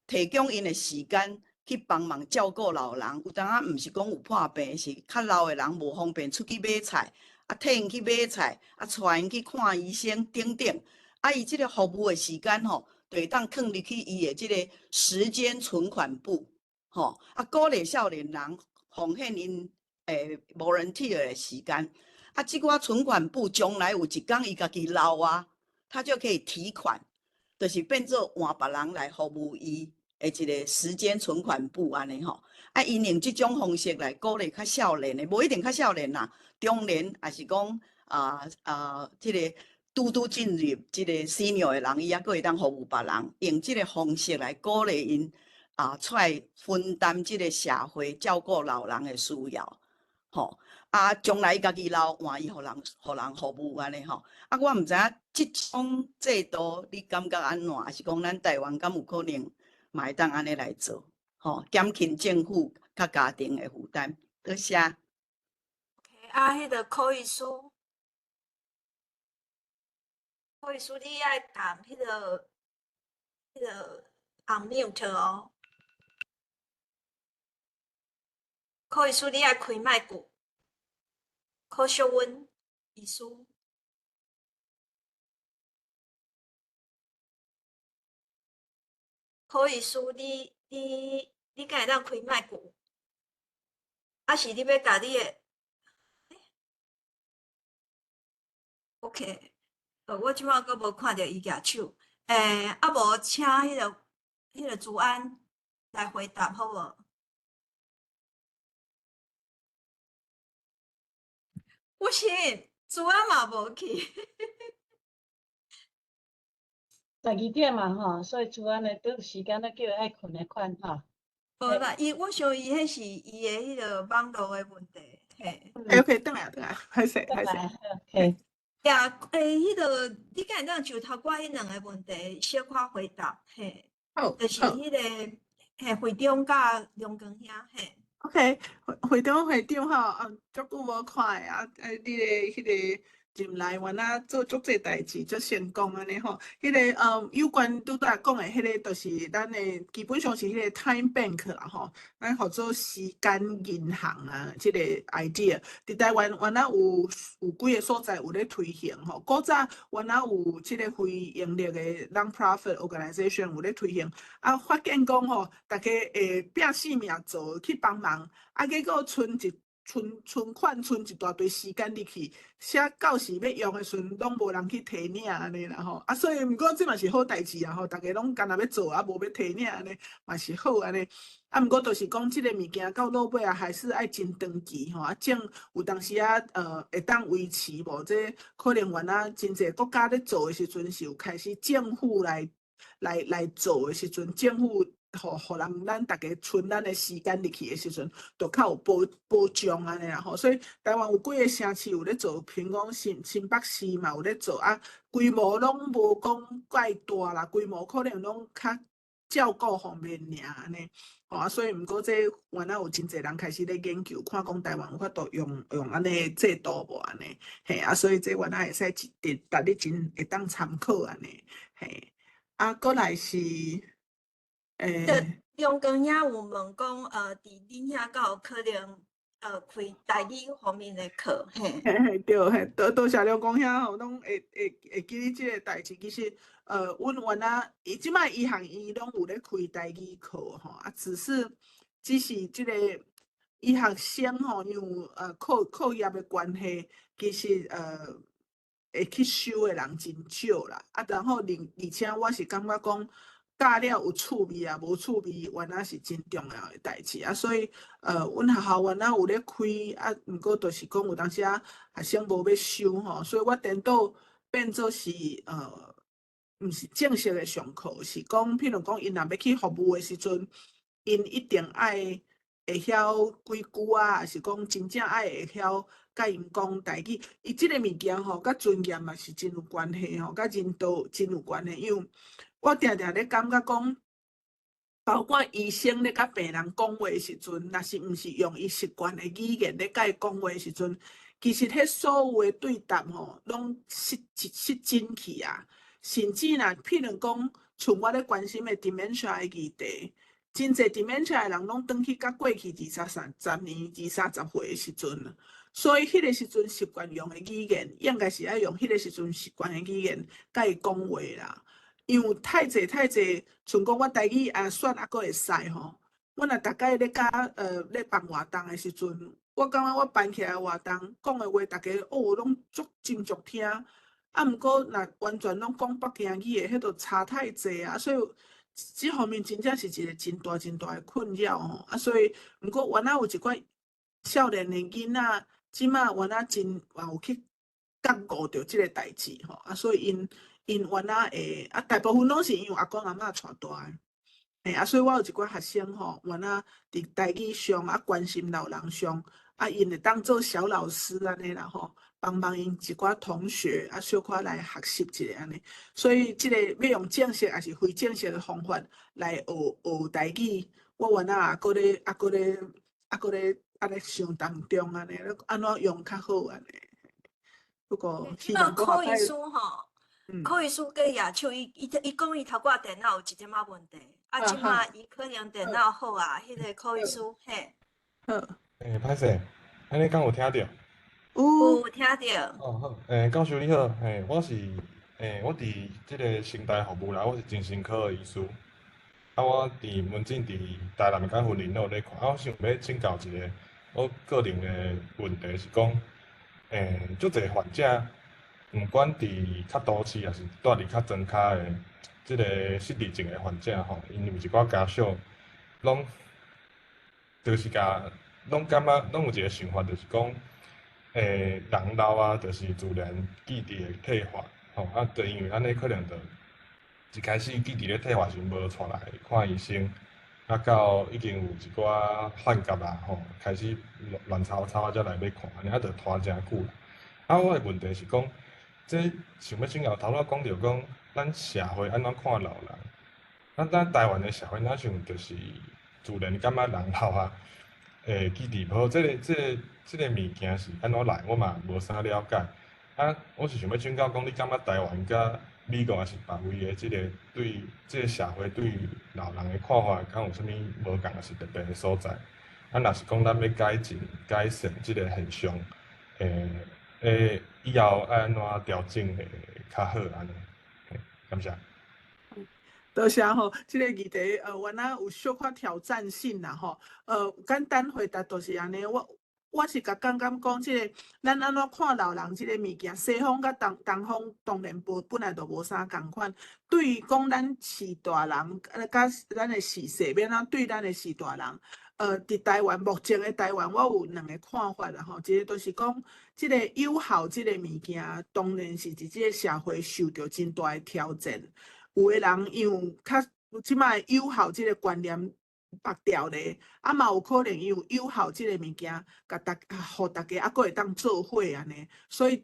提供𪜶的時間去幫忙照顧老人，有當仔毋是講有破病，是較老的人無方便出去買菜，啊，替𪜶去買菜，啊，帶𪜶去看醫生等等，啊，伊這个服務的時間吼，就會當囥入去伊的這个時間存款簿，吼，啊，鼓勵少年人奉獻𪜶volunteer 的時間，啊，這寡存款簿將來有一工伊家己老啊，他就可以提款，就是變做換別人來服務伊的一个時間存款簿按呢吼。啊，𪜶用這種方式來鼓勵較少年的，無一定較少年啦，中年抑是講啊，這个拄拄進入這个 senior 的人，伊猶閣會當服務別人，用這个方式來鼓勵𪜶啊，出來分擔這个社會照顧老人的需要，吼啊，將來伊家己老換伊予人服務按呢吼。啊，我毋知影這種制度你感覺按怎，抑是講咱台灣敢有可能嘛會當按呢來做，吼，減輕政府佮家庭的負擔。多謝。 OK，啊，彼个柯醫師。柯醫師，你愛䕪彼个 unmute 哦。柯醫師，你愛開麥克。柯淑溫醫師。柯醫師，你敢會當開麥克？抑是你欲共你的？OK，我這擺閣無看著伊舉手。啊無請彼个朱安來回答好無？不行，朱安嘛無去。 12點嘛吼，所以朱安的拄時間咧叫伊愛睏的款吼。無啦，我想伊彼是伊的彼个網路的問題，嘿。 OK，轉來轉來，歹勢歹勢。 OK。呀，彼个你敢會當就頭拄彼兩個問題小可回答，嘿。好。就是彼个嘿，會長佮梁光兄，嘿。 OK，會長吼，足久無看的啊，你的彼个入來原來做足濟代誌，足成功按呢吼。彼个有關拄才講的彼个，就是咱的基本上是彼個 time bank 啦吼，咱號做時間銀行啊，這個 idea。佇台灣原來有幾个所在有咧推行吼，古早原來有這个非營利的 non-profit organization 有咧推行，啊，發現講吼，逐家會拼性命做去幫忙，啊，結果存一存存款存一大堆時間入去，寫到時欲用的時陣，攏無人去提領按呢啦吼。啊，所以毋過這嘛是好代誌啊吼，逐家攏干焦欲做啊，無欲提領按呢，嘛是好按呢。啊，毋過就是講這个物件到落尾啊，還是愛真長期吼，啊，種有當時啊，會當維持無？這可能原來真濟國家咧做的時陣，是有開始政府來做的時陣，政府。予人咱逐家存咱的時間入去的時陣，就較有保障按呢啦吼。所以台灣有幾个城市有咧做，譬如講新北市嘛有咧做啊，規模攏無講蓋大啦，規模可能攏較照顧方面爾按呢。吼啊，所以毋過這原來有真濟人開始咧研究，看講台灣有法度用按呢制度無按呢？嘿啊，所以這原來會使一直逐日真會當參考按呢。嘿，啊，過來是。梁光兄有問講，佇恁遐敢有可能，開台語方面的課？嘿。嘿嘿，對，嘿，多謝梁光兄吼，攏會記得這个代誌。其實，阮原來伊這擺醫學院攏有咧開台語課吼，啊，只是這个醫學生吼，因為課業的關係，其實會去修的人真少啦。啊，然後而且我是感覺講，教了有趣味啊，無趣味，原來是真重要的代誌啊。所以，阮學校原來有咧開啊，毋過就是講有當時啊，學生無欲修吼，所以我顛倒變做是毋是正式的上課，是講，譬如講，𪜶若欲去服務的時陣，𪜶一定愛會曉幾句啊，抑是講真正愛會曉共𪜶講台語。伊這个物件吼，佮尊嚴嘛是真有關係吼，佮人道真有關係，因為我定定咧感覺講，包括醫生咧佮病人講話的時陣，若是毋是用伊習慣的語言咧共伊講話的時陣，其實彼所有的對答吼，攏失真去啊。甚至若譬如講，像我咧關心的 dementia 的議題，真濟 dementia 的人攏轉去佮過去二三十年、二三十歲的時陣，所以彼个時陣習慣用的語言，應該是愛用彼个時陣習慣的語言共伊講話啦。因為太濟太濟，像講我台語也算猶閣會使吼。我若逐擺咧佮咧辦活動的時陣，我感覺我辦起來活動講的話，逐家哦攏足斟酌聽。啊，毋過若完全攏講北京語的，彼就差太濟啊。所以這方面真正是一個真大真大的困擾吼。啊，所以毋過原來有一寡少年的囡仔，這馬原來真嘛有去覺悟著這个代誌吼。啊，所以𪜶原來會啊，大部分攏是因為阿公阿嬤帶大的。嘿啊，所以我有一寡學生吼，原來佇台語上啊，關心老人上啊，𪜶會當做小老師按呢啦吼，幫忙𪜶一寡同學啊，小可來學習一下按呢。所以這个欲用正式抑是非正式的方法來學台語，我原來猶閣咧按呢想當中按呢，按怎用較好按呢。不過希望柯醫師吼。柯醫師閣舉手，伊講伊頭拄電腦有一點仔問題，啊，這馬伊可能電腦好啊，彼個柯醫師嘿。好。欸，歹勢，按呢敢有聽著？有。有聽著。哦好，欸，教授你好，嘿，我是欸，我佇這个成大服務啦，我是精神科的醫師。啊，我佇門診佇台南佮雲林攏有咧看。啊，我想欲請教一个我個人的問題是講，欸，足濟患者，毋管佇較都市，抑是蹛佇較莊跤的這个失智症的患者吼，𪜶有一寡家屬，攏就是共攏感覺攏有一个想法，就是講，欸，人老啊，就是自然記憶會退化，吼，啊，就因為按呢可能就一開始記憶咧退化時無帶來看醫生，啊，到已經有一寡幻覺啊，吼，開始亂糟糟啊，才來欲看，按呢啊，就拖誠久啦。啊，我的問題是講，這想欲請教頭拄仔講著講，咱社會按怎看老人？啊，咱台灣的社會若像就是自然感覺人老啊，會記憶無好，這個物件是按怎來？我嘛無啥了解。啊，我是想欲請教講，你感覺台灣佮美國抑是別位的這个對這个社會對老人的看法，敢有啥物無仝抑是特別的所在？啊，若是講咱欲改進、改善這个現象，欸，以後愛按怎調整會較好按呢？嘿，感謝。多謝吼，這个議題原來有小可挑戰性啦吼。簡單回答就是按呢，我是共感覺講，這个咱按怎看老人這个物件，西方佮東方當然無本來就無啥仝款。對於講咱序大人，佮咱的序細，欲按怎對咱的序大人？佇台灣目前的台灣，我有兩个看法啦吼。一个就是講，這个友好這个物件，當然是佇這个社會受著真大的挑戰。有的人因為較這擺友好這个觀念縛掉咧，啊嘛有可能伊有友好這个物件，共逐，予逐家猶閣會當做伙按呢。所以，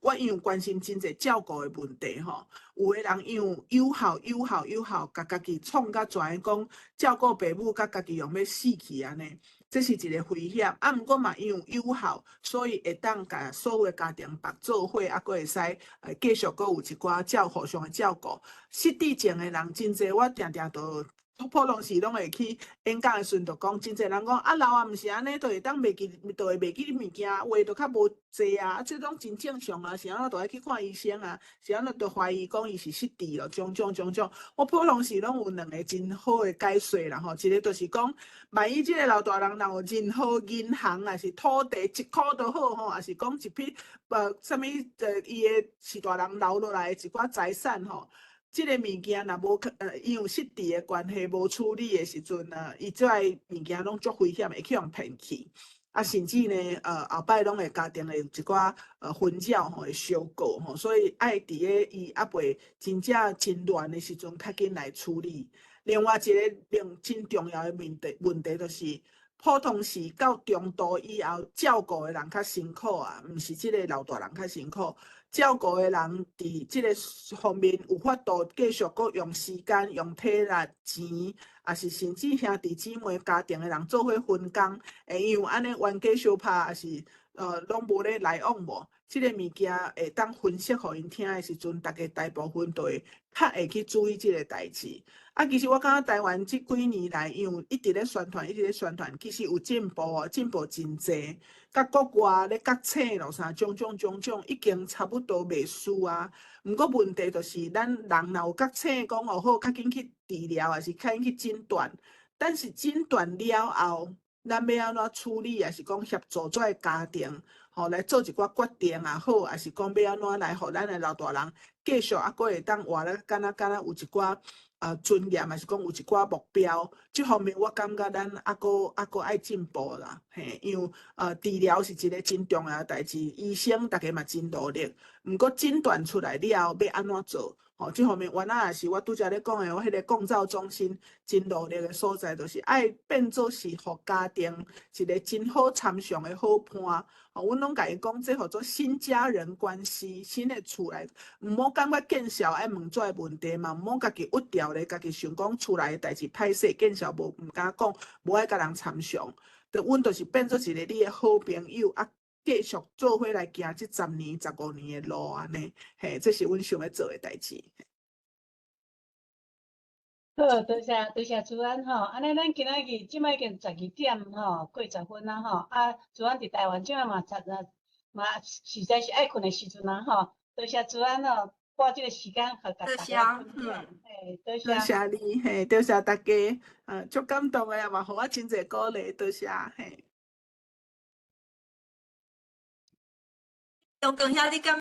我因為關心真濟照顧的問題吼，有的人因為友好、友好、友好，共家己創甲跩講照顧爸母，共家己用欲死去按呢，這是一个危險。啊，毋過嘛因為友好，所以會當共所有的家庭縛做伙，猶閣會使繼續閣有一寡照顧上的照顧。失智症的人真濟，我定定都普通時攏會去演講的時陣，就講真濟人講啊老啊，毋是按呢，就會當袂記，就會袂記物件，話就較無濟啊，啊這攏真正常啊，是按怎就愛去看醫生啊，是按怎就懷疑講伊是失智咯，種種種種。我普通時攏有兩个真好的解說啦吼，一个就是講，萬一這个老大人若有任何銀行抑是土地一箍都好吼，抑是講一筆啥物伊的序大人留落來的一寡財產吼。這个物件若無因為失智的關係無處理的時陣啊，伊這个物件攏足危險，會去予騙去。啊，甚至呢，後擺攏會家庭會有一寡紛擾吼，會相告吼，所以愛佇咧伊猶未真正真亂的時陣，較緊來處理。另外一个另真重要的問題就是，普通時到中度以後，照顧的人較辛苦啊，毋是這个老大人較辛苦。照顧的人佇這个方面有法度繼續閣用時間、用體力、錢，抑是甚至兄弟姊妹、家庭的人做伙分工，會因為按呢冤家相拍，抑是攏無咧來往無？這个物件會當分析予𪜶聽的時陣，逐家大部分都會較會去注意這个代誌。啊，其實我感覺台灣這幾年來，因為一直咧宣傳，一直咧宣傳，其實有進步哦，進步真濟。佮國外咧覺醒咯啥，種種種種，已經差不多袂輸啊。毋過問題就是，咱人若有覺醒，講哦好，較緊去治療，抑是較緊去診斷。但是診斷了後，咱欲按怎處理，抑是講協助這个家庭，吼來做一寡決定也好，抑是講欲按怎來予咱的老大人繼續猶閣會當活咧，敢若敢若有一寡尊嚴，抑是講有一寡目標。這方面我感覺咱猶閣愛進步啦，嘿，因為治療是一个真重要的代誌，醫生逐家嘛真努力，毋過診斷出來了後欲按怎做？吼，這方面原來也是我拄才咧講的，我彼个共照中心真努力的所在，就是愛變做是予家庭一个真好參詳的好伴。吼，阮攏共伊講，這號做新家人關係，新的厝內，毋好感覺見笑愛問這个問題嘛，毋好家己鬱掉咧，家己想講厝內的代誌歹勢，見笑無毋敢講，無愛共人參詳。就阮就是變做一个你的好朋友啊。繼續做伙來行這10年、15年的路按呢，嘿，這是阮想欲做的代誌。好，多謝多謝朱安吼，按呢咱今仔日這擺已經12點吼過10分啦吼，啊，朱安佇台灣這擺嘛十啊嘛實在是愛睏的時陣啊吼，多謝朱安吼，撥這個時間予共大家分享，嘿，多謝。多謝你，嘿，多謝大家，足感動的，嘛予我真濟鼓勵，多謝，嘿。中光兄，你敢